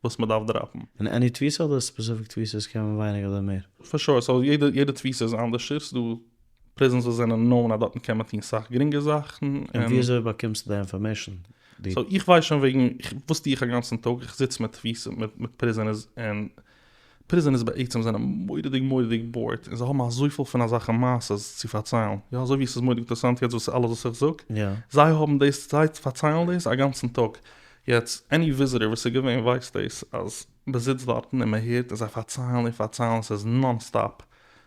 [SPEAKER 1] וואס מען דארף דראפן.
[SPEAKER 3] אין עני תפיסה אדער ספעסיפיק תפיסות קען מען ווייניגער אדער מער?
[SPEAKER 1] פאר שור, סאו יעדע יעדע תפיסה איז אנדערשער, ס'דא פריזענס וואס זענען נאון אז דארטן קען מען טון סאך גרינגע זאכן,
[SPEAKER 3] און ווי אזוי באקומסטו די אינפארמעישן?
[SPEAKER 1] די. סאו איך ווייס שוין וועגן, וואס טו איך א גאנצן טאג, איך זיץ מיט תפיסה מיט מיט פריזענערס און פריזענערס בעצם זענען מורא'דיג מורא'דיג באורד און זיי האבן אזויפיל פון אזעלכע מעשות צו פארציילן, יא אזוי ווי ס'איז מורא'דיג אינטערעסאנט יעצט וואס אלעס וואס איך זאג, זיי האבן דאס זיי פארציילן דאס א גאנצן טאג, יעצט עני וויזיטער וואס איז געווען ווייסט דאס אז מען זיצט דארטן און מען הערט און זיי פארציילן און פארציילן ס'איז נאן סטאפ,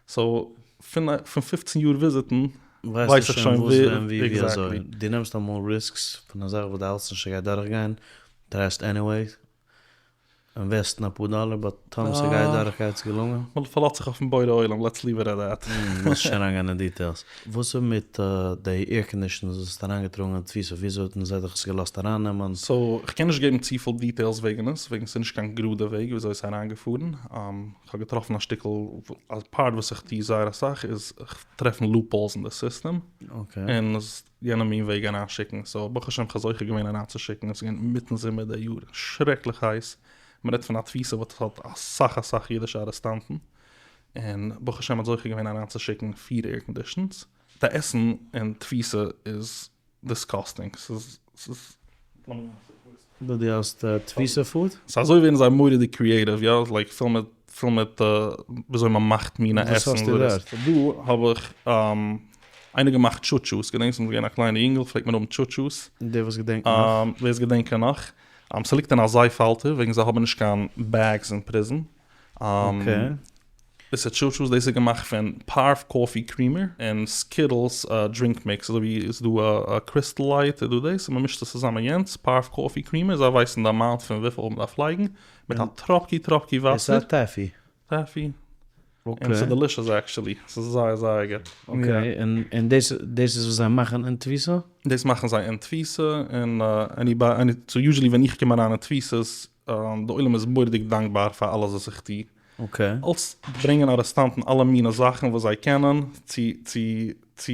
[SPEAKER 1] סאו פון פון פופצן יאר וויזיטן
[SPEAKER 3] ווייס איך שוין וואס ווען ווי ווי אזוי, דו נעמסט אמאל ריסקס פון א זאך וואס דו האלטסט נישט ס'גייט דורכגיין, טרייסט עניוועי, אינוועסטן אפאר דאלער באט טאמער ס'גייט דורך גייט עס געלונגען.
[SPEAKER 1] מען פארלאזט זיך אויפן בורא עולם לעטס ליוו איט עט דעט.
[SPEAKER 3] מוזט נישט אריינגיין אין דיטעילס. וואס איז מיט די עירקאנדישאנס וואס האסט אריינגעטראגן אין תפיסה וויאזוי האט מען זיי דיך עס געלאזט ארייננעמען?
[SPEAKER 1] סאו כ'קען נישט געבן צופיל דיטעילס וועגן עס וועגן ס'איז נישט קיין גראדע וועג וויאזוי ס'איז אריינגעפארן. כ'האב געטראפן א שטיקל א פארט וואס איך טוה זייער אסאך איז טרעפן לופהאלס אין די סיסטעם און עס יענע מין וועג אריינשיקן, סאו ברוך השם כ'האב זוכה געווען אריינצושיקן, עס איז געווען אינמיטן זומער די יאר, שרעקליך הייס, מ'רעדט פון א תפיסה וואס האט אסאך אסאך אידישע ארעסטאנטן, און ברוך השם מ'האט זוכה געווען אריינצושיקן פיר עירקאנדישאנס, די עסן אין תפיסה איז דיסקאסטינג, ס'איז ס'איז.
[SPEAKER 3] דו דו האסט תפיסה פוד?
[SPEAKER 1] סאו אזוי ווערן זיי מורא'דיג קריעטיוו, יא, לייק פול מיט פול מיט וויאזוי מ'מאכט מינע עסן.
[SPEAKER 3] וואס האסטו דארט?
[SPEAKER 1] דא האב איך. איינער געמאכט טשוטשוס, געדענקסט ווען מ'איז געווען א קליינע יונגעל פלעגט מען האבן טשוטשוס?
[SPEAKER 2] די וואס געדענקן נאך.
[SPEAKER 1] ווער עס געדענקען נאך. ס'ליגט אין א זייף האלטער וועגן זיי האבן נישט קיין בעגס אין פריזן.
[SPEAKER 2] אקעי.
[SPEAKER 1] דאס איז טשוטשוס, דאס איז געמאכט פון פארוו קאפי קרימער און סקיטלס דרינק מיקס, אזוי ווי איז דא א קריסטל לייט איז דא דאס, און מ'מישט עס צוזאמען יענץ, פארוו קאפי קרימער, זיי ווייסן די אמאונט פון וויפיל מ'דארף לייגן, מיט א טראפקי טראפקי וואסער.
[SPEAKER 2] דאס איז א טעפי.
[SPEAKER 1] טעפי. און ס'איז דעלישעס עקשעלי, ס'איז זייער זייער גוט.
[SPEAKER 2] אקעי, און דאס דאס איז וואס זיי מאכן אין תפיסה?
[SPEAKER 1] דאס מאכן זיי אין תפיסה, און עני, סאו יוזשעלי ווען איך קום אריין אין תפיסות, די עולם איז מורא'דיג דאנקבאר פאר אלעס וואס איך טו.
[SPEAKER 2] אקעי.
[SPEAKER 1] אלס ברענגען ארעסטאנטן אלע מיני זאכן וואס זיי קענען צו צו צו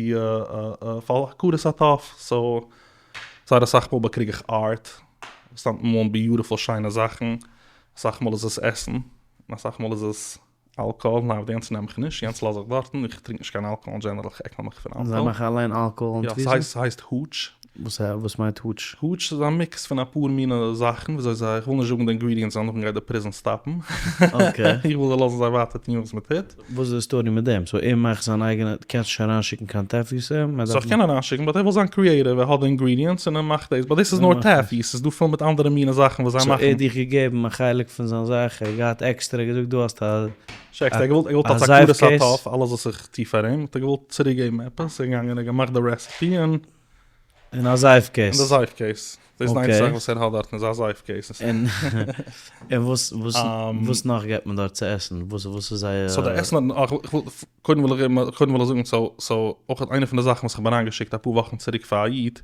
[SPEAKER 1] פאר הכרת הטוב, סאו זייער אסאך מאל באקריג איך ארט, ארעסטאנטן מאלן ביוטיפול שיינע זאכן, אסאך מאל איז עס עסן, און אסאך מאל איז עס אלקאהאל, ניין אבער יענץ נעם איך נישט, יענץ לאז איך דארטן, איך טרינק נישט קיין אלקאהאל אין דזשענעראל, איך עקל מיך פון אלקאהאל.
[SPEAKER 2] זיי מאכן אליין אלקאהאל אין תפיסה?
[SPEAKER 1] יא, ס'הייסט הוטש.
[SPEAKER 2] וואס מיינט הוטש?
[SPEAKER 1] הוטש איז א מיקס פון אפאר מיני זאכן, וויאזוי זיי, איך וויל נישט זאגן די אינגרידיענטס ווייל נאכדעם גייט די פריזן סטאפן.
[SPEAKER 2] אקעי.
[SPEAKER 1] איך וויל זיי לאזן זיי ווייטער טון וואס מ'טוט.
[SPEAKER 2] וואס איז די סטארי מיט דעם? סאו ער מאכט זיין אייגענע, קענסט נישט אריינשיקן קיין טעפיס צו אים?
[SPEAKER 1] סאו איך קען אריינשיקן באט ער וויל זיין קריעטיוו, ער האט די אינגרידיענטס און ער מאכט דאס, באט דאס איז נאר טעפי, ס'איז דא פול מיט אנדערע מיני זאכן וואס זיי מאכן.
[SPEAKER 2] סאו ער האט דיך געגעבן א חלק פון זיין זאך, ער האט געהאט עקסטערע, ער האט געזאגט דא האסטו א
[SPEAKER 1] טשעקסט, ער האט געוואלט, ער האט געוואלט אלס הכרת הטוב אלעס וואס איך טו פאר אים, האט ער געוואלט צוריק געבן עפעס, ער איז געגאנגען און ער האט געמאכט די רעסעפי און.
[SPEAKER 2] אין א זייף קעיס.
[SPEAKER 1] אין די זייף קעיס. דאס איז די איינציגע זאך וואס ער האט דארטן איז א זייף קעיס.
[SPEAKER 2] און וואס וואס נאך געבט מען דארט צו עסן? וואס וואס איז זייער.
[SPEAKER 1] סאו די עסן דארט, קודם וויל איך קודם וויל איך זאגן סאו סאו אויך איינע פון די זאכן וואס איך האב אריינגעשיקט אפאר וואכן צוריק פאר א איד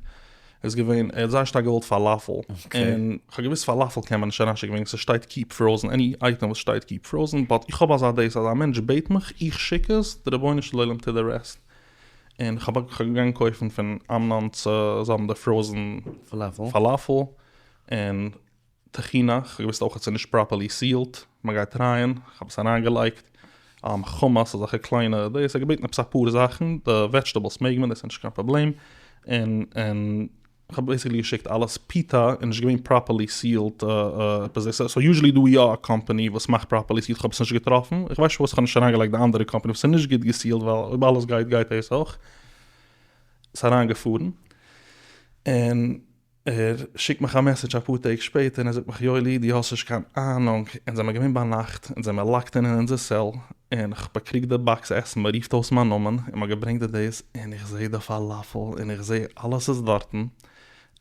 [SPEAKER 1] איז געווען ער האט זייער שטארק געוואלט פאלאפל און כ'האב געוואוסט פאלאפל קען מען נישט אריינשיקן וועגן ס'שטייט קיעפ פראזן עני אייטעם וואס שטייט קיעפ פראזן באט איך האב אזא דאס אז א מענטש בעט מיך איך שיק עס די רבונו של עולם טוט די רעסט. און כ'האב געגאנגען קויפן פון אמנון'ס זיי האבן די פראזן פאלאפל און טחינה, כ'האב געוואוסט אויך אז ס'איז נישט פראפערלי סיעלד, מ'גייט טרייען, כ'האב עס אריינגעלייגט, חומוס אזעלכע קליינע דאס, ער האט געבעטן עפעס אפאר זאכן, די וועדזשטעבלס מעג מען דאס איז נישט קיין פראבלעם, און און כ'האב בעיסיקלי געשיקט אלעס, פיטא איז נישט געווען פראפערלי סיעלד, עפעס דאס, סאו יוזשעלי איז דא יא א קאמפאני וואס מאכט פראפערלי סיעלד, כ'האב עס נישט געטראפן, איך ווייס נישט פארוואס כ'האב נישט אריינגעלייגט די אנדערע קאמפאני וואס איז נישט גוט געסיעלד ווייל אויב אלעס גייט גייט דאס אויך, ס'איז אריינגעפארן און ער שיקט מיך א מעסעדזש אפאר טעג שפעטער און ער זאגט מיך יואלי דו האסט נישט קיין אהנונג, אונז זעמער געווען ביינאכט, אונז זעמער לאקד אין אין אונזער סעל, און כ'באקריג די באקס עסן, מ'רופט אויס מיין נאמען, און מ'האט געברענגט די דאס, און איך זעה די פאלאפל, און איך זעה אלעס איז דארטן,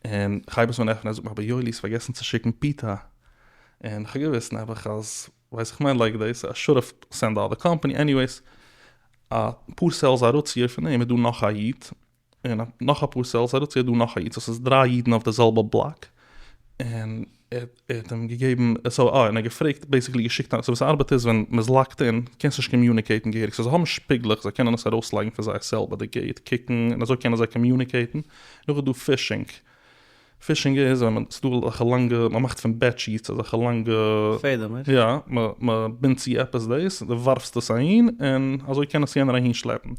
[SPEAKER 1] און כ'הייב עס אן עפענען, ער זאגט מיך אבער יואלי האסט פארגעסן צו שיקן פיטא, און כ'האב געוואוסט נעבעך אז ווייס איך מיין לייק דאס, איי שוד האוו סענד די אדער קאמפאני, עניוועיס, אפאר סעלס אראפציר פון אים איז דא נאך א איד, און נאך אפאר סעלס אראפציר איז דא נאך א איד, סאו ס'איז דריי אידן אויף די זעלבע בלאק, און ער האט אים געגעבן, סאו אה, און ער האט געפרעגט, בעיסיקלי געשיקט א, סאו ווי ס'ארבעט איז ווען מ'איז לאקד אין, קענסט נישט קאמיוניקעיטן געהעריג, סאו זיי האבן שפיגלעך, זיי קענען עס ארויסלייגן פון זייער סעל ביי די געיט, קוקן, און אזוי קענען זיי קאמיוניקעיטן, נאך איז דא פישינג, פישינג איז ווען מען, ס'דא אזעלכע לאנגע, מען מאכט פון בעד שיטס אזעלכע לאנגע,
[SPEAKER 2] פעדעמער.
[SPEAKER 1] יא, מען בינדט צו עפעס דאס, דו ווארפסט עס אהין, און אזוי קען עס יענער אהין שלעפן.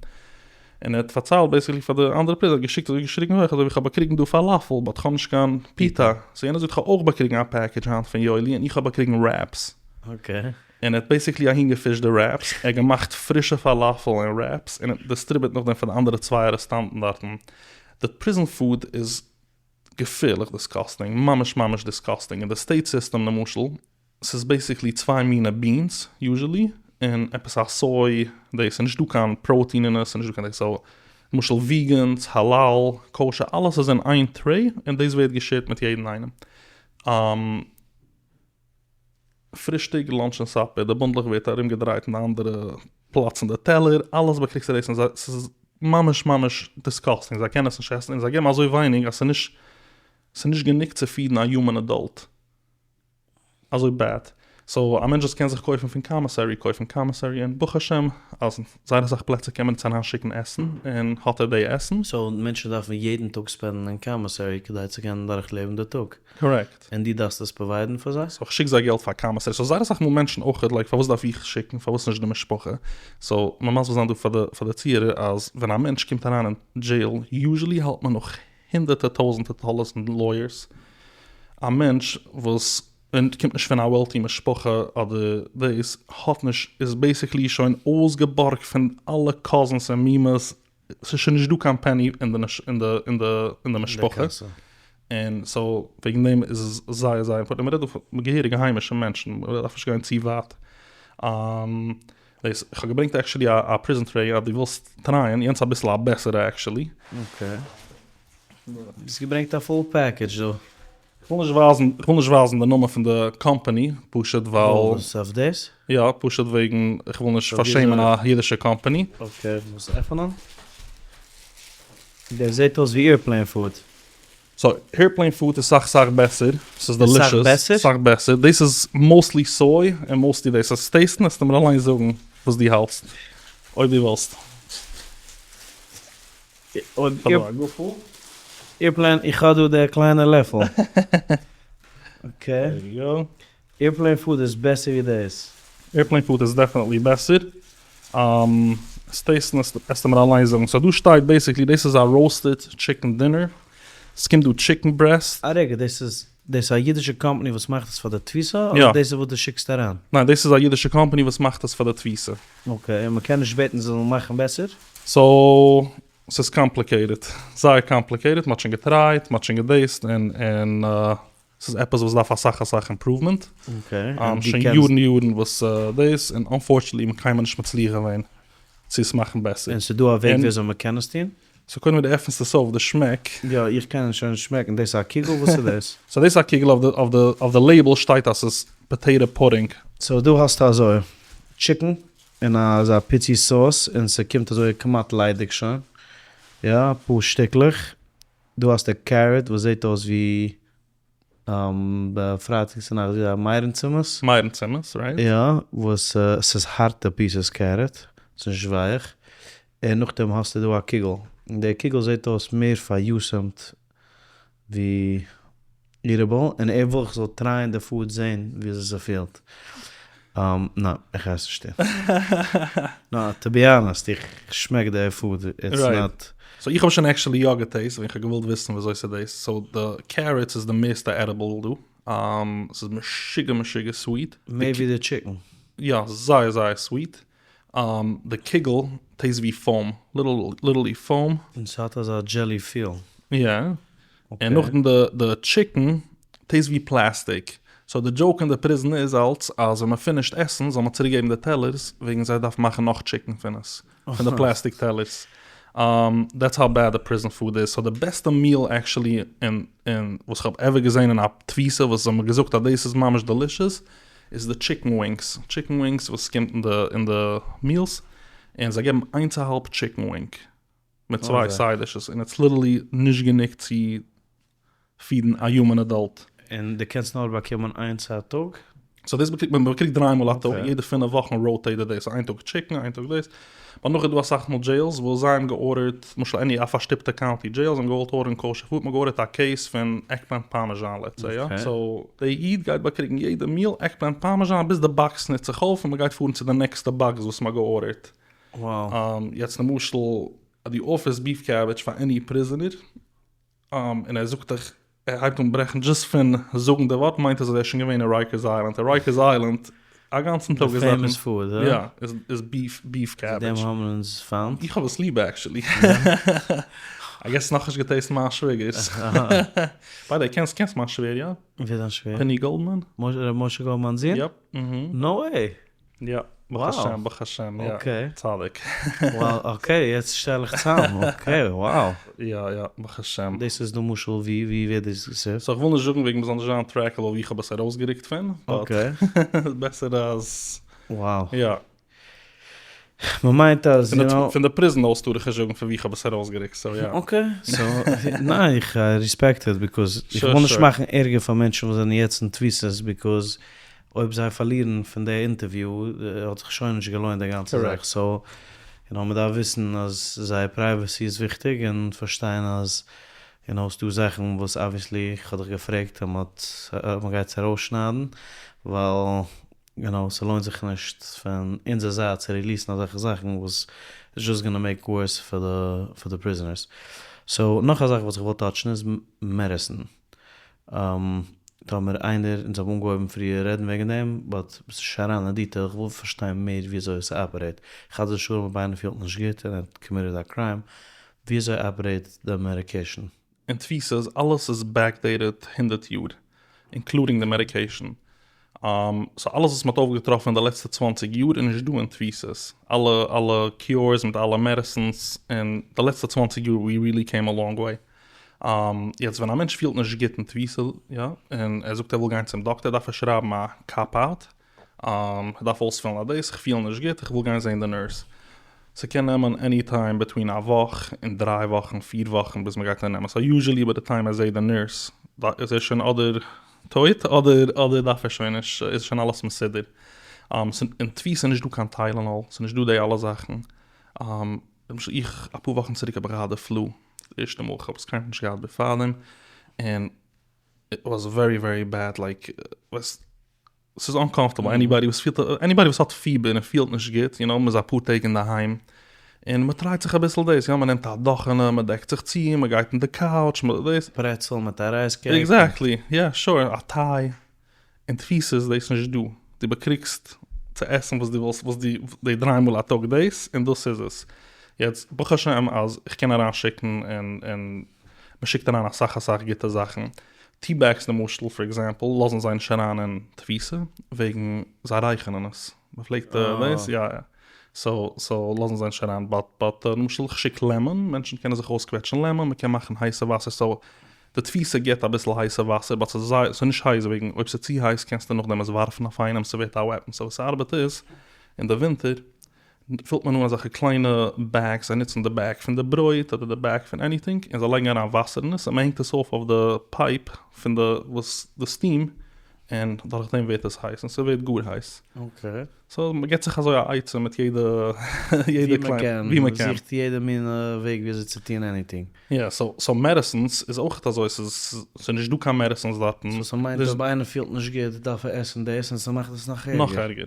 [SPEAKER 1] און ער האט פארציילט בעיסיקלי פאר די אנדערע פריז, ער האט געשיקט אזוי געשריגן הויך אזוי ווי כ'האב באקריגן דא פאלאפל באט כ'האב נישט קיין פיטא, סאו יענער זאגט כ'האב אויך באקריגן א פעקעדזש היינט פון יואלי און איך האב באקריגן רעפס.
[SPEAKER 2] אקעי.
[SPEAKER 1] און ער האט בעיסיקלי אהין געפישט די רעפס, ער האט געמאכט פרישע פאלאפל און רעפס און דיסטריבוט נאכדעם פאר די אנדערע צוויי ארעסטאנטן דארטן. די פריזן פוד איז געפערליך דיסגאסטינג, ממש ממש דיסגאסטינג, אין די סטעיט סיסטעם למשל, ס'איז בעיסיקלי צוויי מינע בינס יוזשעלי, און עפעס א סוי דאס, ס'איז נישט דא קיין פראוטין אין עס, ס'איז נישט דא קיין דאס, סאו למשל וויגענס, האלאל, קאושער, אלעס איז אין איין טרעי, און דאס ווערט געשעירט מיט יעדן איינעם. פרישטאג, לאנטש און סאפער, די בונדלעך ווערט ארום געדרייט אין די אנדערע פלאץ אין די טעלער, אלעס באקריגסטו דאס און ס'איז ממש ממש דיסגאסטינג, זיי קענען עס נישט עסן און זיי געבן אזוי ווייניג אז ס'איז נישט ס'איז נישט גענוג צו פידן א יומען עדאלט אזוי בעד, סאו א מענטש וואס קען זיך קויפן פון קאמיסערי קויפט פון קאמיסערי און ברוך השם אז אין זייער אסאך פלעצער קען מען אונז אריין שיקן עסן און האט ער די עסן.
[SPEAKER 2] סאו מענטשן דארפן יעדן טאג ספענדן אין קאמיסערי כדי צו קענען דורכלעבן די טאג.
[SPEAKER 1] קארעקט.
[SPEAKER 2] און דו דארפסט עס פראוויידן פאר זיי?
[SPEAKER 1] סאו כ'שיק זיי געלט פאר קאמיסערי, סאו זייער אסאך מאל מענטשן אויכעט לייק פארוואס דארף איך שיקן פארוואס נישט די משפחה, סאו מען מסביר זיין דא פאר די פאר די צוהערער אז ווען א מענטש קומט אריין אין דזשעיל יוזשעלי האלט מען נאך הונדערטער טויזענטער דאלערס אין לויערס, א מענטש וואס קומט נישט פון א וועלטי משפחה אדער דאס האט נישט איז בעיסיקלי שוין אויסגעבארגט פון אלע קאזינס און מומעס. ס'איז שוין נישט דא קיין penny אין די אין די אין די אין די משפחה, און so וועגן דעם איז עס זייער זייער important, מ'רעדט דא פון געהעריגע היימישע מענטשן, מ'דארף נישט גיין צו ווייט. דאס, איך האב געברענגט actually א prison tray אז דו ווילסט טרייען, יענץ איז אביסל א בעסערע actually.
[SPEAKER 2] Okay. האסט געברענגט א full package דא.
[SPEAKER 1] איך וויל נישט ווייזן, איך וויל נישט ווייזן די נאמען פון די קאמפאני, פשוט ווייל.
[SPEAKER 2] וואס אויף דאס?
[SPEAKER 1] יא, פשוט וועגן איך וויל נישט פארשעמען א אידישע קאמפאני.
[SPEAKER 2] Okay, איך מוז עפענען. דער זעט אויס ווי Airplane Food.
[SPEAKER 1] So, Airplane Food איז סאך סאך בעסער, ס'איז delicious, סאך בעסער, דאס איז mostly soy און mostly דאס, עס taste ן וועסטו מיר אליין זאגן וואס דו האלטסט, אויב דו ווילסט.
[SPEAKER 2] Airplane, איך האב דא די קליינע לעפל. Okay. Airplane Food איז בעסער ווי דאס.
[SPEAKER 1] Airplane Food איז definitely בעסער. עס taste ן וועסטו מיר אליין זאגן. So דא שטייט basically דאס איז א roasted chicken dinner. ס'קומט דא chicken breast.
[SPEAKER 2] א רגע, דאס איז דאס איז א אידישע קאמפאני וואס מאכט עס פאר די תפיסה? אדער דאס איז וואס דו שיקסט אריין?
[SPEAKER 1] ניין, דאס איז א אידישע קאמפאני וואס מאכט עס פאר די תפיסה.
[SPEAKER 2] Okay, און מ'קען נישט בעטן זיי זאלן מאכן בעסער?
[SPEAKER 1] So, ס'איז complicated. זייער complicated. מ'האט שוין געטרייט, מ'האט שוין געדעיסט, און און ס'איז עפעס וואס דארף אסאך אסאך improvement. שוין יארן יארן וואס דאס, און unfortunately מ'האט קיינמאל נישט מצליח געווען צו עס מאכן בעסער.
[SPEAKER 2] און ס'איז דא א וועג וויאזוי מ'קען עס טון?
[SPEAKER 1] So קודם ווען דו עפענסט עס אויף די שמעק.
[SPEAKER 2] יא, איך קען שוין שמעקן. דאס איז א קוגל? וואס איז דאס?
[SPEAKER 1] So דאס איז א קוגל, אויף די אויף די label שטייט אז ס'איז potato pudding.
[SPEAKER 2] So דא האסטו אזוי chicken און אזא פיצי sauce און ס'קומט אזוי כמעט ליידיג שוין, יא, אפאר שטיקלעך, דא האסטו carrot וואס זעט אויס ווי פרייטאג צונאכטס ווי א מיירן צימעס.
[SPEAKER 1] מיירן צימעס, right.
[SPEAKER 2] יא, וואס ס'איז הארטע pieces carrot, ס'איז נישט ווייך, און נאכדעם האסטו דא א קוגל, און די קוגל זעט אויס מער פאר'יתומ'ט ווי eatable, און ער וויל איך זאל טרייען די food זעהן וויאזוי ס'פילט. ניין, איך גיי עס נישט טון. נא, to be honest, איך שמעק די food, it's not.
[SPEAKER 1] So איך האב שוין actually יא געטעיסט, ווען איך האב געוואלט וויסן וויאזוי ס'טעיסט, so די carrots איז די מערסטע edible דא, ס'איז משוגע משוגע sweet.
[SPEAKER 2] מער ווי די chicken?
[SPEAKER 1] יא, זייער זייער sweet. די קוגל taste ווי foam, literally foam.
[SPEAKER 2] און ס'האט אזא jelly feel.
[SPEAKER 1] יא, און נאכדעם די די chicken taste ווי פלעסטיק, so די joke אין די prison איז אלץ אז ווען מ'פינישט עסן זאל מען צוריק געבן די טעלערס וועגן זיי דארפן מאכן נאך chicken פון עס, פון די פלעסטיק טעלערס. That's how bad די prison food איז, so די בעסטע meal actually אין אין וואס כ'האב ever געזען אין א תפיסה וואס זיי האבן מיר געזאגט אז דאס איז ממש delicious איז די chicken wings, chicken wings וואס קומט אין די אין די meals, און זיי געבן איינס א האלב chicken wing מיט צוויי side dishes, און it's literally נישט גענוג צו פידן א human adult.
[SPEAKER 2] און דו קענסט נאר באקומען איינס א טאג?
[SPEAKER 1] So דאס באקריגט מען, מ'באקריגט דריי מאל א טאג, יעדע פינף וואכן rotate ער דאס, איין טאג chicken איין טאג דאס, ווייל נאך איז דא אסאך מאל jails וואס זיי האבן געארדערט, למשל any א פארשטופטע county jail, זיי האבן געוואלט ארדערן kosher food, מ'האט געארדערט א case פון eggplant parmesan let's say יא, so די איד גייט באקריגן יעדע meal eggplant parmesan ביז די box נוצט זיך אויף און מ'גייט פארן צו די נעקסטע box וואס מ'האט געארדערט. יעצט למשל אז דו offer סט beef cabbage פאר any prisoner, און ער זאגט דיך, ער הייבט אן ברעכן just פון זאגן די ווארט מיינט עס אז ער איז שוין געווען אין Rikers Island, אין Rikers Island א גאנצן טאג איז דארטן, יא, איז beef, beef cabbage.
[SPEAKER 2] דעם האבן אונז פיינט.
[SPEAKER 1] איך האב עס ליב actually. I guess נאכנישט געטעיסט מיין שוועגערס. By the way, קענסט קענסט מיין שווער יא?
[SPEAKER 2] ווער איז דיין שווער?
[SPEAKER 1] פיני גאלדמאן.
[SPEAKER 2] ר' משה גאלדמאן'ס זון?
[SPEAKER 1] Yep.
[SPEAKER 2] No way!
[SPEAKER 1] יא, ברוך השם, ברוך השם, יא, צדיק.
[SPEAKER 2] Wow, okay, יעצט שטעל איך צאם, okay, wow.
[SPEAKER 1] יא, יא, ברוך השם.
[SPEAKER 2] דאס איז למשל ווי, ווי ווערט דאס געסערווט?
[SPEAKER 1] So איך וויל נישט זאגן וועגן מ'זאל נישט זיין trackable ווי איך האב עס ארויסגערוקט פון, but בעסער אז,
[SPEAKER 2] Wow.
[SPEAKER 1] יא.
[SPEAKER 2] מ'מיינט אז, יו נאו.
[SPEAKER 1] פון די prison הויז טאר איך נישט זאגן פון ווי איך האב עס ארויסגערוקט, so יא.
[SPEAKER 2] Okay, so, ניין, איך respect it, because איך וויל נישט מאכן ערגער פאר מענטשן וואס זענען יעצט אין תפיסות, because אויב זיי פארלירן פון די אינטערוויו האט זיך שוין נישט געלוינט די גאנצע זאך, so יו נאו מ'דארף וויסן אז זייער privacy איז וויכטיג און פארשטיין אז יו נאו ס'דא זאכן וואס obviously כ'האב דיך געפרעגט אז מ'האט מ'גייט עס ארויסשניידן ווייל יו נאו ס'לוינט זיך נישט פון אונזער זייט צו ריליעסן אזעלכע זאכן וואס איז just gonna make worse פאר די פאר די prisoners. So נאך א זאך וואס איך וויל טאטשן איז medicine.
[SPEAKER 3] טאמער איינער, אונז האבן אנגעהויבן פריער רעדן וועגן דעם, באט ס'איז נישט אריין אין דיטעיל, איך וויל פארשטיין מער וויאזוי עס אפערעיט. חס ושלום אויב איינער פילט נישט גוט און ער האט קאמיטעד א קריים, וויאזוי אפערעיט די מעדיקעישן?
[SPEAKER 1] אין תפיסה איז אלעס איז בעקדעיטעד הונדערט יאר, אינקלודינג די מעדיקעישן. סאו אלעס וואס מ'האט אויפגעטראפן אין די לעצטע צוואנציג יאר איז נישט דא אין תפיסות. אלע אלע קיורס מיט אלע מעדעסינס אין די לעצטע צוואנציג יאר ווי ריעלי קעים א לאנג וועי. יעצט ווען א מענטש פילט נישט גוט אין תפיסה יא, און ער זאגט ער וויל גיין צום דאקטער דארף ער שרייבן א קאפ אוט, ער דארף אויספילן א דאס, איך פיל נישט גוט איך וויל גיין זעהן די נורס. ס'קען נעמען עני טיים ביטווין א וואך און דריי וואכן פיר וואכן ביז מ'גייט אים נעמען, סאו יוזשעלי ביי די טיים ער זעהט די נורס איז ער שוין אדער טויט אדער אדער דארף ער שוין נישט איז שוין אלעס מסודר. אין תפיסה איז נישט דא קיין טיילענאל, ס'איז נישט דא די אלע זאכן. למשל איך אפאר וואכן צוריק האב איך געהאט די פלו, די ערשטע מאל איך האב עס קיינמאל נישט געהאט בעפאר דעם, און איט וואס ווערי ווערי בעד לייק ווייסט ס'איז אנקאמפארטעבל עניבאדי וואס פילט עניבאדי וואס האט פיבער און פילט נישט גוט יו נאו מ'איז אפאר טעג אינדערהיים און מ'טרייט זיך אביסל דאס יא מ'נעמט א דאכענע מ'דעקט זיך צו מ'גייט אין די קאוטש דאס.
[SPEAKER 3] פרעצל מיט א רייז קעיק.
[SPEAKER 1] עקזעקטלי יא שור א טיי. אין תפיסה איז דאס נישט דא, דו באקריגסט צו עסן וואס דו ווילסט, וואס דו, די דריי מאל א טאג דאס, און דאס איז עס. יעצט ברוך השם אז איך קען אריין שיקן און און מען שיקט אריין אסאך אסאך גוטע זאכן, טי בעגס למשל פאר עקזעמפל לאזן זיי נישט אריין אין תפיסה וועגן זיי רייכענען עס, מען פלעגט דאס יא יא, סאו סאו לאזן זיי נישט אריין, באט באט למשל איך שיק לעמאן, מענטשן קענען זיך אויסקוועטשן לעמאן, מען קען מאכן הייסע וואסער, סאו די תפיסה גיבט אביסל הייסע וואסער באט ס'איז זייער ס'איז נישט הייס וועגן אויב ס'איז צו הייס קענסטו נאכדעם עס ווארפן אויף איינעם ס'ווערט א וועפן סאו וואס ס'ארבעט איז אין די ווינטער פילט מען אן אזעלכע קליינע בעגס זיי נוצן די בעג פון די ברויט אדער די בעג פון עניטינג און זיי לייגן אריין וואסער אין עס און מ'הענגט עס אויף אויף די פייפ פון די וואס די סטיעם און דורך דעם ווערט עס הייס און ס'ווערט גאר הייס.
[SPEAKER 3] אקעי.
[SPEAKER 1] סאו מ'געט זיך אזוי א עצה מיט יעדע יעדע קליינע
[SPEAKER 3] ווי מ'קען. מ'זוכט יעדע מין וועג וויאזוי צו טון עניטינג.
[SPEAKER 1] יא, סאו סאו מעדעסינס איז אויכעט אזוי, ס'איז ס'איז נישט דא קיין מעדעסינס דארטן.
[SPEAKER 3] סאו ס'מיינט אויב איינער פילט נישט גוט דארף ער עסן דאס און ס'מאכט עס נאך ערגער.
[SPEAKER 1] נאך ערגער.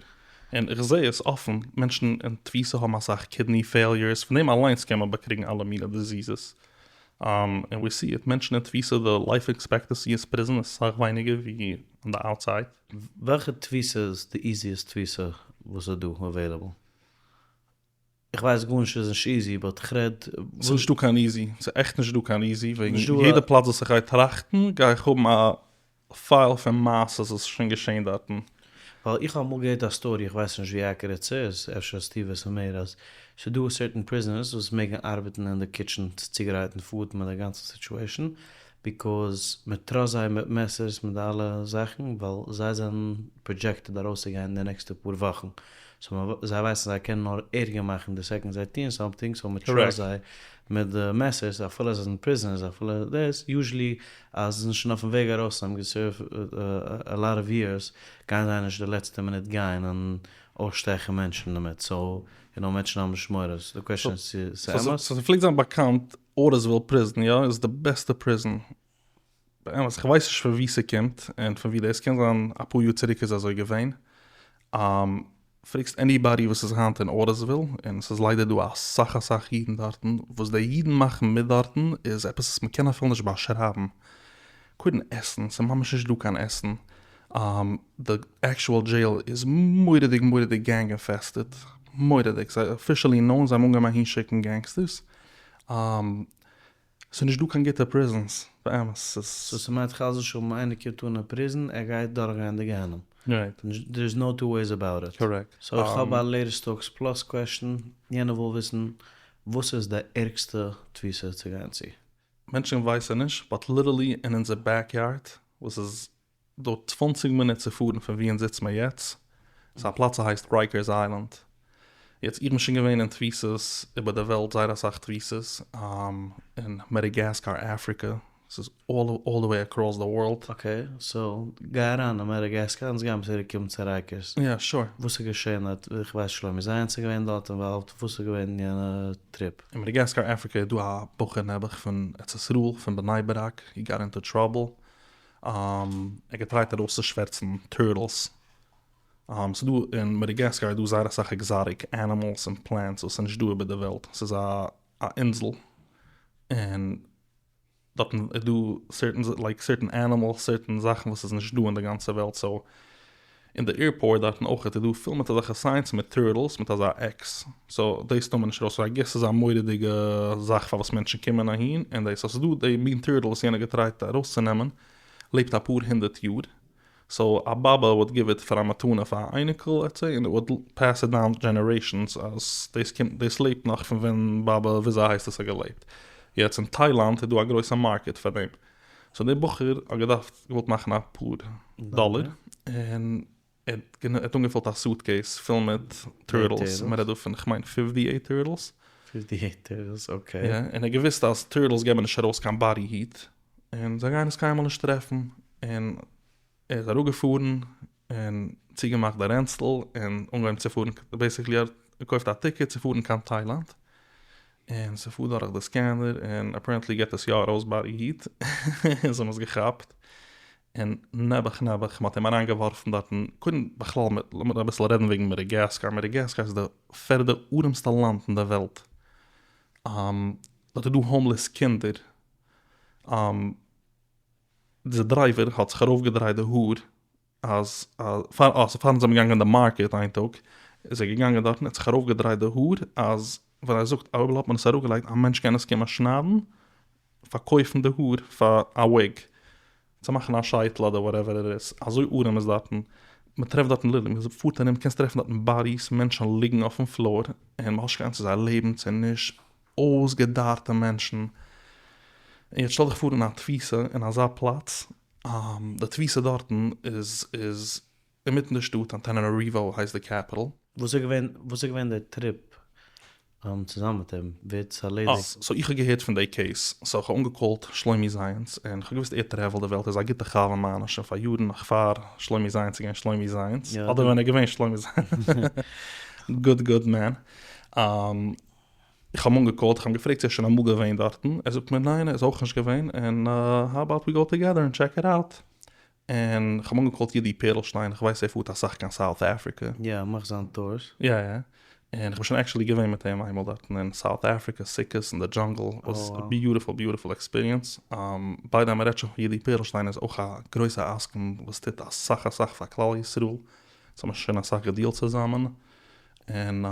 [SPEAKER 1] און איך זעה עס אפן, מענטשן אין תפיסה האבן אסאך קידני פעיליורס, פון דעם אליינס קען מען באקריגן אלע מיני דיזיזעס. און ווי סי איט, מענטשן אין תפיסה די לייף עקספעקטענסי אין פריזן איז סאך ווייניגער ווי אן די אוטסייד.
[SPEAKER 3] וועלכע תפיסה איז די איזיעסט תפיסה וואס איז דא אוועילעבל? איך ווייס גארנישט איז נישט איזי באט איך רעד.
[SPEAKER 1] ס'איז נישטא קיין איזי, ס'איז עכט נישטא קיין איזי, וועגן יעדע פלאץ וואס איך גיי טראכטן גיי איך האבן א פייל פון מעשות וואס איז שוין געשען דארטן.
[SPEAKER 3] ווייל איך האב אמאל געהערט א סטארי, איך ווייס נישט ווי עקערעט ס'איז, אפשר האסטו וויסן מער, אז ס'איז דא סערטען פריזענערס וואס מעגן ארבעטן אין די קיטשען צו צוגרייטן פוד מיט די גאנצע סיטועשען, ביקאוז מען טראסט זיי מיט מעסערס מיט די אלע זאכן ווייל זיי זענען פראדזשעקטעד ארויסצוגיין די נעקסטע פאר וואכן, סאו זיי ווייסן זיי קענען נאר ערגער מאכן די סעקאנד זיי טוען סאמטינג, סאו מען טראסט זיי מיט די מעסערס אפילו זיי זענען פריזענערס אפילו דאס, יוזשעלי אז זיי זענען שוין אויפן וועג ארויס און האבן געסערווט א לאט אוו יערס גייען זיי נישט די לעצטע מינוט גיין און אויסשטעכן מענטשן דערמיט, סאו יו נאו מענטשן האבן נישט מורא, סאו די קוועשאן איז צו ס'איז אמת?
[SPEAKER 1] סאו ס'פלעגט זיין באקאנט אוטיסוויל פריזן יא איז די בעסטע פריזן, באמת איך ווייס נישט פון ווי ס'קומט און פון ווי דאס קען זיין אפאר יאר צוריק איז אזוי געווען, פרעגסט עניבאדי וואס איז היינט אין אוטיסוויל, און ס'איז ליידער דא אסאך אסאך אידן דארטן, וואס די אידן מאכן מיט דארטן איז עפעס וואס מ'קען אפילו נישט באשרייבן, קודם עסן, ס'איז ממש נישט דא קיין עסן, די עקשועל דזשעיל איז מורא'דיג מורא'דיג גענג אינפעסטעד, מורא'דיג, ס'איז אפישעלי נאון זיי האבן אנגעהויבן אהין שיקן גענגסטערס, ס'איז נישט דא קיין גוטע פריזענס, באמת, ס'איז.
[SPEAKER 3] סאו ס'מיינט חס ושלום איינער קומט אן אין פריזן ער גייט דורכגיין די גיהנום.
[SPEAKER 1] רייט.
[SPEAKER 3] דער איז נאו טו וועיס אבאוט איט.
[SPEAKER 1] קארעקט.
[SPEAKER 3] סאו איך האב א לעיטעסט טאלקס פלאס קוועשטען, יענער וויל וויסן וואס איז די ערגסטע תפיסה צו גיין צו?
[SPEAKER 1] מענטשן ווייסן נישט באט ליטערלי אין אונזער בעק יארד וואס איז דויערט צוואנציג מינוט צו פארן פון ווי אונז זיצט מיר יעצט, ס'איז א פלאץ ס'הייסט רייקערס איילענד, יעצט איך בין שוין געווען אין תפיסות איבער די וועלט זייער אסאך תפיסות, אין מעדעגעסקאר אפריקע, ס'איז אלל די וועי אקראס די ווארלד.
[SPEAKER 3] אקעי, סאו גיי אריין אין מעדעגעסקאר אונז גיימיר צוריק קומען צו רייקערס.
[SPEAKER 1] יא שור.
[SPEAKER 3] וואס איז געשען דארט? איך ווייס שלומי זייאנץ איז געווען דארט אינוואלווד, וואס איז געווען יענע טריפ?
[SPEAKER 1] אין מעדעגעסקאר אפריקע איז דא א בחור נעבעך פון ארץ ישראל פון בני ברק, הי גאט אינטו טראבל, ער האט געטרייט ארויסצושווערצן טורטלס, ס'איז דא אין מאדאגאסקאר איז דא זייער אסאך עקזאטיק ענימעלס און פלענטס וואס איז נישט דא איבער די וועלט, ס'איז א א אינזל און. דארטן איז דא סערטען לייק סערטען ענימעלס סערטען זאכן וואס איז נישט דא אין די גאנצע וועלט סאו אין די עירפארט דארטן אויכעט איז דא פול מיט אזעלכע סיינס מיט טורטלס מיט אזא עקס סאו דאס טאר מען נישט ארויס סאו איי געס ס'איז א מורא'דיגע זאך פארוואס מענטשן קומען אהין און דאס סאו ס'איז דא די מין טורטל וואס יענער געטרייט ארויסצונעמען לעבט אפאר הונדערט יאר סאו א באבע וואלד גיוו איט פאר א מתנה פאר א אייניקל לעטס סעי און איט וואלד פעס איט דאון דזשענערעישאנס אז דאס קומט דאס לעבט נאך פון ווען באבע וויאזוי הייסט עס האט געלעבט. יעצט אין טיילאנד איז דא א גרויסע מארקעט פאר דעם. סאו דער בחור האט געדארפט געוואלט מאכן אפאר דאלער און ער האט אנגעפילט א סוטקעיס פול מיט טורטלס, מען רעדט דא פון כ'מיין פיפטי עיט טורטלס.
[SPEAKER 2] פיפטי עיט טורטלס אקעי.
[SPEAKER 1] יא, און ער האט געוואוסט אז טורטלס געבן נישט ארויס קיין באדי היט, און זיי גייען עס קיינמאל נישט טרעפן, און ער איז אראפגעפארן און צוגעמאכט די רענצל און אנגעהויבן צו פארן, בעיסיקלי ער האט געקויפט א טיקעט צו פארן קיין טיילאנד, און ס'פארט דורך די סקענער און אפערענטלי געט עס יא ארויס באדי היט, און זיי האבן עס געכאפט, און נעבעך נעבעך מ'האט אים אריינגעווארפן דארטן, קודם בכלל לאמיר אביסל רעדן וועגן מאדאגאסקאר, מאדאגאסקאר איז די פערדע ארעמסטע לאנד אין די וועלט, דארט איז דא האומלעס קינדער, די דרייווער האט זיך ארויפגעדרייט די האר אז פאר אה פארן זיי זענען געגאנגען אין די מארקעט איין טאג איז ער געגאנגען דארטן ער האט זיך ארויפגעדרייט די האר אז ווייל ער זאגט אויב האט מען עס אראפגעלייגט א מענטש קען עס קומען שניידן פארקויפן די האר פאר א וויג צו מאכן א שייטל אדער וואטעווער איט איז אזוי ארעם איז דארטן מען טרעפט דארטן ליטערלי מען פארט ארום קענסט טרעפן דארטן באדיס מענטשן ליגן אויפן פלאר און מען האט נישט קיין אנונג צו זיי לעבן צו נישט אויסגעדארטע מענטשן און יעצט שטעל דיך פאר אין א תפיסה אין אזא פלאץ די תפיסה דארטן איז איז אינמיטן די שטאט אנטענענאריווא הייסט די קעפיטעל.
[SPEAKER 2] וואס איז געווען וואס איז געווען די טריפ צוזאמען מיט אים? ווער האט עס ערלעדיגט?
[SPEAKER 1] סאו איך האב געהערט פון די קעיס, סאו איך האב אנגעקאלט שלומי זייענס, און איך האב געוואוסט ער טרעוולט די וועלט, ער איז א גוטע חבר מיינער שוין פאר יארן נאך פאר שלומי זייענס איז געווען שלומי זייענס, אדער ווען ער איז געווען שלומי זייענס, גוד גוד מען. איך האב אים אנגעקאלט, איך האב אים געפרעגט צו ער איז שוין אמאל געווען דארטן, ער זאגט מיר ניין ער איז אויך נישט געווען, און האו אבאוט ווי גאו טאגעדער און טשעק איט אוט, און איך האב אנגעקאלט יודי פערלשטיין, איך ווייס ער פארט אסאך קיין סאוט אפריקע.
[SPEAKER 2] יא, ער מאכט זיין טורס.
[SPEAKER 1] יא יא, און איך בין שוין עקשעלי געווען מיט אים איינמאל דארטן אין סאוט אפריקע, סוכות אין די דזשאנגל, וואס א ביוטיפול ביוטיפול עקספיריענס, ביי די וועי מ'רעדט שוין פון יודי פערלשטיין איז אויך א גרויסע עסקן וואס טוט אסאך אסאך פאר כלל ישראל, אונז האבן שוין אסאך געדיעלט צוזאמען, און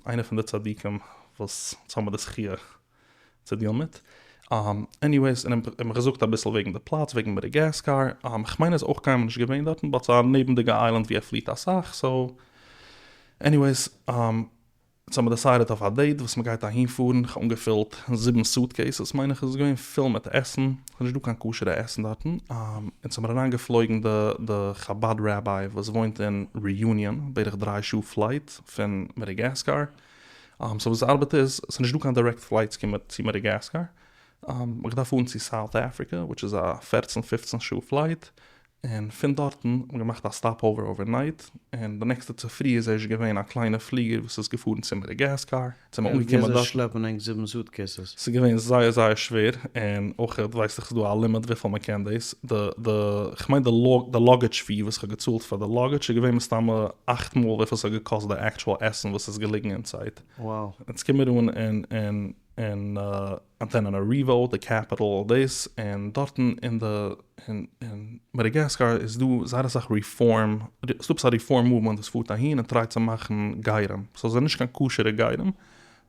[SPEAKER 1] איינער פון די צדיקים וואס אונז האבן די זכיה צו דיעלן מיט. עניוועיס, און ער האט מיך געזאגט אביסל וועגן די פלאץ, וועגן מאדאגאסקאר, כ'מיין ער איז אויך קיינמאל נישט געווען דארטן, באט ס'איז א נעבנדיגע איילענד ווי ער פליעט אסאך, סאו עניוועיס, אונז האבן דעסיידעט אויף א דעיט וואס מ'גייט אהין פארן, כ'האב אנגעפילט זיבן סוטקעיסעס מיין איך איז עס געווען, פול מיט עסן, ס'איז נישט דא קיין כשר'ע עסן דארטן, אונז האבן אריינגעפלויגן די די חבד ראביי וואס וואוינט אין ריוניאן, בערך דריי שעה פלייט פון מאדאגאסקאר, סאו ווי ס'ארבעט איז, ס'איז נישט דא קיין דירעקט פלייטס צו מאדאגאסקאר, מ'האט געדארפט פארן צו סאוט אפריקע וויטש איז א פערצן פופצן שעה פלייט, און פון דארטן האט מען געמאכט א סטאפ אווער אווערנייט, און די נעקסטע צופרי איז ערשט געווען א קליינע פליגער וואס איז געפארן צו מאדאגאסקאר, זענען מיר אנגעקומען
[SPEAKER 2] דארט. שלעפן ענק זיבן סוטקעיסעס?
[SPEAKER 1] ס'איז געווען זייער זייער שווער, און אויך ווייסט איך ס'איז דא א לימיט וויפיל מען קען דאס, די די כ'מיין די די לאגעדזש פי וואס כ'האב געצאלט פאר די לאגעדזש איז געווען מסתמא אכט מאל וויפיל ס'האט געקאסט די עקטשועל עסן וואס איז געליגן אינסייד.
[SPEAKER 2] וואו.
[SPEAKER 1] אונז קומען מיר אן אין אין אין אנטענענאריווא, די קעפיטעל דאס, און דארטן אין די אין אין מאדאגאסקאר איז דא זייער אסאך ריפארם, ס'איז דא עפעס א ריפארם מאוומענט וואס פארט אהין און טרייט צו מאכן גרים, סאו זיי זענען נישט קיין כשר'ע גרים,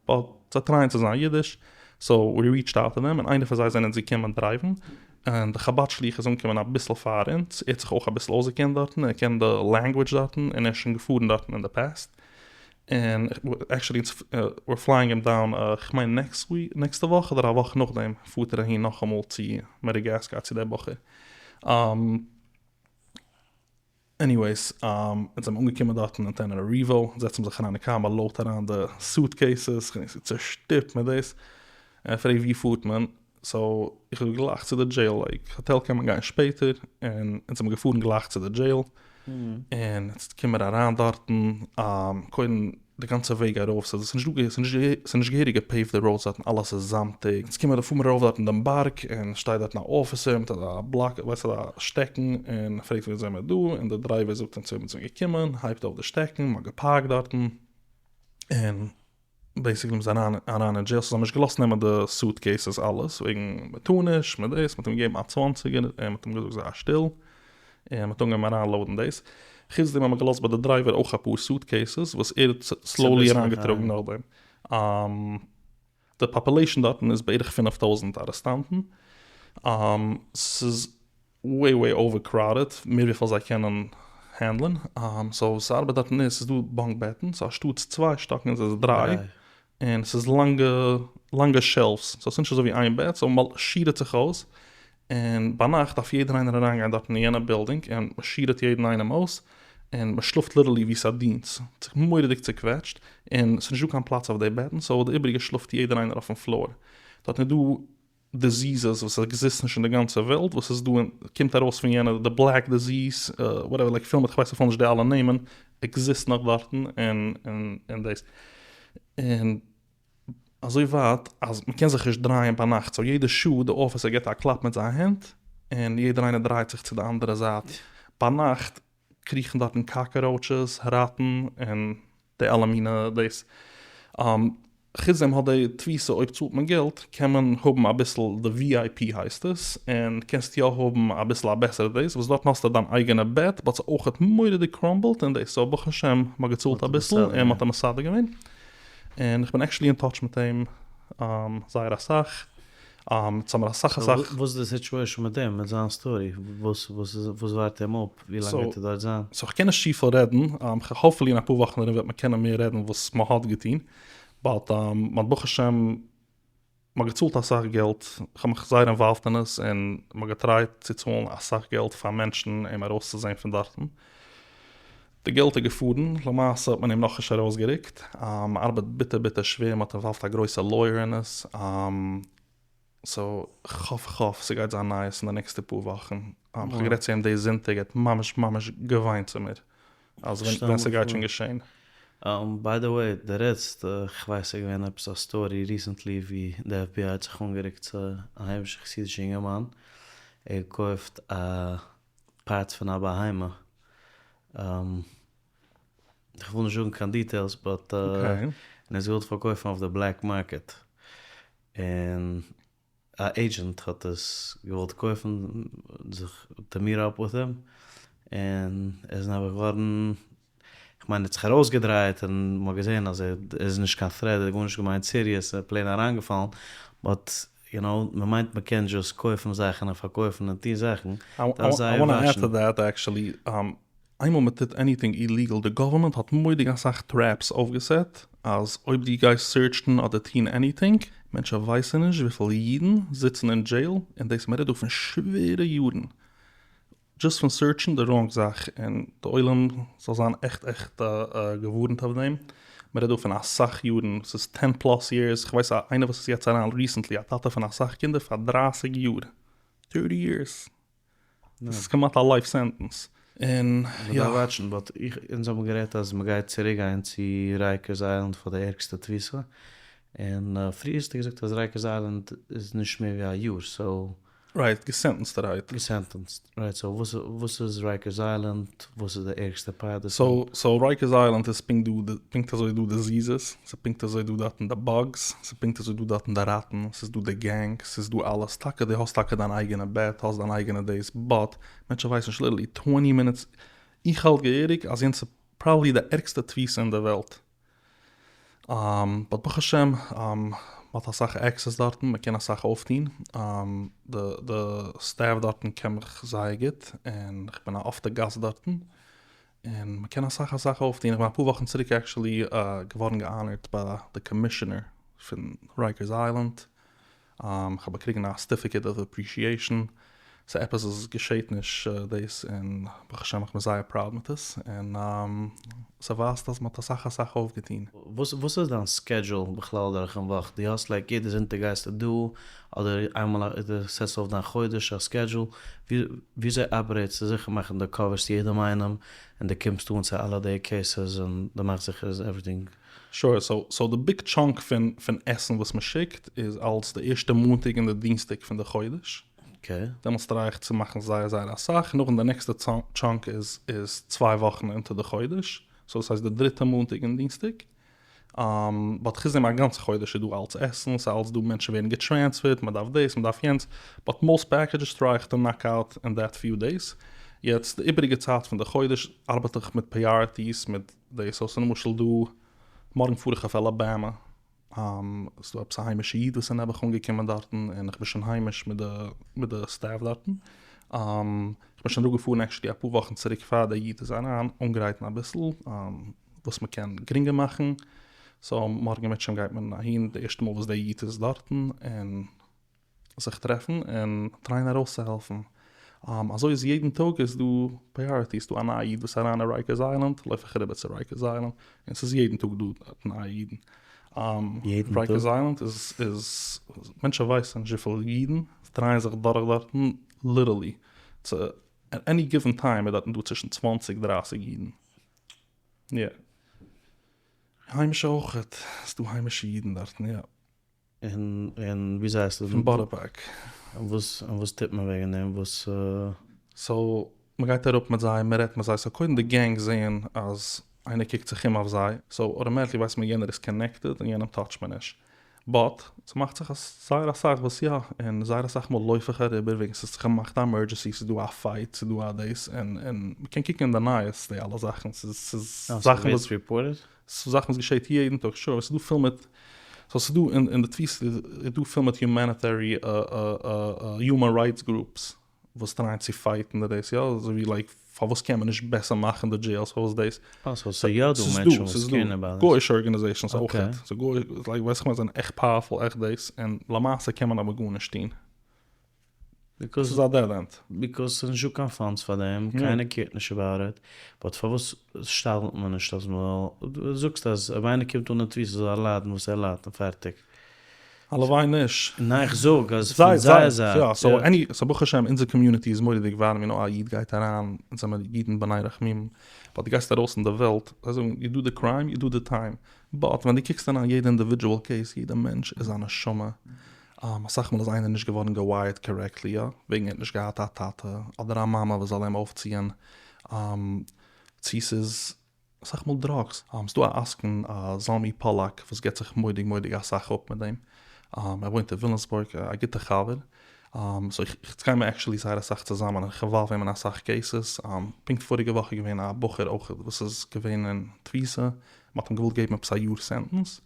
[SPEAKER 1] באט זיי טרייען צו זיין אידיש, סאו ווי ריעטשד אוט טו דעם, און איינער פון זיי זענען אונז געקומען דרייוון, און די חבד שליח איז אנגעקומען אביסל פאר אונז, ער האט זיך אויך אביסל אויסגעקענט דארטן, ער קען די לענגווידזש דארטן, און ער איז שוין געפארן דארטן אין די פעסט, און עקשעלי אונז וויר פלייאינג אים דאון כ'מיין נעקסט וויק נעקסטע וואך אדער א וואך נאכדעם פארט ער אהין נאכאמאל צו מאדאגאסקאר צו דער בחור. עניוועיס אונז זעמיר אנגעקומען דארטן אין אנטענענאריווא זעצן מיר זיך אריין אין קאר מ'לאודט אריין די סוטקעיסעס כ'בין צושטופט מיט דאס און ער פרעגט ווי פארט מען סאו איך האב גלייך צו די דזשעיל לייק האטעל קען מען גיין שפעטער, און אונז זעמיר געפארן גלייך צו די דזשעיל, און אונז קומען מיר אריין דארטן, קודם די גאנצע וועג ארויף סאיז נישט דא סאיז נישט געהעריג געפעיווט די ראודס דארטן אלעס איז זאמטיג, אונז קומען פארן מיר ארויף דארטן דעם בארג און שטייט דארטן א אפיסער מיט אזא בלאק ווייסט אזא שטעקן און פרעגט ווי זעמיר דא און די דרייווער זאגט אונז ווי אונז זענען געקומען הייבט אויף די שטעקן מ'האט געפארקט דארטן און. בעיסיקלי מ'איז אריין אריין אין דזשעיל, סאו זיי האבן נישט געלאזט נעמען די סוטקעיסעס אלעס, וועגן מ'טאר נישט, מיט דאס, מ'האט אים געגעבן א צוואנציגער און מ'האט אים געזאגט זיי שטיל, און מ'האט אנגעהויבן אריין לאודן דאס, חוץ דעם האט מען געלאזט ביי די דרייווער אויך אפאר סוטקעיסעס וואס ער האט סלאולי אריינגעטראגן נאכדעם. די פאפולעישן דארטן איז בערך 5000 ארעסטאנטן, ס'איז וועי וועי אווער קראודעד, מער וויפיל זיי קענען הענדלען, סאו ס'ארבעט דארטן איז, ס'איז דא באנק בעטן, סאו אנשטאטס צוויי שטאקן איז עס דריי, און ס'איז לאנגע לאנגע שעלפס, סאו ס'איז נישט אזוי ווי איין בעט, סאו מ'שירעט זיך אויס, און ביינאכט דארף יעדער איינער אריינגיין דארטן אין יענע בילדינג, און מ'שירעט יעדן איינעם אויס, און מ'שלאפט ליטערלי ווי סארדינס, ס'איז מורא'דיג צוקוועטשט, און ס'איז נישטא קיין פלאץ אויף די בעטן, סאו די איבעריגע שלאפט יעדער איינער אויפן פלאר, דארטן איז דא דיזיזעס וואס עקזיסט נישט אין די גאנצע וועלט וואס איז דא און קומט ארויס פון יענע די בלעק דיזיז וואטעווער לייק פיל מיט כ'ווייס אפילו נישט די אלע נעמען עקזיסט נאך דארטן און און און דאס און אזוי ווייט אז מ'קען זיך נישט דרייען ביינאכט סאו יעדע שעה די אפיסער געבט א קלאפ מיט זיין הענט און יעדער איינער דרייט זיך צו די אנדערע זייט ביינאכט קריכן דארטן קאקעראוטשעס, ראטן, און די אלע מינע דאס. חוץ דעם האט די תפיסה אויב צאלט מען געלט קען מען האבן אביסל די VIP הייסט עס, און קענסט יא האבן אביסל א בעסערע דאס, וואס דארטן האסטו דיין אייגענע בעט, באט ס'איז אויכעט מורא'דיג קראמבלד און דאס, סאו ברוך השם מ'האט געצאלט אביסל און מ'האט אים מסדר געווען, און כ'בין עקשעלי אין טאטש מיט אים זייער אסאך. אונז האמיר אסאך אסאך.
[SPEAKER 3] וואס איז די סיטשועישאן מיט אים, מיט זיין סטארי? וואס וואס ווארט אים אפ? ווי לאנג גייט ער דארט זיין?
[SPEAKER 1] סאו כ'קען נישט צופיל רעדן, האפפולי אין אפאר וואכן ארום וועט מען קענען מער רעדן וואס מ'האט געטון, באט מ'האט ברוך השם מ'האט געצאלט אסאך געלט, כ'האב מיך זייער אינוואלווד אין עס, און מ'האט געטרייט צו צאלן אסאך געלט פאר מענטשן אים ארויסצוזען פון דארטן, די געלט איז געפארן, למעשה האט מען אים נאכנישט ארויסגערוקט, מ'ארבעט ביטער ביטער שווער, מ'האט אינוואלווד א גרויסע לויער אין עס, סאו כ'האף כ'האף ס'גייט זיין נייעס אין די נעקסטע פאר וואכן, כ'האב גערעדט צו אים די זונטאג, ער האט ממש ממש געוויינט צו מיר אז ווען ס'גייט שוין געשען.
[SPEAKER 3] ביי די וועי, דו רעדסט, כ'ווייס ס'איז געווען עפעס א סטארי ריסענטלי ווי די עף בי איי האט זיך אנגערוקט צו א היימישע חסידישע אינגערמאן, ער האט געקויפט א פארטס פון א בהמה, איך וויל נישט זאגן קיין דיטעילס באט, און ער האט עס געוואלט פארקויפן אויף די בלעק מארקעט, און א עידזשענט האט עס געוואלט קויפן זיך טו מיט אפ וויט אים, און ער איז נעבעך געווארן, איך מיין ער האט זיך ארויסגעדרייט און מ'האט געזען אז ער איז נישט קיין טרעט, ער האט גארנישט געמיינט סיריעס, ער איז פלעין אריינגעפאלן, באט יו נאו, מ'מיינט מ'קען דזשאסט קויפן זאכן און פארקויפן און טון זאכן,
[SPEAKER 1] דארף זייער וואטשן. איי וואנט טו עד טו דעט עקשעלי, איינמאל מ'טוט עניטינג איליגעל, די גאווערמענט האט מורא'דיג אסאך טרעפס אויפגעסעט, אז אויב דו גייסט סערטשן אדער טון עניטינג, מענטשן ווייסן נישט וויפיל אידן זיצן אין דזשעיל, און דאס מ'רעדט דא פון שווערע יארן, דזשאסט פון סערטשן די ראנג זאך, און די עולם זאל זיין עכט עכט געווארנט אויף דעם, מען רעדט דא פון אסאך יארן, ס'איז טען פלאס יערס, כ'ווייס איינער וואס איז יעצט אריין ריסענטלי, א טאטע פון אסאך קינדער פאר דרייסיג יאר, טערטי יערס, דאס איז כמעט א לייף סענטענס, און
[SPEAKER 3] יא. מ'דארף וואטשן, באט איך, אונז האבן גערעדט אז מ'גייט צוריק גיין צו רייקערס איילענד פאר די ערגסטע תפיסה, און פריער האסטו געזאגט אז רייקערס איילענד איז נישט מער ווי א יאר, סאו.
[SPEAKER 1] רייט, געסענטענסט רייט.
[SPEAKER 3] געסענטענסט רייט, סאו וואס וואס איז רייקערס איילענד, וואס איז די ערגסטע פארט דערפון?
[SPEAKER 1] סאו רייקערס איילענד איז פונקט דא פונקט אזוי דא דיזיזעס, ס'איז פונקט אזוי דא דארטן די באגס, ס'איז פונקט אזוי דא דארטן די ראטן, ס'איז דא די גענג, ס'איז דא אלעס, טאקע דו האסט טאקע דיין אייגענע בעט, האסט דיין אייגענע דאס, באט מענטשן ווייסן נישט ליטערלי טווענטי מינוטס, איך האלט געהעריג אז יענץ איז פראבעבלי די ערגסטע תפיסה אין די וועלט. באט ברוך השם מ'האט אסאך עקסעס דארטן, מ'קען אסאך אויפטון, די די סטעף דארטן קען מיך זייער גוט, און כ'בין א אפטע גאסט דארטן, און מ'קען אסאך אסאך אויפטון, כ'בין אפאר וואכן צוריק עקשעלי געווארן געאנערט ביי די קאמישענער פון רייקערס איילענד, כ'האב באקריגן א סערטיפיקעט אוו אפרישיעישאן, ס'איז עפעס וואס געשעהט נישט דאס, און ברוך השם איך בין זייער פראוד מיט עס, און ס'ווייזט אז מ'האט אסאך אסאך אויפגעטון.
[SPEAKER 3] וואס איז דיין סקעדזשול בכלל דורכן וואך? דו האסט לייק יעדע זונטאג גייסטו דא, אדער איינמאל א דו סעטסט אויף דיין חודש א סקעדזשול, וויאזוי אפערעיטסטו זיכער מאכן דו קאווערסט יעדעם איינעם, און דו קומסט אן צו אלע די קעיסעס און דו מאכסט זיכער אז עווריטינג.
[SPEAKER 1] שור, סאו סאו די ביג טשאנק פון פון עסן וואס מען שיקט איז אלס די ערשטע מאנטאג און די דינסטאג פון די חודש, דעמאלטס טריי איך צו מאכן זייער זייער אסאך, נאכדעם די נעקסטע טשאנק איז איז צוויי וואכן אונטער די חודש, סאו דאס הייסט די דריטע מאנטאג און דינסטאג. באט חוץ דעם א גאנצע חודש איז דא אלץ עסן, ס'איז אלץ דא מענטשן ווערן געטרענספערט, מ'דארף דאס מ'דארף יענץ, באט מאסט פעקעדזשעס טריי איך טו נאק אוט אין דעט פיו דעיס, יעצט די איבעריגע צייט פון די חודש ארבעט איך מיט פריאריטיס מיט דאס, סאו למשל דא מארגן פאר איך אויף אלאבאמא, ס'איז דא עפעס א היימישע איד וואס איז נעבעך אנגעקומען דארטן און איך בין שוין היימיש מיט די מיט די סטעף דארטן, איך בין שוין אראפגעפארן עקשעלי אפאר וואכן צוריק פאר די איד איז אריין אנגרייטן אביסל וואס מ'קען גרינגער מאכן, סאו מארגן אם ירצה השם גייט מען אהין די ערשטע מאל וואס די איד איז דארטן און זיך טרעפן און טרייען ארויסצוהעלפן. אזוי איז יעדן טאג איז דא פריאריטיס, ס'דא א נייע איד וואס איז אריין אין רייקערס איילענד, לויף איך אריבער צו רייקערס איילענד, און ס'איז יעדן טאג דא נייע אידן.
[SPEAKER 3] יעדן טאג?
[SPEAKER 1] רייקערס איילענד איז איז מענטשן ווייסן נישט וויפיל אידן דרייען זיך דורך דארטן ליטערלי צו עט עני גיווען טיים איז דארטן דא צווישן צוואנציג דרייסיג אידן. יא. היימישע אויכעט, ס'דא היימישע אידן דארטן יא.
[SPEAKER 3] און און וויאזוי הייסט עס?
[SPEAKER 1] פון בארא פארק.
[SPEAKER 3] און וואס און וואס טוט מען וועגן דעם? וואס.
[SPEAKER 1] סאו מ'גייט אראפ מיט זיי, מ'רעדט מיט זיי, סאו קודם די גענג זעהן אז איינער קוקט זיך אום אויף זיי, סאו אוטומעטיקלי ווייסט מען יענער איז קאנעקטעד און יענעם טאטשט מען נישט. באט ס'מאכט זיך אז זייער אסאך וואס יא, און זייער אסאך מאל לויף איך אריבער וועגן ס'האט זיך געמאכט א עמערדזשענסי, ס'איז דא א פייט, ס'איז דא א דאס, און און מ'קען קוקן אין די נייעס די אלע זאכן, ס'איז ס'איז זאכן וואס. ס'איז זאכן וואס געשעט יעדן טאג, sure, ס'איז דא פיל מיט, סאו ס'איז דא אין די תפיסה איז דא פיל מיט humanitarian human rights groups וואס טרייען צו פייטן די דאס, יא, אזוי ווי like פארוואס קען מען נישט בעסער מאכן די jails, פארוואס דאס.
[SPEAKER 3] אה סאו ס'איז יא דא מענטשן וואס קעירן אבאוט דאס.
[SPEAKER 1] גוי'אישע ארגאניזעישאנס אויכעט, סאו גוי, like ווייסט איך מיין זענען עכט powerful עכט דאס, און למעשה קען מען אבער גארנישט טון. ס'איז א dead end.
[SPEAKER 3] because ס'איז נישטא קיין funds פאר דעם, קיינער קעירט נישט about it, but פארוואס שתדל'ט מען נישט אז מ'זאל, דו זאגסט אז אויב איינער קומט אן אין תפיסה זאל ער ליידן וואס ער ליידט און פארטיג.
[SPEAKER 1] הלוואי נישט.
[SPEAKER 3] ניין איך זאג אז פון זייער זייט.
[SPEAKER 1] יא, סאו עני, סאו ברוך השם אונזער community איז מורא'דיג ווארעם, יו נאו א איד גייט אריין, אונז זעמער אידן בני רחמים, but דו גייסט ארויס אין די וועלט, זיי זאגן you do the crime you do the time, but ווען דו קוקסט אריין יעדע individual case, יעדע מענטש איז א נשמה, אסאך מאל איז איינער נישט געווארן געווייערט correctly יא, וועגן ער האט נישט געהאט א טאטע אדער א מאמע וואס זאל אים אויפציען, צו ס'איז אסאך מאל drugs, ס'דא א עסקן זלמי פאללאק וואס געבט זיך מורא'דיג מורא'דיג אסאך אפ מיט דעם, ער וואוינט אין וויליאמסבורג, א גוטע חבר, סאו איך גיי מיר actually זייער אסאך צוזאמען און איך אינוואלוו אים אין אסאך cases, פונקט פאריגע וואך איז געווען א בחור אויך וואס איז געווען אין תפיסה, מ'האט אים געוואלט געבן עפעס א יאר sentence,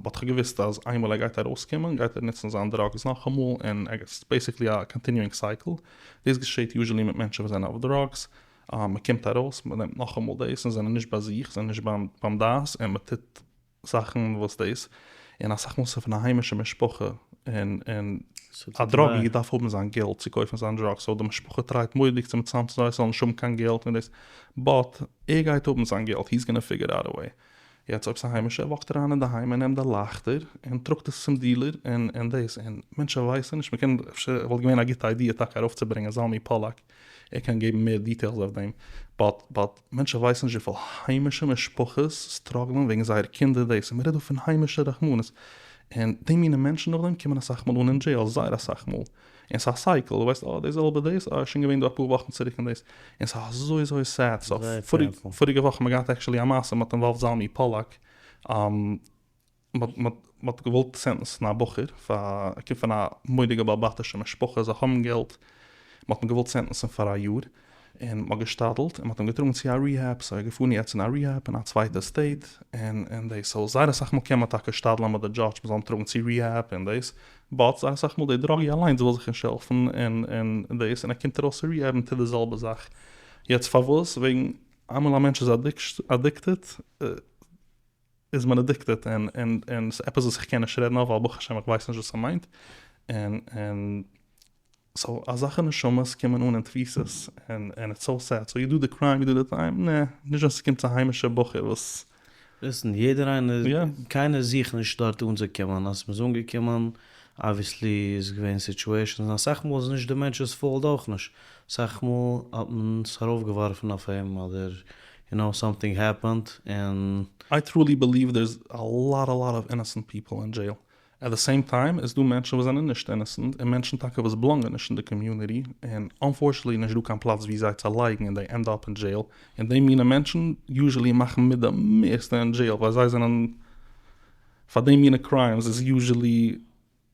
[SPEAKER 1] but כ'האב געוואוסט אז איינמאל ער גייט ארויסקומען גייט ער נוצן זיין drugs נאכאמאל און עס איז basically א continuing cycle, דאס געשעט usually מיט מענטשן וואס זענען אויף drugs, מ'קומט ארויס מ'נעמט נאכאמאל דאס און זענען נישט ביי זיך זענען נישט ביים דעת און מ'טוט זאכן וואס דאס, און אסאך מאל ס'איז פון א היימישע משפחה און און א druggie דארף האבן זיין געלט צו קויפן זיין drugs so די משפחה טרייט מורא'דיג צו מצמצם זיין זיי זאלן נישט האבן קיין געלט און דאס, but ער גייט האבן זיין געלט he's gonna figure out a way. יעצט אויב ס'איז א היימישע, ער וואקט אריין אינדערהיים און נעמט די לייכטער און טראגט עס צום dealer און און דאס, און מענטשן ווייסן נישט, מ'קען אפשר וואלט געווען א גוטע idea טאקע ארויפצוברענגען זלמי פאללאק, ער קען געבן מער details אויף דעם, but but מענטשן ווייסן נישט וויפיל היימישע משפחות סטראגלען וועגן זייער קינדער דאס, און מ'רעדט דא פון היימישע רחמנות, און די מינע מענטשן נאכדעם קומען אסאך מאל אן אין jail, זייער אסאך מאל. און ס'איז א cycle, דו ווייסט אה די זעלבע דאס, אה שוין געווען דא אפאר וואכן צוריק און דאס, און ס'איז אזוי אזוי sad, סאו פאריגע וואך האט מען געהאט actually א מעשה, מ'האט involved זלמי פאללאק, מ'האט געוואלט סענטענסן א בחור פאר, ער קומט פון א מורא'דיגע בעל בתישע משפחה, זיי האבן געלט, מ'האט אים געוואלט סענטענסן פאר א יאר, און מ'האט געשתדלט און מ'האט אים געטראגן צו א rehab, סאו ער איז געפארן יעצט אין א rehab אין א צווייטע state, און און דאס, סאו זייער אסאך מאל קען מען טאקע שתדל'ן מיט די judge מ'זאל אים טראגן צו rehab און דאס, but זייער אסאך מאל די druggie אליינס וויל זיך נישט העלפן און און דאס, און ער קומט ארויס פון rehab און טוט די זעלבע זאך, יעצט פארוואס? וועגן איינמאל א מענטש איז addicted איז מען addicted און און און ס'איז עפעס וואס איך קען נישט רעדן אויף ווייל ברוך השם איך ווייס נישט וואס ס'מיינט, און און. סאו אזאלכע נשמות קומען אן אין תפיסות און און it's so sad, so you do the crime you do the time, נע, נישט ווען ס'קומט צו א היימישע בחור וואס.
[SPEAKER 3] listen, יעדער איינער, קיינער זוכט נישט דארט אנצוקומען, אז מ'איז אנגעקומען, obviously איז געווען situations, און אסאך מאל איז נישט די מענטש'ס fault אויך נישט, אסאך מאל האט מען עס ארויפגעווארפן אויף אים אדער you know something happened און.
[SPEAKER 1] I truly believe there's a lot a lot of innocent people in jail. At the same time איז דא מענטשן וואס זענען נישט innocent און מענטשן טאקע וואס belong ען נישט אין די community און unfortunately נישט דא קיין פלאץ ווי זיי צו לייגן און they end up אין jail און די מינע מענטשן usually מאכן מיט די מערסטע אין jail ווייל זיי זענען פאר די מינע crimes איז usually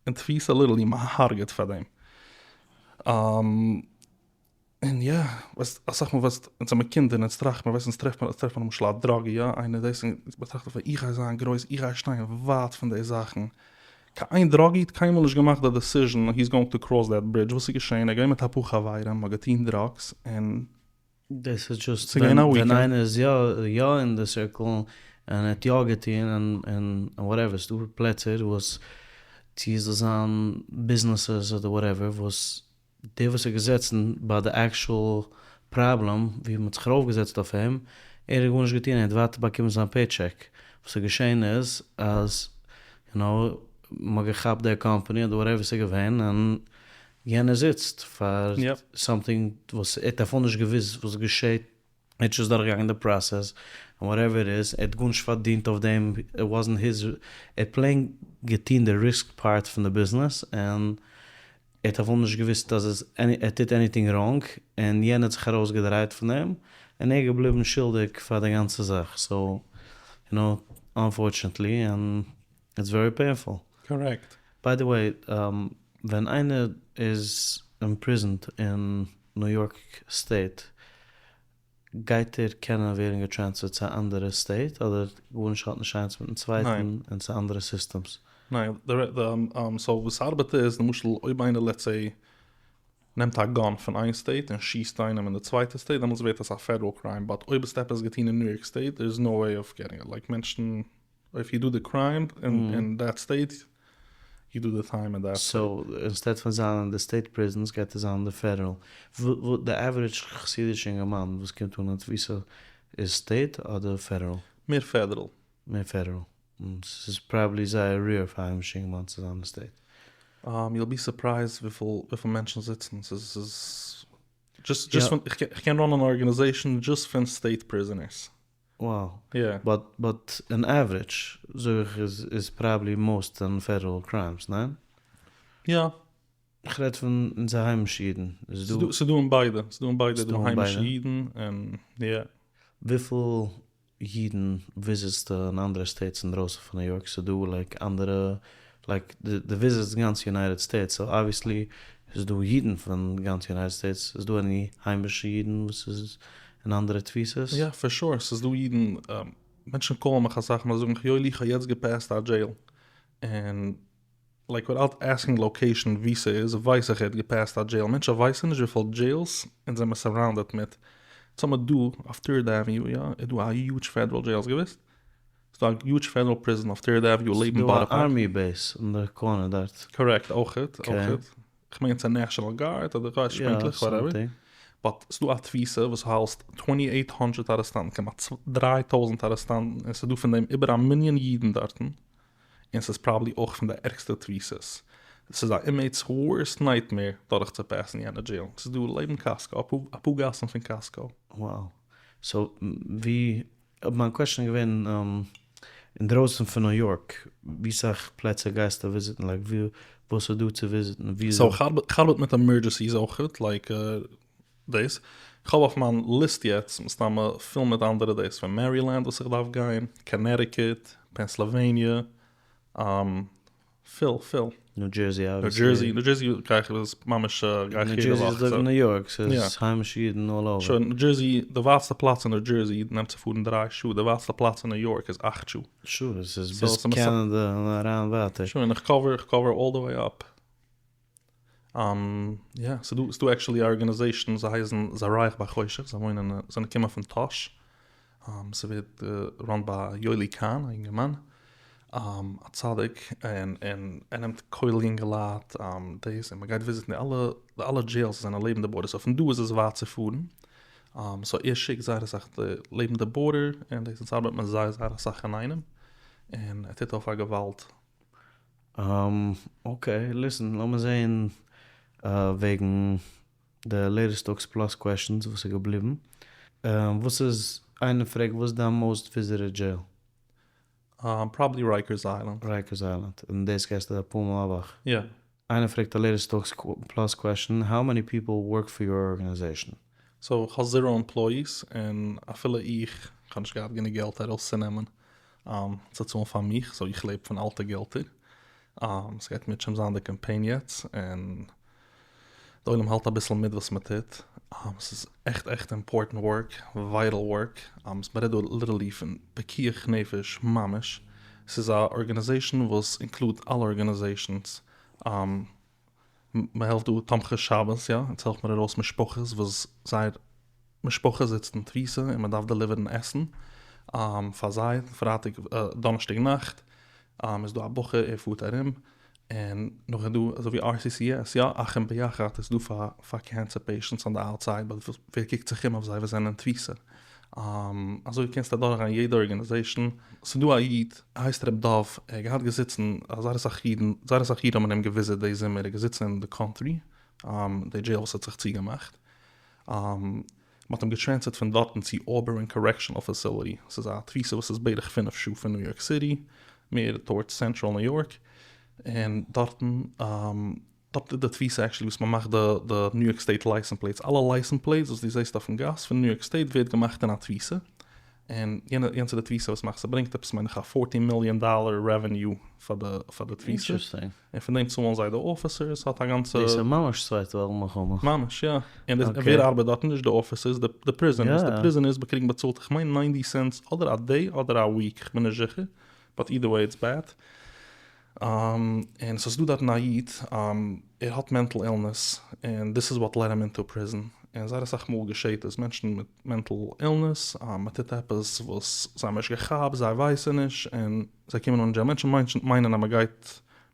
[SPEAKER 1] אין תפיסה literally מ'הארגעט פאר דעם. און יא, ווייסט, אסאך מאל ווייסט, אונז האמיר קינדער און אונז טראכט מיר, ווייסט, אונז טרעפט מען, טרעפט מען למשל א druggie, יא, איינער דאס, און מען טראכט אויף איך גיי זיין גרויס, איך גיי שטיין ווייט פון די זאכן. קיין איין druggie האט קיינמאל נישט געמאכט די decision, he's going to cross that bridge, וואס איז געשען, ער איז געווען מיט אפאר חברים, מ'האט געטון drugs, און
[SPEAKER 3] דאס איז just
[SPEAKER 1] ס'איז געווען א
[SPEAKER 3] ווען
[SPEAKER 1] weekend.
[SPEAKER 3] איינער איז יא יא אין די circle און ער האט יא געטון און און whatever, ס'דא פלעצער וואס צו עס זאל זיין businesses אדער whatever וואס דער וואס איז געזעצן ביי די actual problem ווי מ'האט זיך ארויפגעזעצט אויף אים, ער האט גארנישט געטון ער האט ווייטער באקומען זיין paycheck, וואס איז געשען איז אז יו נאו מ'האט געכאפט די קאמפאני אדער whatever ס'איז געווען און יענער זיצט פאר something וואס ער האט אפילו נישט געוואוסט וואס געשעט, ער האט שוין דורכגעגאנגען די process און whatever it is, ער האט גארנישט פארדינט אויף דעם, it wasn't his, ער האט plain געטון די risk part פון די ביזנעס און ער האט אפילו נישט געוואוסט אז ער טוט anything wrong און יענער האט זיך ארויסגעדרייט פון דעם און ער איז געבליבן שולדיג פאר די גאנצע זאך, so you know unfortunately and it's very painful.
[SPEAKER 1] Correct.
[SPEAKER 3] By the way, ווען איינער איז imprisoned אין ניו יארק state, גייט ער קענען ווערן גע transfer ט צו א אנדערע state אדער גארנישט האט נישט איינס מיטן צווייטן און צו אנדערע systems?
[SPEAKER 1] ניין, so וואס ארבעט איז, למשל אויב איינער let's say נעמט א gun פון איין state און שיסט איינעם אין די צווייטע state דעמאלטס ווערט עס א federal crime, but אויב האסטו עפעס געטון אין ניו יארק state there is no way of getting it, like מענטשן if you do the crime in that state you do the time in that state.
[SPEAKER 3] So instead פון זיין אין די state prisons גייט ער זיין אין די פעדעראל. די average חסידישע אינגערמאן וואס קומט אן אין תפיסה איז state אדער פעדעראל?
[SPEAKER 1] מער פעדעראל.
[SPEAKER 3] מער פעדעראל. ס'איז probably זייער rare פאר א היימישע אינגערמאן צו זיין אין state.
[SPEAKER 1] You'll be surprised וויפיל מענטשן זיצן. ס'איז just פון, איך קען run ען אן organization just פון state prisoners.
[SPEAKER 3] Wow.
[SPEAKER 1] יא.
[SPEAKER 3] But but אין average זאג איך איז איז probably most אין federal crimes, ניין?
[SPEAKER 1] יא.
[SPEAKER 3] איך רעד פון אונזער היימישע אידן. איז דא.
[SPEAKER 1] ס'דא אין ביידע. ס'דא אין ביידע.
[SPEAKER 3] ס'דא
[SPEAKER 1] אין היימישע אידן און יא.
[SPEAKER 3] וויפיל אידן visit סטו אין אנדערע states אינדרויסן פון ניו יארק? ס'דא like אנדערע like דו visit סט גאנץ United States so obviously איז דא אידן פון גאנץ United States, איז דא any היימישע אידן וואס איז אין אנדערע תפיסות?
[SPEAKER 1] יא for sure ס'איז דא אידן, מענטשן call ן מיך אסאך מאל זאגן מיך יואלי איך האב יעצט גע pass ט א jail און like without asking location ווי ס'איז ווייס איך ער האט גע pass ט א jail, מענטשן ווייסן נישט וויפיל jails אונז זעמער surrounded מיט, אונז האמיר דא אויף Third Avenue יא איז דא א huge federal jail האסט געוואוסט? ס'דא א huge federal prison אויף Third Avenue לעבן בארא
[SPEAKER 3] ס'דא א
[SPEAKER 1] פארק.
[SPEAKER 3] Army base אין די corner דארט.
[SPEAKER 1] Correct אויכעט אויכעט. כ'מיין ס'איז National Guard אדער כ'ווייס נישט פונקטליך whatever. But ס'דא א תפיסה וואס האלט twenty eight hundred ארעסטאנטן כמעט 3000 ארעסטאנטן און ס'דא פון דעם איבער א מנין אידן דארטן און ס'איז probably אויך פון די ערגסטע תפיסות. ס'איז א inmate's worst nightmare דורך צו pass ן יענע jail. ס'איז דא לעבן Costco אפאר גאסן פון Costco.
[SPEAKER 3] Wow. So ווי מיין question איז געווען אינדרויסן פון ניו יארק ווי סאך פלעצער גייסטו visit ן like ווי וואס איז דא צו visit ן ווי
[SPEAKER 1] So איך ארבעט מיט emergencies אויכעט like דאס איך האב אויף מיין list יעצט מסתמא פיל מיט אנדערע דאס פון Maryland וואס איך דארף גיין, Connecticut, Pennsylvania, פיל פיל.
[SPEAKER 3] ניו דזשערסי
[SPEAKER 1] ניו דזשערסי, ניו דזשערסי גיי איך דאס ממש גיי איך יעדע וואך.
[SPEAKER 3] ניו דזשערסי איז אזוי ווי ניו יארק, ס'איז היימישע אידן all over.
[SPEAKER 1] שוין, ניו דזשערסי, די ווייטסטע פלאץ אין ניו דזשערסי נעמט צו פארן דריי שעה, די ווייטסטע פלאץ אין ניו יארק איז אכט שעה.
[SPEAKER 3] Sure, עס איז ביז קענעדע און אריין ווייטער.
[SPEAKER 1] שוין, איך cover, איך cover all the way up. יא, ס'דא, ס'דא actually א organization, זיי הייסן זרח בחושך, זיי וואוינען, זיי זענען געקומען פון טאהש, ס'ווערט גע run ט ביי יואלי קאהן, א יונגערמאן, א צדיק, און און ער נעמט כולל יונגעלייט, דאס, און מ'גייט visit ן די אלע די אלע jails וואס זענען לעבן די border, so פון דא איז עס ווייט צו פארן, so ער שיקט זייער אסאך די לעבן די border, און דאס, אונז ארבעט מען זייער זייער אסאך אינאיינעם, און ער טוט אויף א געוואלד.
[SPEAKER 3] Okay, listen, לאמיר זעהן וועגן די latest Talks Plus questions וואס איז געבליבן. וואס איז, איינער פרעגט וואס איז דיין most visited jail?
[SPEAKER 1] פראבעלי רייקערס איילענד.
[SPEAKER 3] רייקערס איילענד, און דאס גייסטו אפאר מאל א וואך?
[SPEAKER 1] יא.
[SPEAKER 3] איינער פרעגט א לעיטעסט טאלקס פלאס קוועשאן, האו מעני פיפל ווארק פאר יור ארגענעזעישאן?
[SPEAKER 1] סאו כ'האב זירא עמפלאיס, און אפילו איך האב נישט געהאט גענוג געלט ארויסצונעמען צו צאלן פאר מיך, סאו איך לעב פון אלטע געלטער. ס'גייט מירצעשעם זיין די קאמפיין יעצט, און די עולם האלט אביסל מיט וואס מ'טוט. ס'איז עכט עכט אימפארטענט ווארק, ווייטעל ווארק, מ'רעדט דא ליטערלי פון פיקוח נפש ממש. ס'איז א ארגענעזעישן וואס אינקלוד אלע ארגענעזעישנס, מ'העלפט דא תומכי שבת, יא, אונז העלפט מיר ארויס משפחות וואס זייער משפחה זיצט אין תפיסה און מ'דארף דעליווערן עסן פאר זיי פרייטאג דאנערשטאג נאכט איז דא א בחור ער פארט ארום און נאך איז דא אזוי ווי RCCS יא אחים ביחד איז דא פאר פאר קענסער פעישענטס אן די אוטסייד באט ווער קוקט זיך אום אויף זיי וואס זענען אין תפיסה אזוי קענסטו אדורכגיין יעדע ארגענעזעישן. ס'איז דא א איד ער הייסט ר' דוב ער האט געהאט געזיצן זייער אסאך אידן זייער אסאך אידן האבן אים געוויזיט די זומער ער איז געזיצן אין די קאנטרי די דזשעיל וואס האט זיך צוגעמאכט מ'האט אים געטרענספערט פון דארטן צו אובערן קארעקשאנעל פעסיליטי, ס'איז א תפיסה וואס איז בערך פינף שעה פון ניו יארק סיטי, מער טאורדס סענטראל ניו יארק, און דארטן דארט איז די תפיסה עקשעלי וואס מ'מאכט די די ניו יארק סטעיט לייסענס פלעיטס, אלע לייסענס פלעיטס וואס דו זעסט אויפן גאס פון ניו יארק סטעיט ווערט געמאכט אין א תפיסה, און יענע יענץ איז די תפיסה וואס מאכט, ס'ברענגט עפעס מיין איך א פארטין מיליאן דאלער רעוועניו פאר די פאר די תפיסה.
[SPEAKER 3] אינטערעסטינג.
[SPEAKER 1] און פון דעם צאלן זיי די אפיסערס, האט א גאנצע.
[SPEAKER 3] דאס איז ממש צווייטע וועלט מלחמה.
[SPEAKER 1] ממש יא, און דאס ווער ארבעט דארטן? נישט די אפיסערס, די פריזענערס, די פריזענערס באקריגן באצאלט איך מיין ניינטי סענטס אדער א דעי אדער א וויק, איך בין נישט זיכער, באט אידער וועי איטס בעד. און סאיז דא דארטן א איד, ער האט מענטל אילנעס, און דיס איז וואט לעד הים אינטו פריזען, און זייער אסאך מאל געשעט עס, מענטשן מיט מענטל אילנעס, מען טוט עפעס וואס זיי האבן נישט געכאפט, זיי ווייסן נישט, און זיי קומען אן אין דזשעיל, מענטשן מיינען אז מען גייט,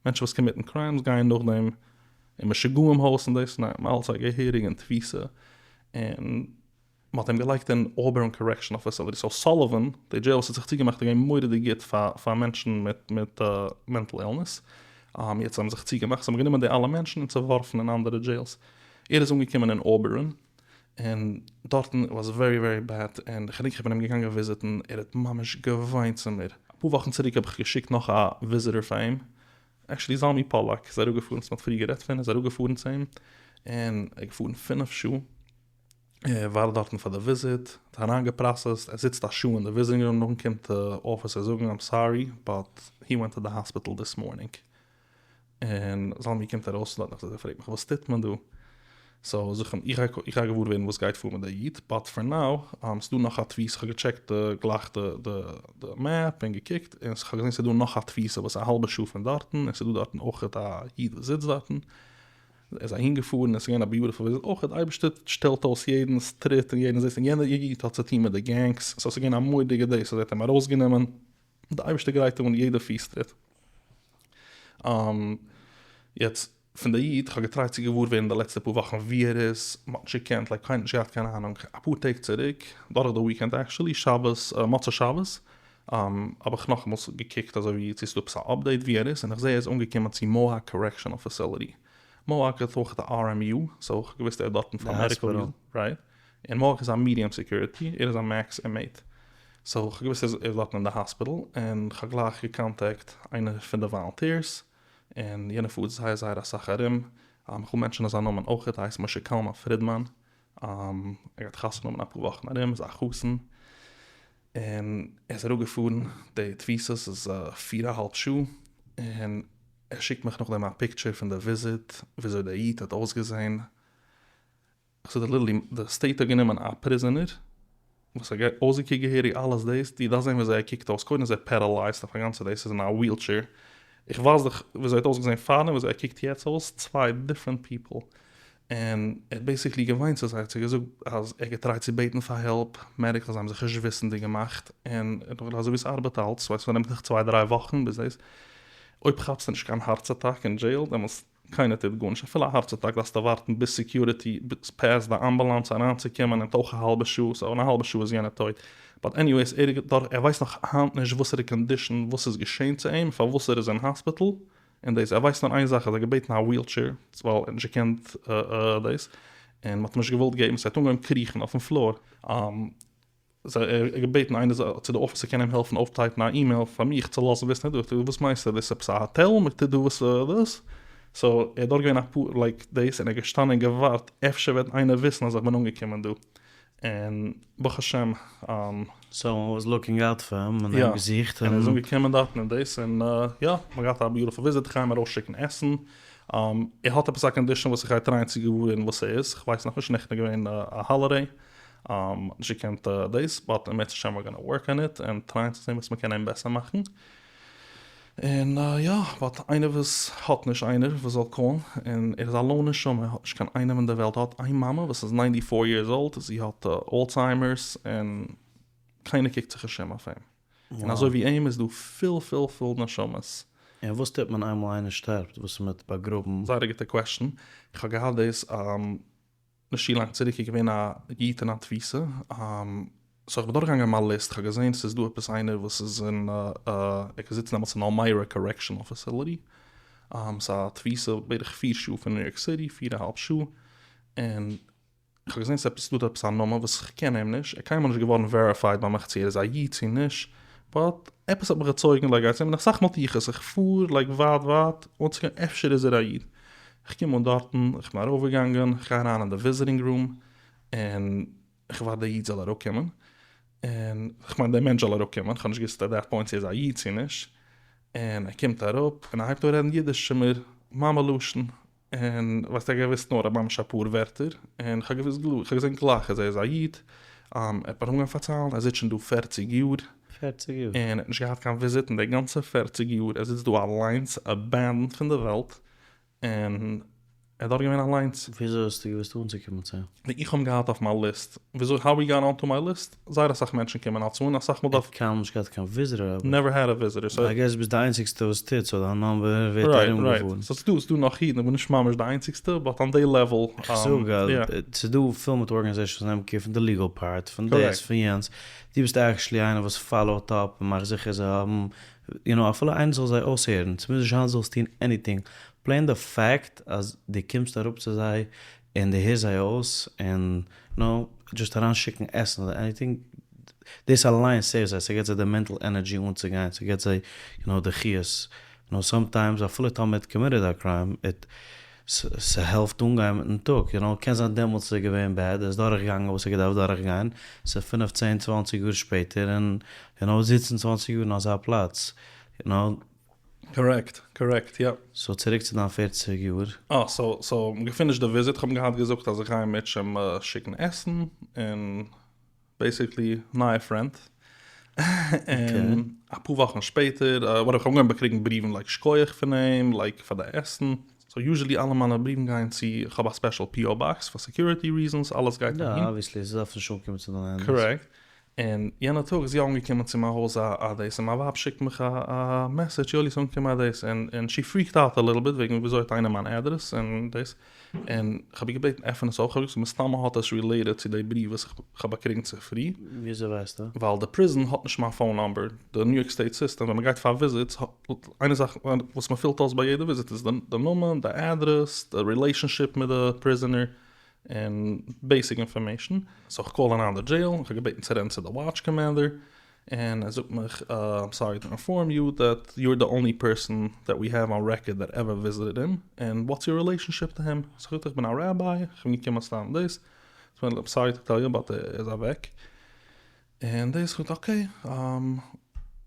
[SPEAKER 1] מענטשן וואס קאמיטן קריימס גייען נאכדעם אין משוגעים הויז און דאס, ניין, מען האלט זיי געהעריג אין תפיסה, און מען האט אים געלייגט אין אובערן קארעקשאנעל פעסיליטי, סאו סאליווען, די דזשעיל וואס האט זיך צוגעמאכט איז געווען מורא'דיג גוט פאר פאר מענטשן מיט מיט מענטל אילנעס, יעצט האבן זיך צוגעמאכט, זיי האבן גענומען די אלע מענטשן און צעווארפן אין אנדערע דזשעילס, ער איז אנגעקומען אין אובערן, און דארטן וואס ווערי ווערי בעד, און כ'געדענק איך בין אים געגאנגען וויזיטן, ער האט ממש געוויינט צו מיר, אפאר וואכן צוריק האב איך געשיקט נאך א וויזיטער פאר אים, עקשעלי זלמי פאללאק איז אראפגעפארן, מ'האט פריער גערעדט פון, איז אראפגעפארן צו אים, און ער איז געפארן פינף שעה, ער ווארט דארטן פאר די וויזיט, האט אריינגעפראסעסט, ער זיצט א שעה אין די וויזיטינג רום, נאכדעם קומט די אפיסער זאגן איים סארי באט הי ווענט טו די האספיטעל דיס מארנינג, און זלמי קומט ארויס פון דארט און ער פרעגט מיך וואס טוט מען דא? סאו זאג איך אים איך גיי געוואר ווערן וואס גייט פאר מיט די איד, באט פאר נאו ס'דא נאך א תפיסה, כ'האב געטשעקט גלייך די די מעפ און געקוקט און כ'האב געזען ס'דא נאך א תפיסה וואס איז א האלבע שעה פון דארטן און ס'דא דארטן אויכעט א איד וואס זיצט דארטן, ער איז אהין געפארן און ס'איז געווען א ביוטיפול וויזיט אויכעט, די אייבערשטער שטעלט אויס יעדנ'ס טריט און יעדנ'ס דאס און יענער איד האט צוטון מיט די גענגס סאו ס'איז געווען א מורא'דיגע דאס אז ער האט אים ארויסגענומען. די אייבערשטער גרייט אן יעדע פיס טריט. יעצט פון די איד, כ'האב געטרייט צו געוואר ווערן די לעצטע פאר וואכן ווי ער איז, מ'האט נישט געקענט, לייק קיינער האט נישט געהאט קיין אהנונג, אפאר טעג צוריק, דורך די וויקענד עקשעלי, שבת, מוצאי שבת, האב איך נאכאמאל געקוקט אזוי ווי צו ס'איז דא עפעס א אפדעיט ווי ער איז, און איך זעה ער איז אנגעקומען צו מאוהאק קארעקשאנעל פעסיליטי. מאוהאק האט אויך די RMU, סאו כ'האב געוואוסט ער איז דארטן פאר מעדיקל ריזען, רייט? און מאוהאק איז א מידיעם סעקיוריטי, ער איז א מעקס אינמעיט. סאו כ'האב געוואוסט ער איז דארטן אין די האספיטל, און כ'האב גלייך געקאנטעקט איינער פון די וואלונטירס, און יענער פארט זייער זייער אסאך ארום, כ'וויל מענטשענען זיין נאמען אויכעט, ער הייסט משה קלמן פרידמאן, ער גייט חתונה האבן אין אפאר וואכן ארום, איז א חתן, און ער איז אראפגעפארן די תפיסה, ס'איז פיר א האלב שעה, און ער שיקט מיך נאכדעם א פיקטשער פון די וויזיט, וויאזוי דער איד האט אויסגעזען, ס'איז ליטערלי די סטעיט האט גענומען א פריזענער וואס האט אויסגעקוקט געהעריג אלעס דאס, דו דארפסט זען וויאזוי ער קוקט אויס, קודם איז ער פערעלייזט אויף א גאנצע דאס איז אין א וויל טשעיר, איך ווייז דיך וויאזוי ער האט אויסגעזען פארדעם וויאזוי ער קוקט יעצט אויס, צוויי דיפרענט פיפל, און ער האט בעיסיקלי געוויינט צו זיי, ער האט זיי געזאגט אז ער האט געטרייט צו בעטן פאר העלפ, מעדיקל, זיי האבן זיך נישט וויסענדיג געמאכט, און אזוי ווי עס ארבעט אלץ, ווייסט ס'נעמט זיך צוויי דריי וואכן ביז דאס, אויב כאפסטו נישט קיין הארץ אטאק אין דזשעיל דעמאלטס קיינער טוט גארנישט, אפילו א הארץ אטאק דארפסטו ווארטן ביז סעקיוריטי פעסט די אמבולאנס אריינצוקומען נעמט אויך א האלבע שעה, סאו אין א האלבע שעה איז יענער טויט, באט עניוועיס ער איז דארט ער ווייסט נאך היינט נישט וואסערע קאנדישאן וואס איז געשען צו אים פארוואס ער איז אין האספיטעל און דאס ער ווייסט נאר איין זאך אז ער האט געבעטן א וויל טשעיר ווייל ער האט נישט געקענט דאס און מען האט אים נישט געוואלט געבן סאו ער האט אנגעהויבן קריכן אויפן פלאר. ער האט געבעטן איינער זאל צו די אפיסער קען אים העלפן אויפטייפן א אימעיל פאר מיך צו לאזן וויסן, ער זאגט וואס מיינסטו דאס איז עפעס א האטעל מען טוט דא וואס דאס, סאו ער איז דארט געווען אפאר לייק דעיס און ער איז געשטאנען און געווארט אפשר וועט איינער וויסן אז איך בין אנגעקומען דא, און ברוך השם.
[SPEAKER 3] סאמאן וואס לוקינג אוט פאר אים און אים געזוכט.
[SPEAKER 1] און ער איז אנגעקומען דארטן און דאס און יא, מ'האט געהאט א ביוטיפול וויזיט, איך גיי אים ארויסשיקן עסן, ער האט עפעס א קאנדישאן וואס איך גיי טרייען צו געוואר ווערן וואס ס'איז, כ'ווייס נאכנישט, נעכטן איז געווען א האלידעי, נישט געקענט דאס, באט אם ירצה השם ווער גאנא ווארק אן איט און טרייען צו זען וואס מ'קען אים בעסער מאכן. און יא, באט איינער וואס האט נישט איינער וואס זאל קאלן, און ער איז א לאון נשמה, ער האט נישט קיין איינעם אין די וועלט, ער האט איין מאמע וואס איז ניינטי פאר יערס אולד, זי האט אלצהיימערס, און קיינער קוקט זיך נישט אום אויף אים. און אזוי ווי אים איז דא פיל פיל פיל נשמות.
[SPEAKER 3] און וואס טוט מען איינמאל איינער שטארבט, וואס איז מיט באגראבן?
[SPEAKER 1] זייער א גוטע קוועשטען, איך האב געהאט דאס נישט צו לאנג צוריק איז געווען א איד אין א תפיסה, סאו איך בין דורכגעגאנגען מיין ליסט, איך האב געזען ס'איז דא עפעס איינער וואס איז אין, ער איז געזיצן דעמאלטס אין אלמיירא קארעקשאנעל פעסילעטי, ס'איז א תפיסה בערך פיר שעה פון ניו יארק סיטי, פיר א האלב שעה, און איך האב געזען ס'איז עפעס דא עפעס א נאמען וואס איך קען אים נישט, ער איז קיינמאל נישט געווארן וועריפייד ביי מיך צו ער איז א איד צו נישט, באט עפעס האט מיך געצויגן לייק גיי צו אים, און אסאך מאל טו איך עס, איך פאר לייק ווייט ווייט אנצוקומען אפשר איז ער א איד, איך קום אן דארטן, איך בין ארויפגעגאנגען, איך גיי אריין אין די וויזיטינג רום, און איך ווארט דער איד זאל אראפקומען, און איך מיין דער מענטש זאל אראפקומען, איך האב נישט געוואוסט עט דעט פוינט צו ער איז א איד צו נישט, און ער קומט אראפ און ער הייבט אן רעדן אידיש צו מיר, מאמע לשון, און ווייסט איך האב געוואוסט נאר ממש אפאר ווערטער, און איך האב געוואוסט איך האב געזען גלייך אז ער איז א איד, ער האט מיר אנגעהויבן פארציילן ער זיצט שוין דא פערציג יאר,
[SPEAKER 3] פערציג יאר?
[SPEAKER 1] און ער האט נישט געהאט קיין וויזיט אין די גאנצע פערציג יאר, ער זיצט דא אליינס עבענדענד פון די וועלט, און ער איז דארט געווען אליינס.
[SPEAKER 3] וויאזוי האסטו געוואוסט אנצוקומען צו אים?
[SPEAKER 1] ווייל איך האב אים געהאט אויף מיין ליסט. וויאזוי האו הי גאט אנטו מיי ליסט? זייער אסאך מענטשן קומען אלץ אן, אסאך מאל
[SPEAKER 3] דארף. ער האט קיינמאל נישט געהאט קיין וויזיטער אבער.
[SPEAKER 1] נעווער העד א וויזיטער סאו.
[SPEAKER 3] איי געס ביסט די איינציגסטע וואס טוט סאו דיין נאמבער ווערט
[SPEAKER 1] ארום געפארן. רייט רייט סאו ס'דא ס'דא נאך אידן איך בין נישט ממש די איינציגסטע באט אן דעי לעוועל.
[SPEAKER 3] איך זאג אז ס'דא פיל מיט ארגענעזעישאנס וואס נעמען קעיר פון די ליגעל פארט פון דאס פון יענץ דו ביסט עקשעלי איינער וואס פאלאוט אפ און מאכט זיכער זיי האבן יו נאו אפילו איינער זאל זיי אויסהערן ס'מוז נישט זיין זאלסט טון עניטינג פלעין די פאקט אז דו קומסט אראפ צו זיי און דו הערסט זיי אויס און נאו דזשאסט אריין שיקן עסן אדער עניטינג דאס אליינס סעיווט זיי ס'געט זיי די מענטל ענערדזשי אנצוגיין ס'געט זיי יו נאו די חיות יו נאו סאמטיימס אפילו טאמער מ'האט קאמיטעד א קריים איט ס'העלפט אנגיין מיטן טאג יו נאו קען זיין דעמאלטס איז געווען בעד ער איז דורכגעגאנגען וואס ער געדארפט דורכגיין ס'איז פינף צען צוואנציג יאר שפעטער און יו נאו זיצן צוואנציג יאר אין אזא פלאץ יו נאו.
[SPEAKER 1] קארעקט, קארעקט, יא.
[SPEAKER 3] סאו צוריק צו דיין פערציג יאר.
[SPEAKER 1] אה, סאו, סאו, געפינישט די וויזיט, כ'האב אים געהאט געזאגט אז איך גיי אם ירצה השם שיקן עסן, און בעיסיקלי נייע פרענד. און אפאר וואכן שפעטער, וואטעווער, כ'האב אנגעהויבן באקריגן בריוון לייק שקויעך פון אים, לייק פאר די עסן. סאו יוזשעלי אלע מיינע בריוון גייען צו, כ'האב א ספעשל פי או באקס פאר סעקיוריטי ריזענס, אלעס גייט
[SPEAKER 3] אהין. יא, אבוויעסלי, ס'דארף נישט אנקומען צו דיינע הענט.
[SPEAKER 1] קארעקט. און יענע טאג איז יא אנגעקומען צו מיין הויז א א דאס און מיין ווייב שיקט מיך א א מעסעדזש יואלי ס'איז אנגעקומען א דאס און און שי פריקט אוט א ליטל ביט וועגן וויאזוי האט איינער מיין אדרעס און דאס און כ'האב איר געבעטן עפען עס אויף כ'האב געזאגט מסתמא האט עס רילעיטעד צו די בריוו וואס כ'האב באקריגן צופרי.
[SPEAKER 3] וויאזוי ווייסטו?
[SPEAKER 1] ווייל די פריזן האט נישט מיין פאון נאמבער, די ניו יארק סטעיט סיסטעם ווען מ'גייט פאר וויזיטס איינע זאך וואס מ'פילט אויס ביי יעדע וויזיט איז די נאמען, די אדרעס, די רילעישאנשיפ מיט די פריזענער, און בעיסיק אינפארמעישן. סאו איך קאל אריין די דזשעיל, איך האב געבעטן צו רעדן צו די וואטש קאמענדער, און ער זאגט מיך איים סארי טו אינפארם יו דעט יו אר די אנלי פערסאן דעט ווי העוו אן רעקארד דעט עווער וויזיטעד הים, און וואטס יור רילעישאנשיפ טו הים? סאו איך זאג איך בין א ראביי, איך בין געקומען סתם דאס, איים סארי טו טעל יו באט ער איז אוועק. און דאס זאגט אקעי,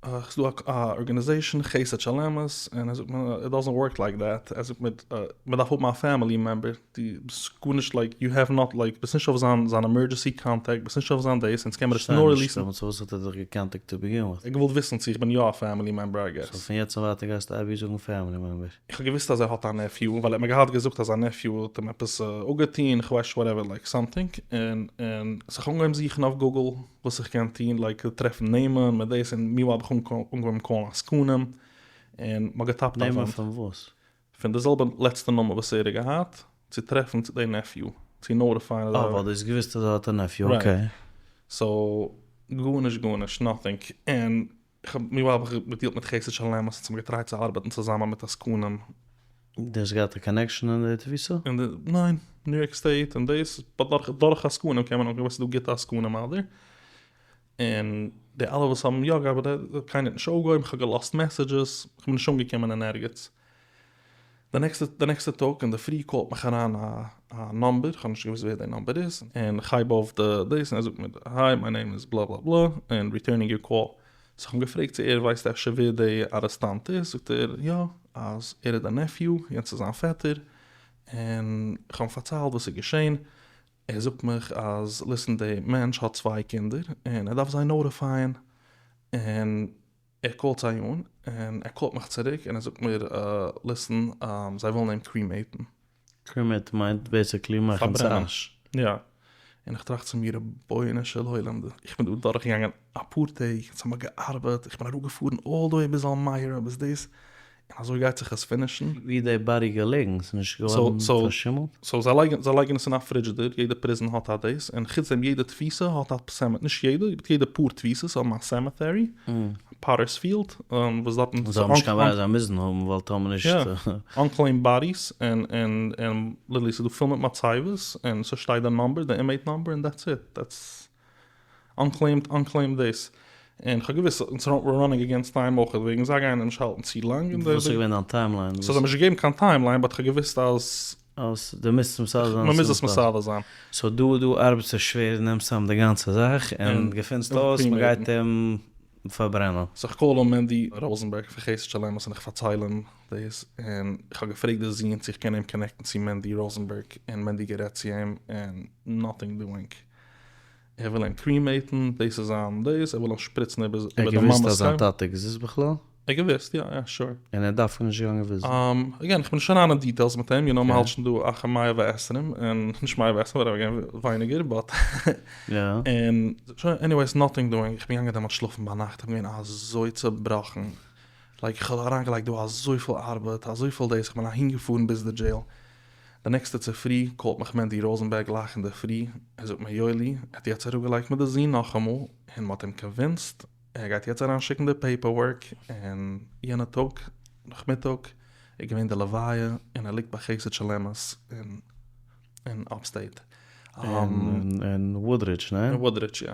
[SPEAKER 1] ס'איז דא א ארגענעזעישן חסד של אמת, און ער זאגט מיר איט דאזענט ווארק לייק דעט, ער זאגט מיר מען דארף האבן א פעמילי מעמבער, דו ביסט גארנישט לייק יו העוו נאט לייק ביסט נישט אויף זיין זיין עמערדזשענסי קאנטעקט, ביסט נישט אויף זיין דאס, אונז קען מיר עס נאר ריליעסן.
[SPEAKER 3] דעמאלטס פארוואס האט ער דיך געקאנטעקט טו ביגין וויט?
[SPEAKER 1] ער האט געוואלט וויסן צו איך בין יא א פעמילי מעמבער איי געס.
[SPEAKER 3] סאו פון יעצט און ווייטער גייסטו אייביג זאגן פעמילי מעמבער?
[SPEAKER 1] איך האב געוויסט אז ער האט א נעפיו, ווייל ער האט מיר געהאט געזאגט אז זיין נעפיו האט אים עפעס אפגעטון, איך ווייס נישט וואטעווער לייק סאמטינג, און און סאו איך האב אנגעהויבן זוכן אויף גוגל וואס איך קען טון, לייק טרעפן נעמען מיט דאס, און מיענווייל האב איך אנגעהויבן קאלן עסקנים, און מ'האט געטאפט א
[SPEAKER 3] וואנט. נעמען פון וואס?
[SPEAKER 1] פון די זעלבע לעצטע נאמען וואס ער האט געהאט, צו טרעפן צו די נעפיו, צו נאוטיפייען
[SPEAKER 3] אז. אה ווייל דו האסט געוויסט אז ער האט א נעפיו, אקעי.
[SPEAKER 1] סאו גארנישט גארנישט נאטינג, און איך האב מיענווייל האב איך געדילט מיט חסד של אמת, אונז האבן געטרייט צו ארבעטן צוזאמען מיט עסקנים.
[SPEAKER 3] דו האסט געהאט א קאנעקשאן אין די תפיסה?
[SPEAKER 1] אין די, ניין, ניו יארק סטעיט און דאס, באט דורך דורך עסקנים קען מען אנקומען, ס'איז דא גוטע עסקנים אדער. און די אלע וואס האבן יא געארבעט קיינער האט נישט אויפגעהויבן, כ'האב געלאזט מעסעדזשעס, כ'בין נישט אנגעקומען אין ערגעץ. די נעקסטע די נעקסטע טאג אינדערפרי קאלט מיך אריין א א נאמבער, כ'האב נישט געוואוסט ווער די נאמבער איז, און כ'הייב אויף די דאס און ער זאגט מיר היי מיי נעים איז בלא בלא בלא און ריטורנינג יור קאל, סאו כ'האב אים געפרעגט צו ער ווייסט אפשר ווער די ארעסטאנט איז, זאגט ער יא אז ער איז די נעפיו, יענץ איז זיין פעטער, און כ'האב אים פארציילט וואס איז געשען, ער זאגט מיך אז ליסן די מענטש האט צוויי קינדער און ער דארף זיי נאוטיפייען און ער קאלט זיי אן און ער קאלט מיך צוריק און ער זאגט מיר ליסן זיי ווילן אים קרימעיטן.
[SPEAKER 3] קרימעיט מיינט בעסיקלי מאכן צו אש.
[SPEAKER 1] יא. און איך טראכט צו מיר רבונו של עולם איך בין דא דורכגעגאנגען אפאר טעג אונז האמיר געארבעט איך בין אראפגעפארן אלל די וועי ביז אלמיירא ביז דאס און אזוי גייט זיך עס פינישן.
[SPEAKER 3] ווי איז די באדי געלעגן? ס'איז נישט געווארן פארשימלט?
[SPEAKER 1] סאו זיי לייגן זיי לייגן עס אין א פרידזשידער, יעדע פריזן האט א דאס, און חוץ דעם יעדע תפיסה האט א סעמע, נישט יעדע, באט יעדע פאר תפיסות האבן א סעמעטערי, פאטערס פיעלד, וואס דארטן
[SPEAKER 3] זיי האבן נישט קיין ברירה זיי מוזן האבן ווייל טאמער נישט.
[SPEAKER 1] יא, אנקלעימד באדיס, און און און ליטערלי ס'איז דא פול מיט מצבות, און ס'שטייט די נאמבער, די אינמעיט נאמבער, און דעטס איט, דעטס. אנקלעימד אנקלעימד דאס. און כ'האב געוואוסט אונז ווער ראנינג אגעינסט טיים אויך וועגן זיי גייען אים נישט האלטן צו לאנג און
[SPEAKER 3] וואס איז געווען דיין טיימליין?
[SPEAKER 1] סאו זיי האבן נישט געגעבן קיין טיימליין באט כ'האב געוואוסט אז
[SPEAKER 3] אז דו מוזט עס מסדר זיין
[SPEAKER 1] מ'מוז עס מסדר זיין.
[SPEAKER 3] סאו דו דו ארבעטסט שווער נעמסט צאם די גאנצע זאך און געפינסט אויס מ'גייט אים פארברענען.
[SPEAKER 1] סאו כ'קאל אן מענדי ראזענבערג פון חסד של אמת און איך פארצייל אים דאס און כ'האב געפרעגט די זון צו איך קען אים קאנעקטן צו מענדי ראזענבערג און מענדי גערעדט צו אים און נאטינג דואינג. ער וויל אים קרימעיטן, דאס איז זיין דאס, ער וויל אים שפריצן איבער די
[SPEAKER 3] מאמע'ס קבר. ער געוואוסט אז זיין טאטע עקזיסט בכלל?
[SPEAKER 1] ער געוואוסט, יא יא שור.
[SPEAKER 3] און ער דארף נישט גיין געוויזן?
[SPEAKER 1] אגעין, איך בין נישט אריין אין דיטעילס מיט אים, יו נאו מ'האלט שוין דא אחר מאה ועשרים, און נישט מאה ועשרים, אבער אגעין ווייניגער, באט. און שוין, עניוועיס נאטינג דואינג, איך בין געגאנגען דעמאלטס שלאפן ביינאכט, איך בין געווען אזוי צובראכן, לייק איך האב אריינגעלייגט דא אזויפיל ארבעט, אזויפיל דאס, איך בין אהינגעפארן ביז די דזשעיל, די נעקסטע צופרי קאלט מיך מענדי ראזענבערג גלייך אינדערפרי, ער זאגט מיר יואלי, ער האט יעצט אראפגעלייגט מיט די זון נאכאמאל, און מ'האט אים קאנווינסט, ער גייט יעצט אריינשיקן די פעיפער ווארק, און יענע טאג נאכמיטאג איז געווען די לוויה, און ער ליגט ביי חסד של אמת אין אפסטעיט.
[SPEAKER 3] אין וואודרידזש, ניין?
[SPEAKER 1] אין וואודרידזש יא.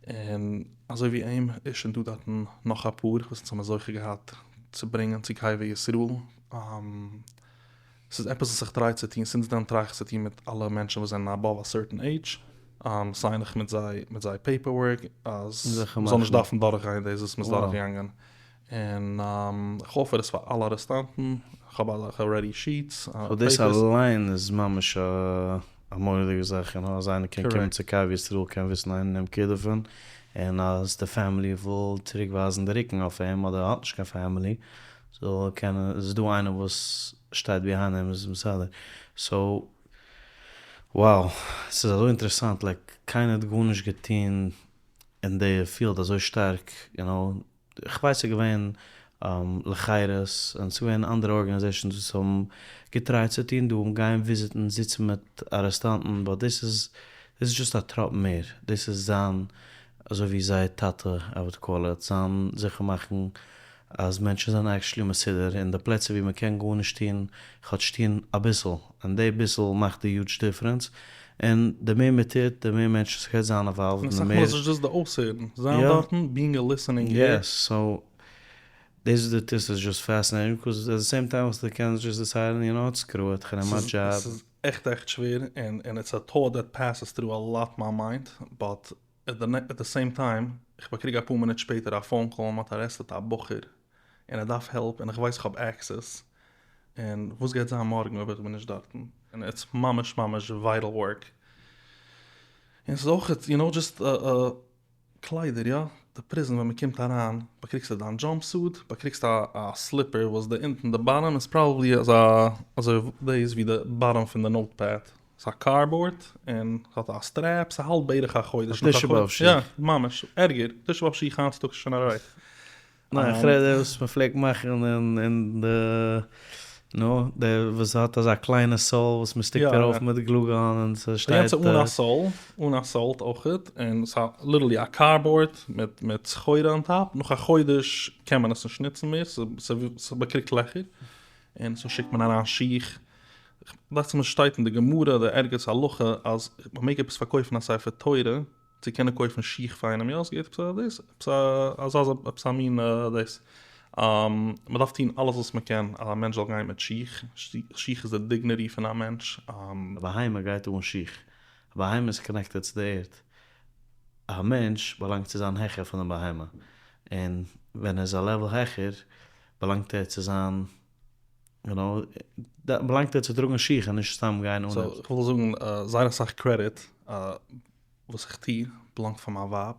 [SPEAKER 1] און אזוי ווי אים איז שוין דא דארטן נאך אפאר וואס אונז האבן זוכה געהאט צו ברענגען צו קבר ישראל. ס'איז עפעס וואס איך טריי צו טון, סינס דען טריי איך צו טון מיט אלע מענטשן וואס זענען אבאוו א סערטען עידזש, סיין איך מיט זיי מיט זיי פעיפער ווארק אז מ'זאל נישט דארפן דורכגיין דאס וואס מ'איז דורכגעגאנגען, און איך אפער עס פאר אלע ארעסטאנטן, איך האב אזעלכע רעדי שיעטס.
[SPEAKER 3] סאו דאס אליין איז ממש א מורא'דיגע זאך, און אז איינער קען קומען צו קבר ישראל קען וויסן איינער נעמט קעיר דערפון, און אז די פעמילי וויל צוריק ווייזן די רוקן אויף אים אדער האט נישט קיין פעמילי זאל קענען, איז דא איינער וואס שטייט ביהיינד אים איז מסדר, סאו wow ס'איז אזוי אינטערעסאנט לייק קיינער האט גארנישט געטון אין די פיעלד אזוי שטארק יו נאו, כ'ווייס ס'איז געווען לחירות און ס'איז געווען אנדערע ארגאניזעישאנס וואס האבן געטרייט צו טון דא, גיין וויזיטן זיצן מיט ארעסטאנטן באט דאס איז דאס איז דזשאסט א טראפ מער, דאס איז זיין אזוי ווי זייער טאטע איי וואלד קאל איט, זיין זיכער מאכן אז מענטשן זענען עקשעלי מסודר אין די פלעצער ווי מען קען גארנישט טון, כאטש טון אביסל, און די ביסל מאכט די יוזש דיפרענס, און די מער מען טוט די מער מענטשן ס'גייט זיין אינוואלווד
[SPEAKER 1] און אסאך מאל איז נישט דאס די אויסהערן, זיין דארטן, ביאינג א ליסענינג עיר.
[SPEAKER 3] יעס, סאו דאס וואס דו טוסט איז דזשאסט פעסינעטינג, ביקאוז עט די סעים טיים וואלסטו געקענט דזשאסט דיסיידן יו נאו וואט סקרו איט כ'נעם א דזשאב.
[SPEAKER 1] ס'איז עכט עכט שווער, און איטס א טאט דעט פעסעס טרו א לאט מיי מיינד, באט עט די סעים טיים, איך באקריג אפאר מינוט שפעטער א פאון קאל מ'האט ארעסטעט א בחור און ער דארף העלפ און איך ווייס איך האב עקסעס און וואס גייט זיין מארגן אויב איך בין נישט דארטן און איטס ממש ממש ווייטעל ווארק און ס'איז אויך יו נאו דזשאסט קליידער יא די פריזן ווען מ'קומט אריין באקריגסטו דיין דזשאמפ סוט באקריגסט א סליפער וואס די אונטן די באטאם איז פראבעבלי אזא אזוי דאס ווי די באטאם פון די נאוט פעד. ס'איז א קארדבאורד און ס'האט א סטרעפ, ס'האלט בערך א חודש.
[SPEAKER 3] א תשעה באב שיך.
[SPEAKER 1] יא, ממש. ערגער. תשעה באב שיך היינט צוטאגס איז שוין אלרייט.
[SPEAKER 3] ניין, איך רעד די וואס מ'פלעגט מאכן אין די, נו, די וואס האט אזא קליינע סאול וואס מ'שטיקט ארויף מיט גלו גאן און ס'שטייט.
[SPEAKER 1] יענץ איז אן א סאול, אן א סאול אויכעט, און ס'איז ליטערלי א קארדבאורד מיט מיט סחורה אן טאפ, נאך א חודש קען מען עס נישט נוצן מער, ס'באקריגט לעכער, און סאו שיקט מען אריין שיך. דאכט זיך מיר שטייט אין די גמרא אדער ערגעץ הלכה אז מ'מעג עפעס פארקויפן א ספר תורה. צו קענען קויפן שיך פאר איינעם, יא עס געהערט עפעס א דאס, עפעס א אזא עפעס א מין דאס, מען דארף טון אלעס וואס מען קען אז א מענטש זאל גיין מיט שיך, שיך איז די דיגניטי פון א מענטש.
[SPEAKER 3] א בהמה גייט אן שיך, א בהמה איז connected צו די ערד, א מענטש באלאנגט צו זיין העכער פון די בהמה, און ווען ער איז א level העכער באלאנגט ער צו זיין יו נאו, באלאנגט ער צו טראגן שיך און נישט סתם גיין אן.
[SPEAKER 1] so איך וויל זאגן זייער אסאך credit וואס איך טו באלאנגט פאר מיין ווייב,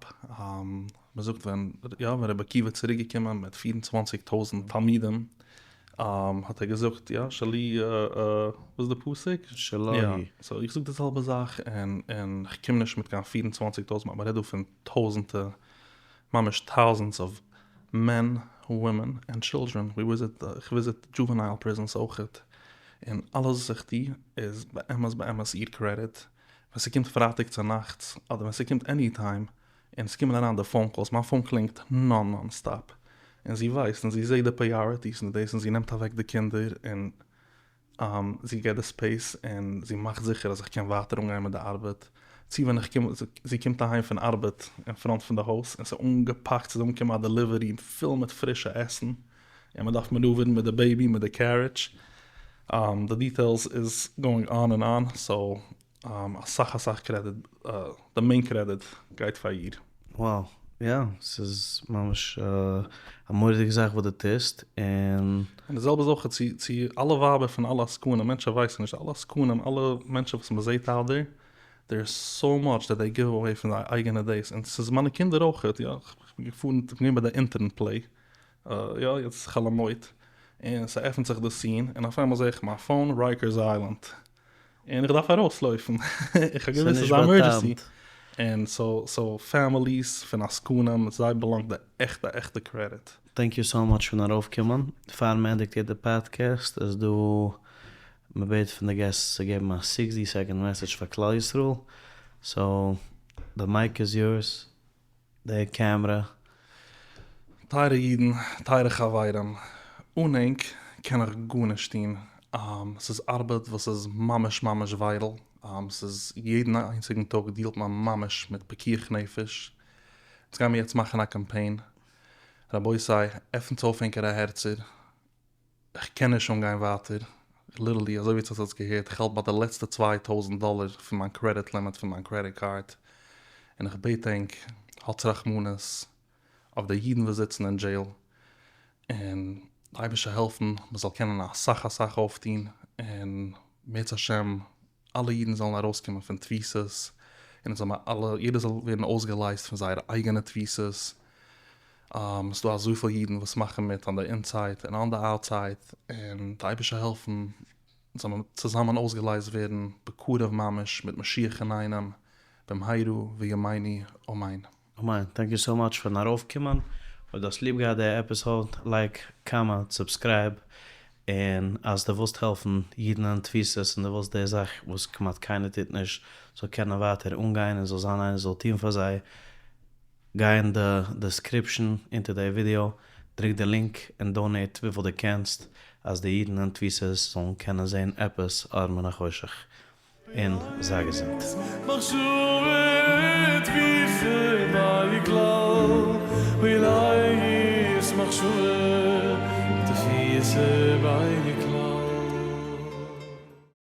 [SPEAKER 1] מען זאגט ווען יא ווען רבי עקיבא איז צוריק געקומען מיט פיר און צוואנציג טויזענט תלמידים האט ער געזאגט יא שלי וואס איז די פסוק?
[SPEAKER 3] שלו היא.
[SPEAKER 1] so איך זאג די זעלבע זאך און און איך קום נישט מיט קיין פיר און צוואנציג טויזענט מען רעדט דא פון טויזענטע ממש thousands of men, women and children, we visit, איך visit juvenile prisons אויכעט, און אלעס וואס איך טו איז באמת באמת איר credit, ווען ס'קומט פרייטאג צונאכטס אדער ווען ס'קומט any time און ס'קומען אריין די phone calls, מיין phone קלינגט non non stop, און זי ווייסט און זי זעט די priorities און דאס און זי נעמט אוועק די קינדער און זי געט די space און זי מאכט זיכער אז איך קען ווייטער אנגיין מיט די ארבעט, צו ווען איך קום, זי קומט אהיים פון ארבעט אין front פון די הויז און ס'איז אנגעפאקט, ס'איז אנגעקומען א delivery פול מיט פרישע עסן, און מ'דארף maneuver ן מיט די baby מיט די carriage, די details איז going on and on, so אסאך אסאך credit, די main credit גייט פאר איר.
[SPEAKER 3] Wow, יא, ס'איז ממש א מורא'דיגע זאך וואס דו טוסט, און.
[SPEAKER 1] און די זעלבע איז אויך צו צו אלע ווייבער פון אלע עסקנים, מענטשען ווייסן נישט, אלע עסקנים, אלע מענטשען וואס מ'זעהט out there, there is so much that they give away פון זייער אייגענע days, און ס'איז מיינע קינדער אויכעט, יא, כ'בין געפארן, כ'בין געווען ביי די intern play, יא, יעצט חול המועד, און ס'עפנט זיך די scene, און אויף איינמאל זעה איך מיין phone, Rikers Island. און איך דארף ארויסלויפן, איך האב געוואוסט ס'איז א emergency, און so so families פון עסקנים זיי באלאנגט די עכטע עכטע credit.
[SPEAKER 3] Thank you so much פארן ארויפקומען. פאר מען ענדיגט יעדע פאדקעסט איז דא מען בעט פון די guests צו געבן א sixty second message פאר כלל ישראל, so the mic is yours. די קעמרע.
[SPEAKER 1] טייערע אידן, טייערע חברים, אן ענק קען איך גארנישט טון, ס'איז ארבעט וואס איז ממש ממש vital, ס'איז יעדן איינציגן טאג deal ט מען ממש מיט פיקוח נפש, אונז גיימיר יעצט מאכן א קאמפיין, רבותי עפנטס אויף ענקערע הערצער, איך קען נישט אנגיין ווייטער, literally אזוי ווי עטס האטס געהערט, איך האלט ביי די לעצטע 2000 דאלער פון מיין credit limit פון מיין credit card, און איך בעט ענק, האטס רחמנות אויף די אידן וואס זיצן אין jail, און די אייבערשטער העלפן מען זאל קענען אסאך אסאך אויפטון, און אם ירצה השם אלע אידן זאלן ארויסקומען פון תפיסות, און זאל מען אלע, יעדער זאל ווערן אויסגעלייזט פון זייערע אייגענע תפיסות, ס'איז דא אזויפיל אידן וואס מאכן מיט on the inside און on the outside, און די אייבערשטער העלפן זאל מען צוזאמען אויסגעלייזט ווערן בקרוב ממש מיט משיח אינאיינעם, במהרה בימינו אמן.
[SPEAKER 3] אמן, thank you so much פארן ארויפקומען, אויב דו האסט ליב געהאט די episode, like, comment, subscribe, און אז דו ווילסט העלפן אידן אין תפיסות און דו ווילסט די זאך וואס כמעט קיינער טוט נישט זאל קענען ווייטער אנגיין און זאל זיין איינער זאל טון פאר זיי, גיי אין די description אונטער די ווידיאו, דרוק די link און donate וויפיל דו קענסט אז די אידן אין תפיסות זאלן קענען זען עפעס אור מן החושך. און זיי געזונט.
[SPEAKER 4] מחשבה תפיסה ביי כלל אולי יש מחשבה תפיסה ביי כלל.